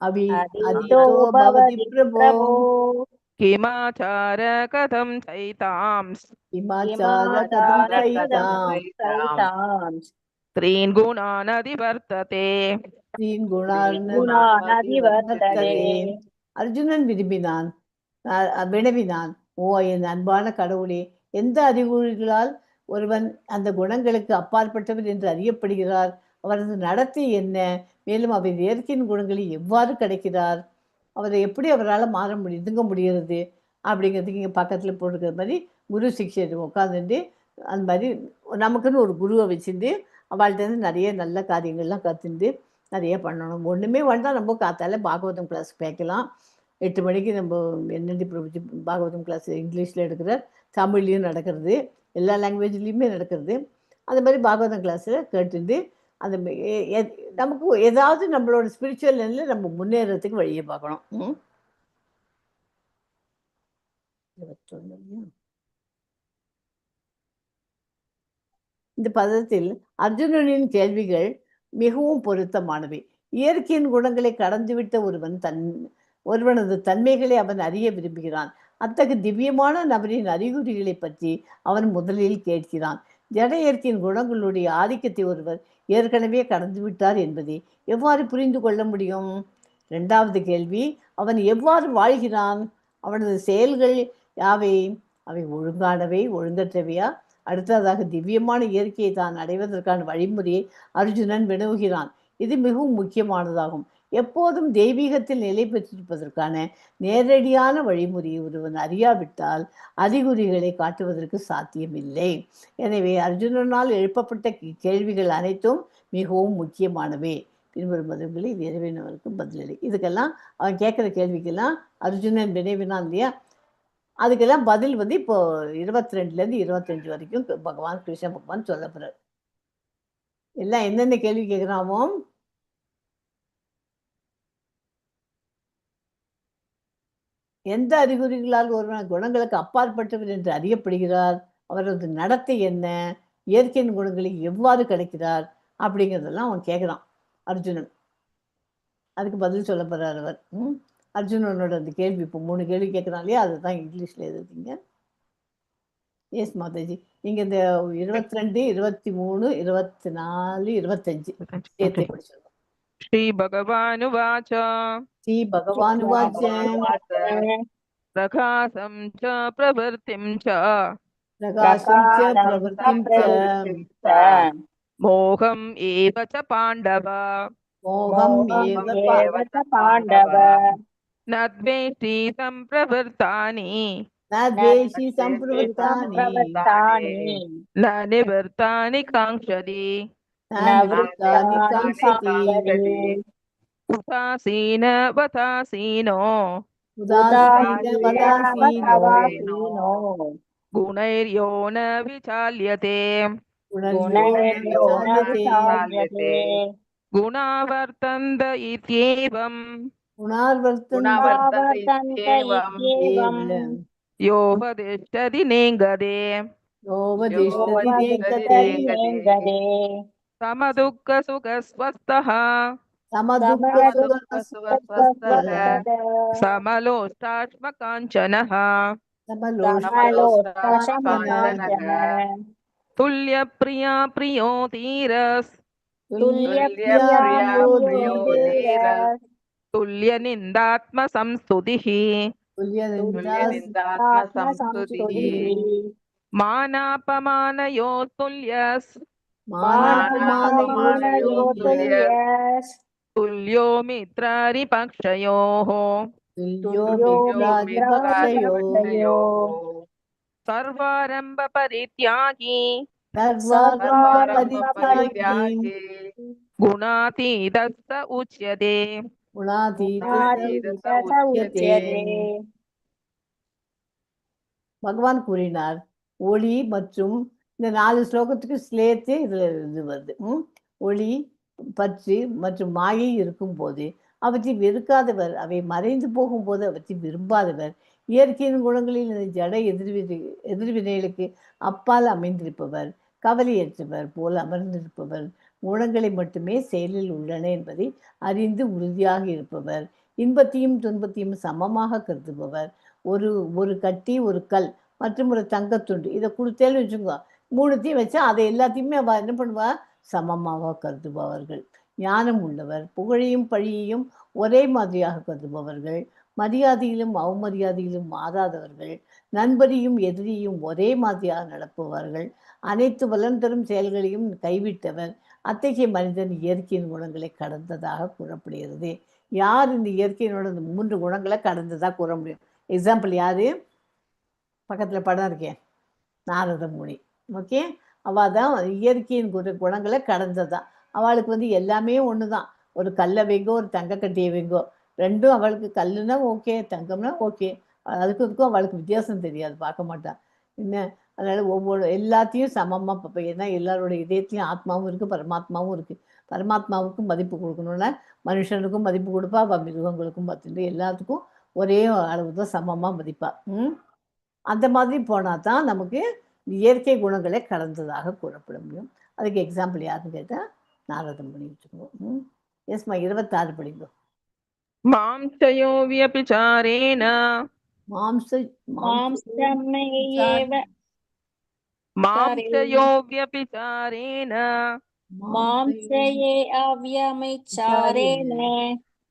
அதீதோ பவதி பிரபோ. किमाचार कथं चैतां கிமாச்சார கதம் சைதாம் त्रीन् गुणान् अधिवर्तते. தீன் குணான். அர்ஜுனன் விரும்பினான், வினவினான். ஓ என் அன்பான கடவுளே, எந்த அறிகுறிகளால் ஒருவன் அந்த குணங்களுக்கு அப்பாற்பட்டவர் என்று அறியப்படுகிறார்? அவரது நடத்தை என்ன? மேலும் அவர் இயற்கையின் குணங்களை எவ்வாறு கிடைக்கிறார்? அவரை எப்படி அவரால் மாற முடியும், இதுங்க முடிகிறது அப்படிங்கிறதுக்கு இங்கே பக்கத்தில் போட்டுக்கிற மாதிரி குரு சிக்ஷர் உட்காந்துட்டு அந்த மாதிரி நமக்குன்னு ஒரு குருவை வச்சுட்டு அவள்கிட்ட நிறைய நல்ல காரியங்கள்லாம் கற்றுண்டு நிறைய பண்ணணும். ஒன்றுமே வேண்டாம், நம்ம காத்தால பாகவதம் கிளாஸ் கேட்கலாம். 8 மணிக்கு நம்ம என்னென்ன பிரபுஜி பாகவதம் கிளாஸ் இங்கிலீஷில் எடுக்கிறார், தமிழ்லேயும் நடக்கிறது, எல்லா லாங்குவேஜ்லேயுமே நடக்கிறது. அந்த மாதிரி பாகவதம் கிளாஸில் கேட்டுட்டு அந்த நமக்கு ஏதாவது நம்மளோட ஸ்பிரிச்சுவல் லைனில் நம்ம முன்னேறதுக்கு வழியை பார்க்கணும். 21 இல்லையா? இந்த பதத்தில் அர்ஜுனனின் கேள்விகள் மிகவும் பொருத்தமானவை. இயற்கையின் குணங்களை கடந்துவிட்ட ஒருவனது தன்மைகளை அவன் அறிய விரும்புகிறான். அத்தகு திவ்யமான நபரின் அறிகுறிகளை பற்றி அவன் முதலில் கேட்கிறான். ஜட இயற்கையின் குணங்களுடைய ஆதிக்கத்தை ஒருவர் ஏற்கனவே கடந்து விட்டார் என்பதை எவ்வாறு புரிந்து கொள்ள முடியும்? இரண்டாவது கேள்வி, அவன் எவ்வாறு வாழ்கிறான்? அவனது செயல்கள் யாவை? அவை ஒழுங்கானவை, ஒழுங்கற்றவையா? அடுத்ததாக திவ்யமான இயற்கையை தான் அடைவதற்கான வழிமுறையை அர்ஜுனன் வினவுகிறான். இது மிகவும் முக்கியமானதாகும். எப்போதும் தெய்வீகத்தில் நிலை பெற்றிருப்பதற்கான நேரடியான வழிமுறையை ஒருவன் அறியாவிட்டால் அறிகுறிகளை காட்டுவதற்கு சாத்தியமில்லை. எனவே அர்ஜுனனால் எழுப்பப்பட்ட கேள்விகள் அனைத்தும் மிகவும் முக்கியமானவை. பின்வரும் பதில்களை இது இறைவனவருக்கு பதிலளி. இதுக்கெல்லாம் அவன் கேட்குற கேள்விக்கெல்லாம் அர்ஜுனன் வினைவினான் இல்லையா, அதுக்கெல்லாம் பதில் வந்து இப்போ 22லேருந்து 25 வரைக்கும் பகவான் கிருஷ்ண பகவான் சொல்ல போறார். எல்லாம் என்னென்ன கேள்வி கேட்குறாமோ, எந்த அறிகுறிகளால் ஒருவன் குணங்களுக்கு அப்பாற்பட்டவர் என்று அறியப்படுகிறார், அவரது நடத்தை என்ன, இயற்கையின் குணங்களை எவ்வாறு கிடைக்கிறார் அப்படிங்கிறதெல்லாம் அவன் கேட்குறான் அர்ஜுனன். அதுக்கு பதில் சொல்ல போறார் அவர். அர்ஜுனனோட அந்த கேள்வி இப்போ 3 கேள்வி கேட்குறான் இல்லையா, அதுதான் இங்கிலீஷில் எழுதுங்க. எஸ் மாதாஜி, நீங்கள் இந்த 22, 23, 24, 25 சேர்த்தே படிச்சிருக்கோம். ஸ்ரீ பகவானுவாச்ச. ஸ்ரீ பகவானுவாச்ச. பிரகாசம் ச பிரவர்த்திம் ச. பிரகாசம் ச பிரவர்த்திம் ச. மோகம் ஏவ ச பாண்டவ. மோகம் ஏவ பாண்டவ. ந த்வேஷ்டி சம்பிரவர்த்தானி. ந த்வேஷி சம்பிரவர்த்தானி. ந நிவர்த்தானி காங்க்ஷதி. ந நிவர்த்தானி காங்க்ஷதி. உதாசீன வதாசீனோ. உதாசீன வதாசீனோ. குணைர்யோ ந விசால்யதே. குணர்யோ ந விசால்யதே. குணாவர்த்தந்த இத்யேவம். குணாவர்த்தந்த யோபதிஷ்டதி நேங்கதே. யோபதிஷ்டதி நேங்கதே. சமதுக்க சுகஸ்வஸ்தः. சமதுக்க சுகஸ்வஸ்தः. சமலோஷ்டாஷ்மகாஞ்சனः. சமலோஷ்டாஷ்மகாஞ்சனः. துல்லியப்ரியா பிரியோ தீரஸ். துல்லியப்ரியா பிரியோ தீரஸ். துல்லியநிந்தாத்ம சம்ஸ்துதிः. துல்லியநிந்தாத்ம சம்ஸ்துதிः. மானாபமானயோ துல்லியஸ். மானாபமானயோ துல்லியஸ். துல்லியோ மித்ராரிபக்ஷயோः. துல்லியோ மித்ராரிபக்ஷயோः. சர்வாரம்ப பரித்யாகி. சர்வாரம்ப பரித்யாகி. குணாதீதஸ்ஸ உச்யதே. குணாதீதஸ்ஸ உச்யதே. பகவான் கூறினார், ஒளி மற்றும் இந்த 4 ஸ்லோகத்துக்கு சேர்த்து இதுல இது வருது. ஒளி, பற்று மற்றும் மாயை இருக்கும் போது அவற்றை வெறுக்காதவர், அவை மறைந்து போகும்போது அவற்றை விரும்பாதவர், இயற்கையின் குணங்களில் இந்த ஜட எதிர்வினைகளுக்கு அப்பால் அமைந்திருப்பவர், கவலையற்றவர் போல் அமர்ந்திருப்பவர், குணங்களை மட்டுமே செயலில் உள்ளன என்பதை அறிந்து உறுதியாக இருப்பவர், இன்பத்தையும் துன்பத்தையும் சமமாக கருதுபவர், ஒரு ஒரு கட்டி ஒரு கல் மற்றும் ஒரு தங்கத்துண்டு இதை கொடுத்தேன்னு வச்சுக்கோ, 3த்தையும் வச்சா அதை எல்லாத்தையுமே அவ என்ன பண்ணுவா, சமமாக கருதுபவர்கள், ஞானம் உள்ளவர், புகழையும் பழியையும் ஒரே மாதிரியாக கருதுபவர்கள், மரியாதையிலும் அவமரியாதையிலும் மாறாதவர்கள், நண்பரையும் எதிரியும் ஒரே மாதிரியாக நடப்பவர்கள், அனைத்து வளம் தரும் செயல்களையும் கைவிட்டவர், அத்தகைய மனிதன் இயற்கையின் குணங்களை கடந்ததாக கூறப்படுகிறது. யார் இந்த இயற்கையினோட இந்த 3 குணங்களை கடந்ததாக கூற முடியும்? எக்ஸாம்பிள் யாரு? பக்கத்தில் படம் இருக்கேன், நாரத முனி. ஓகே, அவள் தான் இயற்கையின் குணங்களை கடந்ததான். அவளுக்கு வந்து எல்லாமே ஒன்று தான். ஒரு கல்லை வைங்கோ, ஒரு தங்கக்கட்டியை வைங்கோ, ரெண்டும் அவளுக்கு கல்லுன்னா ஓகே, தங்கம்னா ஓகே, அதுக்கும் இதுக்கும் அவளுக்கு வித்தியாசம் தெரியாது, பார்க்க மாட்டாள் என்ன. அதனால் ஒவ்வொரு எல்லாத்தையும் சமமாக பார்ப்பேன். ஏன்னா எல்லாரோட இதயத்தையும் ஆத்மாவும் இருக்குது, பரமாத்மாவும் இருக்குது. பரமாத்மாவுக்கும் மதிப்பு கொடுக்கணும்னா மனுஷனுக்கும் மதிப்பு கொடுப்பா, மிருகங்களுக்கும் பார்த்துட்டு எல்லாத்துக்கும் ஒரே அளவு தான் சமமாக மதிப்பா. அந்த மாதிரி போனால் தான் நமக்கு இயற்கை குணங்களை கடந்ததாக கூறப்பட முடியும். அதுக்கு எக்ஸாம்பிள் யாருன்னு கேட்டால் நாரத முனி வச்சுக்கோங்க. எஸ்மா, 26 படிங்க. மாம்சயோ வியபிசாரேண. மாம்ச மாம்சமேயேவ மாம்சயோ வியபிசாரேண மாம்சயே அவ்யமிச்சாரேண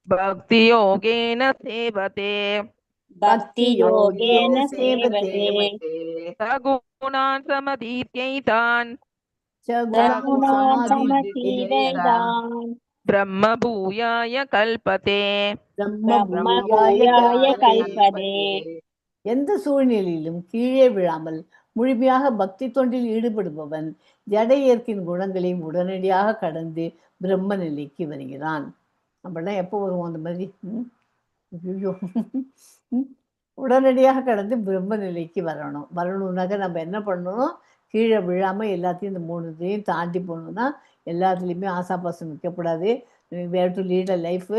பக்தியோகேன சேவதே பக்தி யோகேன சேவதே சகுணான் சமதீத்யைதான் சகுணான் சமதீதைதான் பிரம்ம பூயாய கல்பதே. பிரம்ம பூயாய கல்பதே. எந்த சூழ்நிலையிலும் கீழே விழாமல் முழுமையாக பக்தி தொண்டில் ஈடுபடுபவன் ஜட இயற்கையின் குணங்களையும் உடனடியாக கடந்து பிரம்ம நிலைக்கு வருகிறான். அப்படின்னா எப்போ வருவோம் அந்த மாதிரி? ஐயோ, உடனடியாக கடந்து பிரம்ம நிலைக்கு வரணும். வரணும்னாக்க நம்ம என்ன பண்ணணும்? கீழே விழாமல் எல்லாத்தையும் இந்த 3 இதையும் தாண்டி போகணுன்னா எல்லாத்துலேயுமே ஆசாபாசம் வைக்கக்கூடாது. We have to lead a life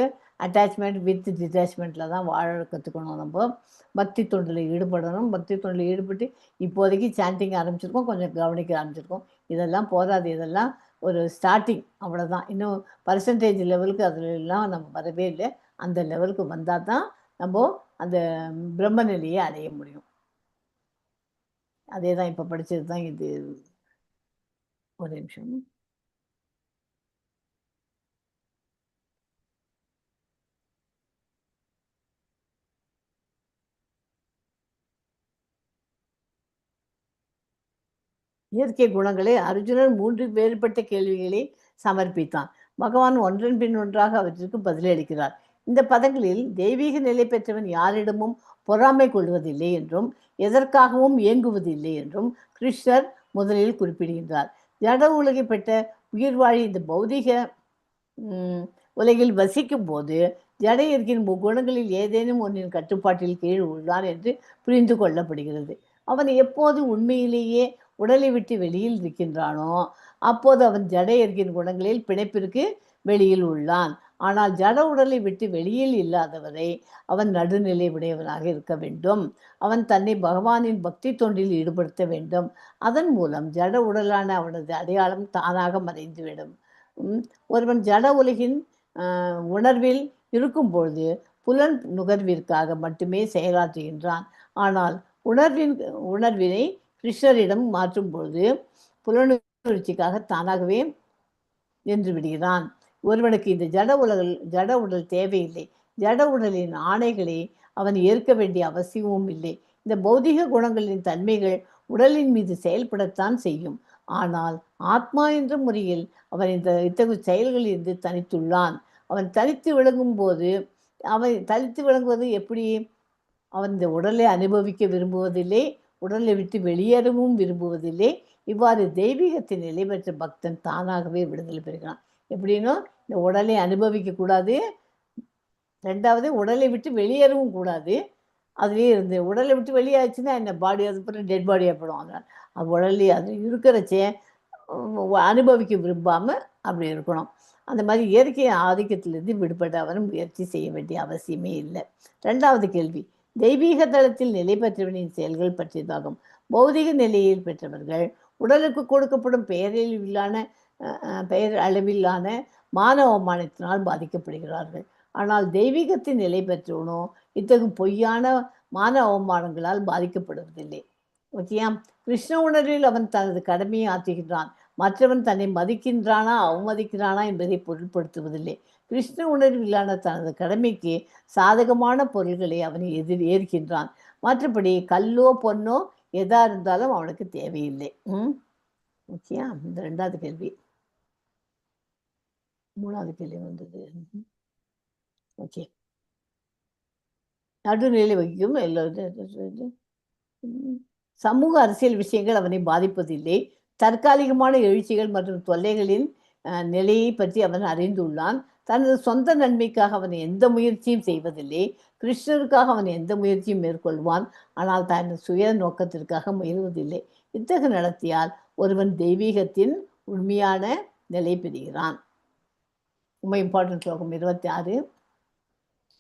attachment with டிட்டாச்மெண்ட்டில் தான் வாழ கற்றுக்கணும். நம்ம பக்தி தொண்டில் ஈடுபடணும். பக்தி தொண்டில் ஈடுபட்டு இப்போதைக்கு சாண்டிங் ஆரம்பிச்சிருக்கோம், கொஞ்சம் கவனிக்க ஆரம்பிச்சிருக்கோம். இதெல்லாம் போதாது, இதெல்லாம் ஒரு ஸ்டார்டிங், அவ்வளோதான். இன்னும் பர்சன்டேஜ் லெவலுக்கு அதுலாம் நம்ம வரவே இல்லை. அந்த லெவலுக்கு வந்தால் தான் நம்ம அந்த பிரம்ம நிலையை அடைய முடியும். அதே தான் இப்போ படித்தது தான் இது. ஒரு நிமிஷம். இயற்கை குணங்களை அர்ஜுனன் 3 வேறுபட்ட கேள்விகளை சமர்ப்பித்தான். பகவான் ஒன்றன் பின் ஒன்றாக அவற்றிற்கு பதிலளிக்கிறார். இந்த பதங்களில் தெய்வீக நிலை பெற்றவன் யாரிடமும் பொறாமை கொள்வதில்லை என்றும் எதற்காகவும் இயங்குவதில்லை என்றும் கிருஷ்ணர் முதலில் குறிப்பிடுகின்றார். ஜட உலகை பெற்ற உயிர் வாழி இந்த பௌதிக உலகில் வசிக்கும் போது ஜட இயற்கையின் குணங்களில் ஏதேனும் ஒன்றின் கட்டுப்பாட்டில் கீழ் உள்ளான் என்று புரிந்து கொள்ளப்படுகிறது. அவன் எப்போது உண்மையிலேயே உடலை விட்டு வெளியில் இருக்கின்றானோ அப்போது அவன் ஜட இயற்கையின் குணங்களில் பிணைப்பிற்கு வெளியில் உள்ளான். ஆனால் ஜட உடலை விட்டு வெளியில் இல்லாதவரை அவன் நடுநிலை உடையவனாக இருக்க வேண்டும். அவன் தன்னை பகவானின் பக்தி தொண்டில் ஈடுபடுத்த வேண்டும். அதன் மூலம் ஜட உடலான அவனது அடையாளம் தானாக மறைந்துவிடும். ஒருவன் ஜட உலகின் உணர்வில் இருக்கும்பொழுது புலன் நுகர்விற்காக மட்டுமே செயலாற்றுகின்றான். ஆனால் உணர்வினை கிருஷ்ணரிடம் மாற்றும் பொழுது புலனுணர்ச்சிக்காக தானாகவே நின்று விடுகிறான். ஒருவனுக்கு இந்த ஜட உடல் தேவையில்லை. ஜட உடலின் ஆணைகளை அவன் ஏற்க வேண்டிய அவசியமும் இல்லை. இந்த பௌதிக குணங்களின் தன்மைகள் உடலின் மீது செயல்படத்தான் செய்யும். ஆனால் ஆத்மா என்ற முறையில் அவன் இத்தகு செயல்களில் இருந்து தனித்துள்ளான். அவன் தனித்து விளங்கும் போது அவன் தனித்து விளங்குவது எப்படி? அவன் இந்த உடலை அனுபவிக்க விரும்புவதில்லை, உடலை விட்டு வெளியேறவும் விரும்புவதில்லை. இவ்வாறு தெய்வீகத்தின் நிலை பெற்ற பக்தன் தானாகவே விடுதலை பெறுகிறான். எப்படின்னா, இந்த உடலை அனுபவிக்கக்கூடாது, ரெண்டாவது உடலை விட்டு வெளியேறவும் கூடாது. அதுலேயே இருந்து உடலை விட்டு வெளியாச்சுன்னா என்ன பாடி, அதுக்கப்புறம் டெட் பாடியாக போடும். அதனால் அது உடலே அது இருக்கிறச்சே அனுபவிக்க விரும்பாமல் அப்படி இருக்கணும். அந்த மாதிரி இயற்கை ஆதிக்கத்திலிருந்து விடுபட அவன் முயற்சி செய்ய வேண்டிய அவசியமே இல்லை. ரெண்டாவது கேள்வி, தெய்வீக தளத்தில் நிலை பெற்றவனின் செயல்கள் பற்றியதாகும். பௌதிக நிலையில் பெற்றவர்கள் உடலுக்கு கொடுக்கப்படும் பெயர் அளவிலான மான அவமானத்தினால் பாதிக்கப்படுகிறார்கள். ஆனால் தெய்வீகத்தின் நிலை பெற்றவனோ இத்தகு பொய்யான மான அவமானங்களால் பாதிக்கப்படுவதில்லை. ஓகேயா? கிருஷ்ண உணர்வில் அவன் தனது கடமையை ஆற்றுகின்றான். மற்றவன் தன்னை மதிக்கின்றானா அவமதிக்கிறானா என்பதை பொருட்படுத்துவதில்லை. கிருஷ்ண உணர்விலான தனது கடமைக்கு சாதகமான பொருள்களை அவன் ஏற்கின்றான். மற்றபடி கல்லோ பொன்னோ எதா இருந்தாலும் அவனுக்கு தேவையில்லை. ஓகேயா? இந்த ரெண்டாவது கேள்வி. மூணாவது கேள்வி வந்தது. ஓகே, நடுநிலை வகிக்கும் எல்லா சமூக அரசியல் விஷயங்கள் அவனை பாதிப்பதில்லை. தற்காலிகமான எழுச்சிகள் மற்றும் தொல்லைகளின் நிலையை பற்றி அவன் அறிந்துள்ளான். தனது சொந்த நன்மைக்காக அவன் எந்த முயற்சியும் செய்வதில்லை. கிருஷ்ணருக்காக அவன் எந்த முயற்சியும் மேற்கொள்வான். ஆனால் தனது சுய நோக்கத்திற்காக முயல்வதில்லை. இத்தகு நடத்தியால் ஒருவன் தெய்வீகத்தின் உண்மையான நிலை பெறுகிறான். ரொம்ப இம்பார்ட்டன்ட் ஸ்லோகம். 26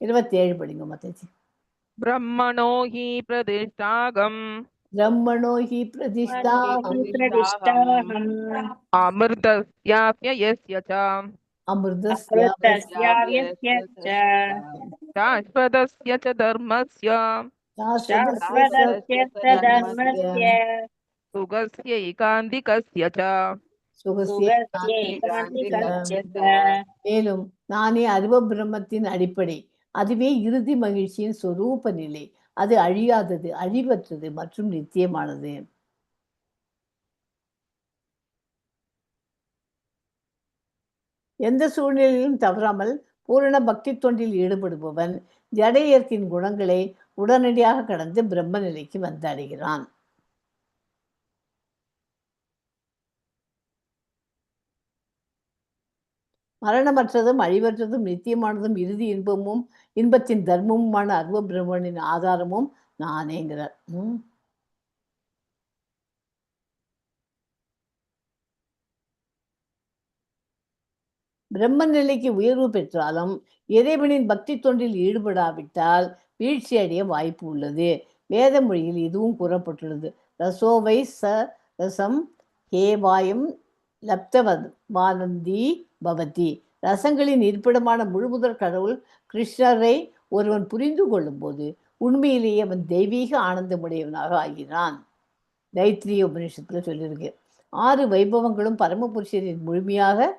27 படிங்க மாதாஜி. ब्रह्मणो हि प्रतिष्ठागम् பிரம்மணோ he பிரதிஷ்டாகம் பிரதிஷ்டாஹம் अमृतस्याप्ययस्य च அமிர்தஸ்யாவஸ்ய அமிர்தஸ்யாவ்யஸ்ய ச शाश्वतस्य च धर्मस्य சாஸ்வதஸ்ய சாஸ்வதஸ்ய ச தர்மஸ்ய सुखस्यैकान्तिकस्य च சுகஸ்ய சுகஸ்ய ஏகாந்திகஸ்ய ச. மேலும் நானே அருவ பிரம்மத்தின் அடிப்படை, அதுவே இறுதி மகிழ்ச்சியின் சொரூப நிலை, அது அழியாதது, அழிவற்றது மற்றும் நித்தியமானது. எந்த சூழ்நிலையிலும் தவறாமல் பூரண பக்தி தொண்டில் ஈடுபடுபவன் ஜட இயற்கையின் குணங்களை உடனடியாக கடந்து பிரம்ம நிலைக்கு வந்தடைகிறான். மரணமற்றதும் அழிவற்றதும் நித்தியமானதும் இறுதி இன்பமும் இன்பத்தின் தர்மமுமான அருவ பிரம்மனின் ஆதாரமும் நானேங்கிறார். பிரம்ம நிலைக்கு உயர்வு பெற்றாலும் இறைவனின் பக்தி தொண்டில் ஈடுபடாவிட்டால் வீழ்ச்சி அடைய வாய்ப்பு உள்ளது. வேத மொழியில் இதுவும் கூறப்பட்டுள்ளது. ரசோவை ச ரசம் ஹேவாயம் லப்தவானந்தி பவதி. ரசங்களின் இருப்பிடமான முழுமுதற் கடவுள் கிருஷ்ணரை ஒருவன் புரிந்து கொள்ளும் போது உண்மையிலேயே அவன் தெய்வீக ஆனந்தமுடையவனாக ஆகிறான். தைத்திரிய உபநிஷத்துல சொல்லியிருக்கு. 6 வைபவங்களும் பரமபுருஷரின் முழுமையாக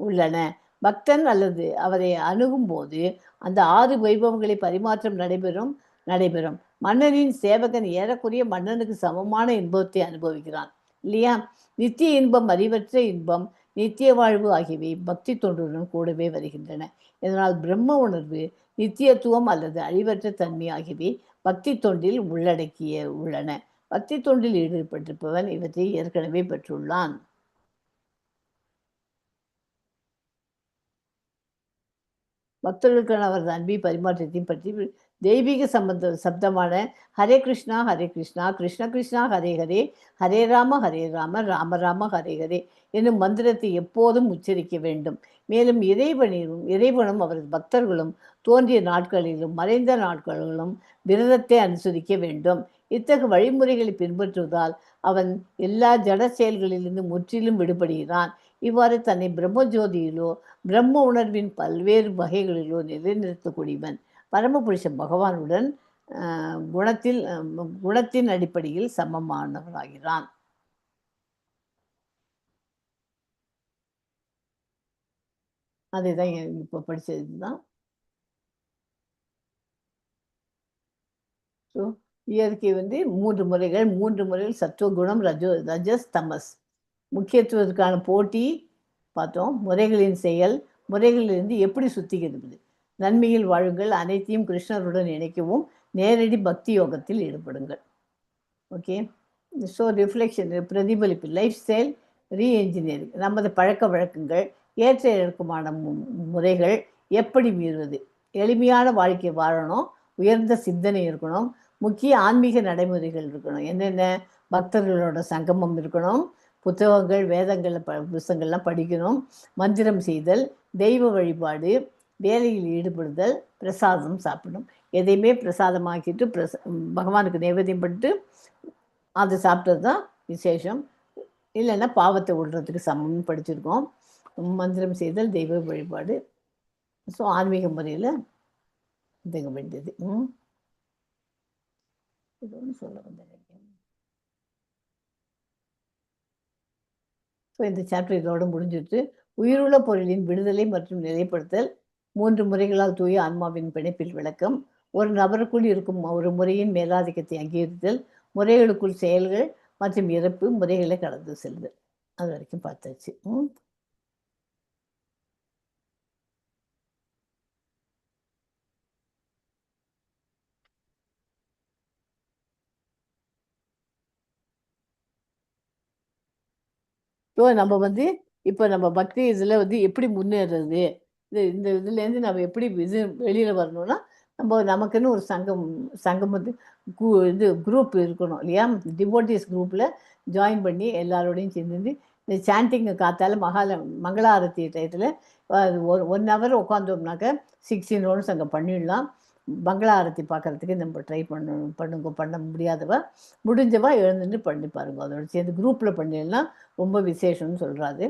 உள்ளன. பக்தன் அல்லது அவரை அணுகும் போது அந்த 6 வைபவங்களை பரிமாற்றம் நடைபெறும். மன்னனின் சேவகன் ஏறக்குறைய மன்னனுக்கு சமமான இன்பத்தை அனுபவிக்கிறான் இல்லையா? நித்திய இன்பம், அறிவற்ற இன்பம், நித்திய வாழ்வு ஆகியவை பக்தி தொண்டுடன் கூடவே வருகின்றன. இதனால் பிரம்ம உணர்வு, நித்தியத்துவம் அல்லது அழிவற்ற தன்மை ஆகியவை பக்தி தொண்டில் உள்ளடக்கிய உள்ளன. பக்தி தொண்டில் ஈடுபட்டிருப்பவன் இவற்றை ஏற்கனவே பெற்றுள்ளான். பக்தர்களுக்கான அவரது அன்பை பரிமாற்றத்தையும் பற்றி தெய்வீக சம்பந்த சப்தமான ஹரே கிருஷ்ணா ஹரே கிருஷ்ணா கிருஷ்ண கிருஷ்ணா ஹரே ஹரே ஹரே ராம ஹரே ராம ராம ராம ஹரே ஹரே என்னும் மந்திரத்தை எப்போதும் உச்சரிக்க வேண்டும். மேலும் இறைவனும் அவரது பக்தர்களும் தோன்றிய நாட்களிலும் மறைந்த நாட்களிலும் விரதத்தை அனுசரிக்க வேண்டும். இத்தகு வழிமுறைகளை பின்பற்றுவதால் அவன் எல்லா ஜட செயல்களிலிருந்து முற்றிலும் விடுபடுகிறான். இவ்வாறு தன்னை பிரம்மஜோதியிலோ பிரம்ம உணர்வின் பல்வேறு வகைகளிலோ நிலைநிறுத்தக்கூடியவன் பரமபுருஷ பகவானுடன் குணத்தின் அடிப்படையில் சமமானவராகிறான். அதுதான் இப்போ படிச்சதுதான். ஸோ இயற்கை வந்து 3 முறைகள், 3 முறைகள் சத்துவகுணம், ரஜஸ், தமஸ். முக்கியத்துவத்துக்கான போட்டி பார்த்தோம். முறைகளின் செயல், முறைகளிலிருந்து எப்படி சுத்திகரிப்பது, நன்மையில் வாழுங்கள், அனைத்தையும் கிருஷ்ணருடன் இணைக்கவும், நேரடி பக்தி யோகத்தில் ஈடுபடுங்கள். Okay, so reflection, பிரதிபலிப்பு, life style re-engineering, நமது பழக்க வழக்கங்கள், ஏற்ற இறக்கமான முறைகள் எப்படி மீறுவது, எளிமையான வாழ்க்கை வாழணும், உயர்ந்த சிந்தனை இருக்கணும், முக்கிய ஆன்மீக நடைமுறைகள் இருக்கணும், என்னென்ன பக்தர்களோட சங்கமம் இருக்கணும், புத்தகங்கள் வேதங்கள் புஸ்தகங்கள்லாம் படிக்கணும், மந்திரம் செய்தல், தெய்வ வழிபாடு, வேலையில் ஈடுபடுதல், பிரசாதம் சாப்பிடணும். எதையுமே பிரசாதமாக்கிட்டு பகவானுக்கு நைவேத்தியம் பண்ணிட்டு அதை சாப்பிட்டது தான் விசேஷம். இல்லைன்னா பாவத்தை விடுறதுக்கு சமம்னு படிச்சிருக்கோம். மந்திரம் செய்தல், தெய்வ வழிபாடு, ஸோ ஆன்மீக முறையில் இதுங்க வேண்டியது. இது ஒன்று சொல்ல வந்தேன். ஸோ இந்த சாப்டர் இதோடு முடிஞ்சிட்டு. உயிருள்ள பொருளின் விடுதலை மற்றும் நிலைப்படுத்தல் 3 முறைகளால் தூய ஆன்மாவின் பிணைப்பில் விளக்கம், ஒரு நபருக்குள் இருக்கும் ஒரு முறையின் மேலாதிக்கத்தை அங்கீகரித்தல், முறைகளுக்குள் செயல்கள் மற்றும் இறப்பு முறைகளை கடந்து செல்லுதல். அது வரைக்கும் பார்த்தாச்சு. ஸோ நம்ம வந்து இப்போ நம்ம பக்தி இதில் வந்து எப்படி முன்னேறுறது, இந்த இதுலேருந்து நம்ம எப்படி இது வெளியில் வரணும்னா, நம்ம நமக்குன்னு ஒரு சங்கம் வந்து இது குரூப் இருக்கணும் இல்லையா? டிவோட்டிஸ் குரூப்பில் ஜாயின் பண்ணி எல்லாரோடையும் சேர்ந்து இந்த சாண்டிங் காத்தால மகால மங்களாரத்தி டயத்தில் ஒரு 1 ஹவர் உட்காந்தோம்னாக்க 16 ரவுண்ட்ஸ் அங்கே பண்ணிடலாம். மங்களாரத்தி பார்க்குறதுக்கு நம்ம ட்ரை பண்ணணும். பண்ணுங்க. பண்ண முடியாதவ முடிஞ்சவா எழுந்துட்டு பண்ணி பாருங்க. அதோட சேர்ந்து குரூப்பில் பண்ணிடலாம், ரொம்ப விசேஷம்னு சொல்கிறாரு.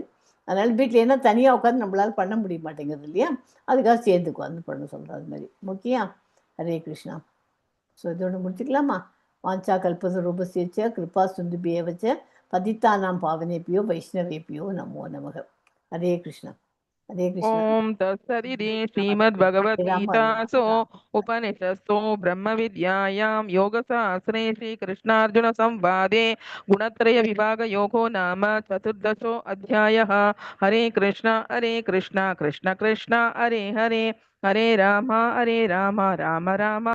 அதனால் வீட்டில் ஏன்னா தனியாக உட்காந்து நம்மளால் பண்ண முடிய மாட்டேங்குது இல்லையா? அதுக்காக சேர்ந்து உட்காந்து பண்ண சொல்கிறாரு மாதிரி. ஓகேயா? ஹரே கிருஷ்ணா. ஸோ இதோட முடிச்சுக்கலாமா? வாஞ்சா கல்பதரூபஸ்ய கிருபா சிந்துப்ய ஏவ ச பதித்தானாம் பாவனேபியோ வைஷ்ணவேபியோ நமோ நமக. ஹரே கிருஷ்ணா, ஹரே கிருஷ்ணா. ॐ तत्सदिति श्रीमद्भगवद्गीतासु उपनिषत्सु ब्रह्मविद्यायां योगशास्त्रे श्रीकृष्णार्जुनसंवादे गुणत्रयविभागयोगो नाम चतुर्दशो अध्यायः। हरे कृष्ण हरे कृष्ण कृष्ण कृष्ण हरे हरे, हरे राम हरे राम राम राम।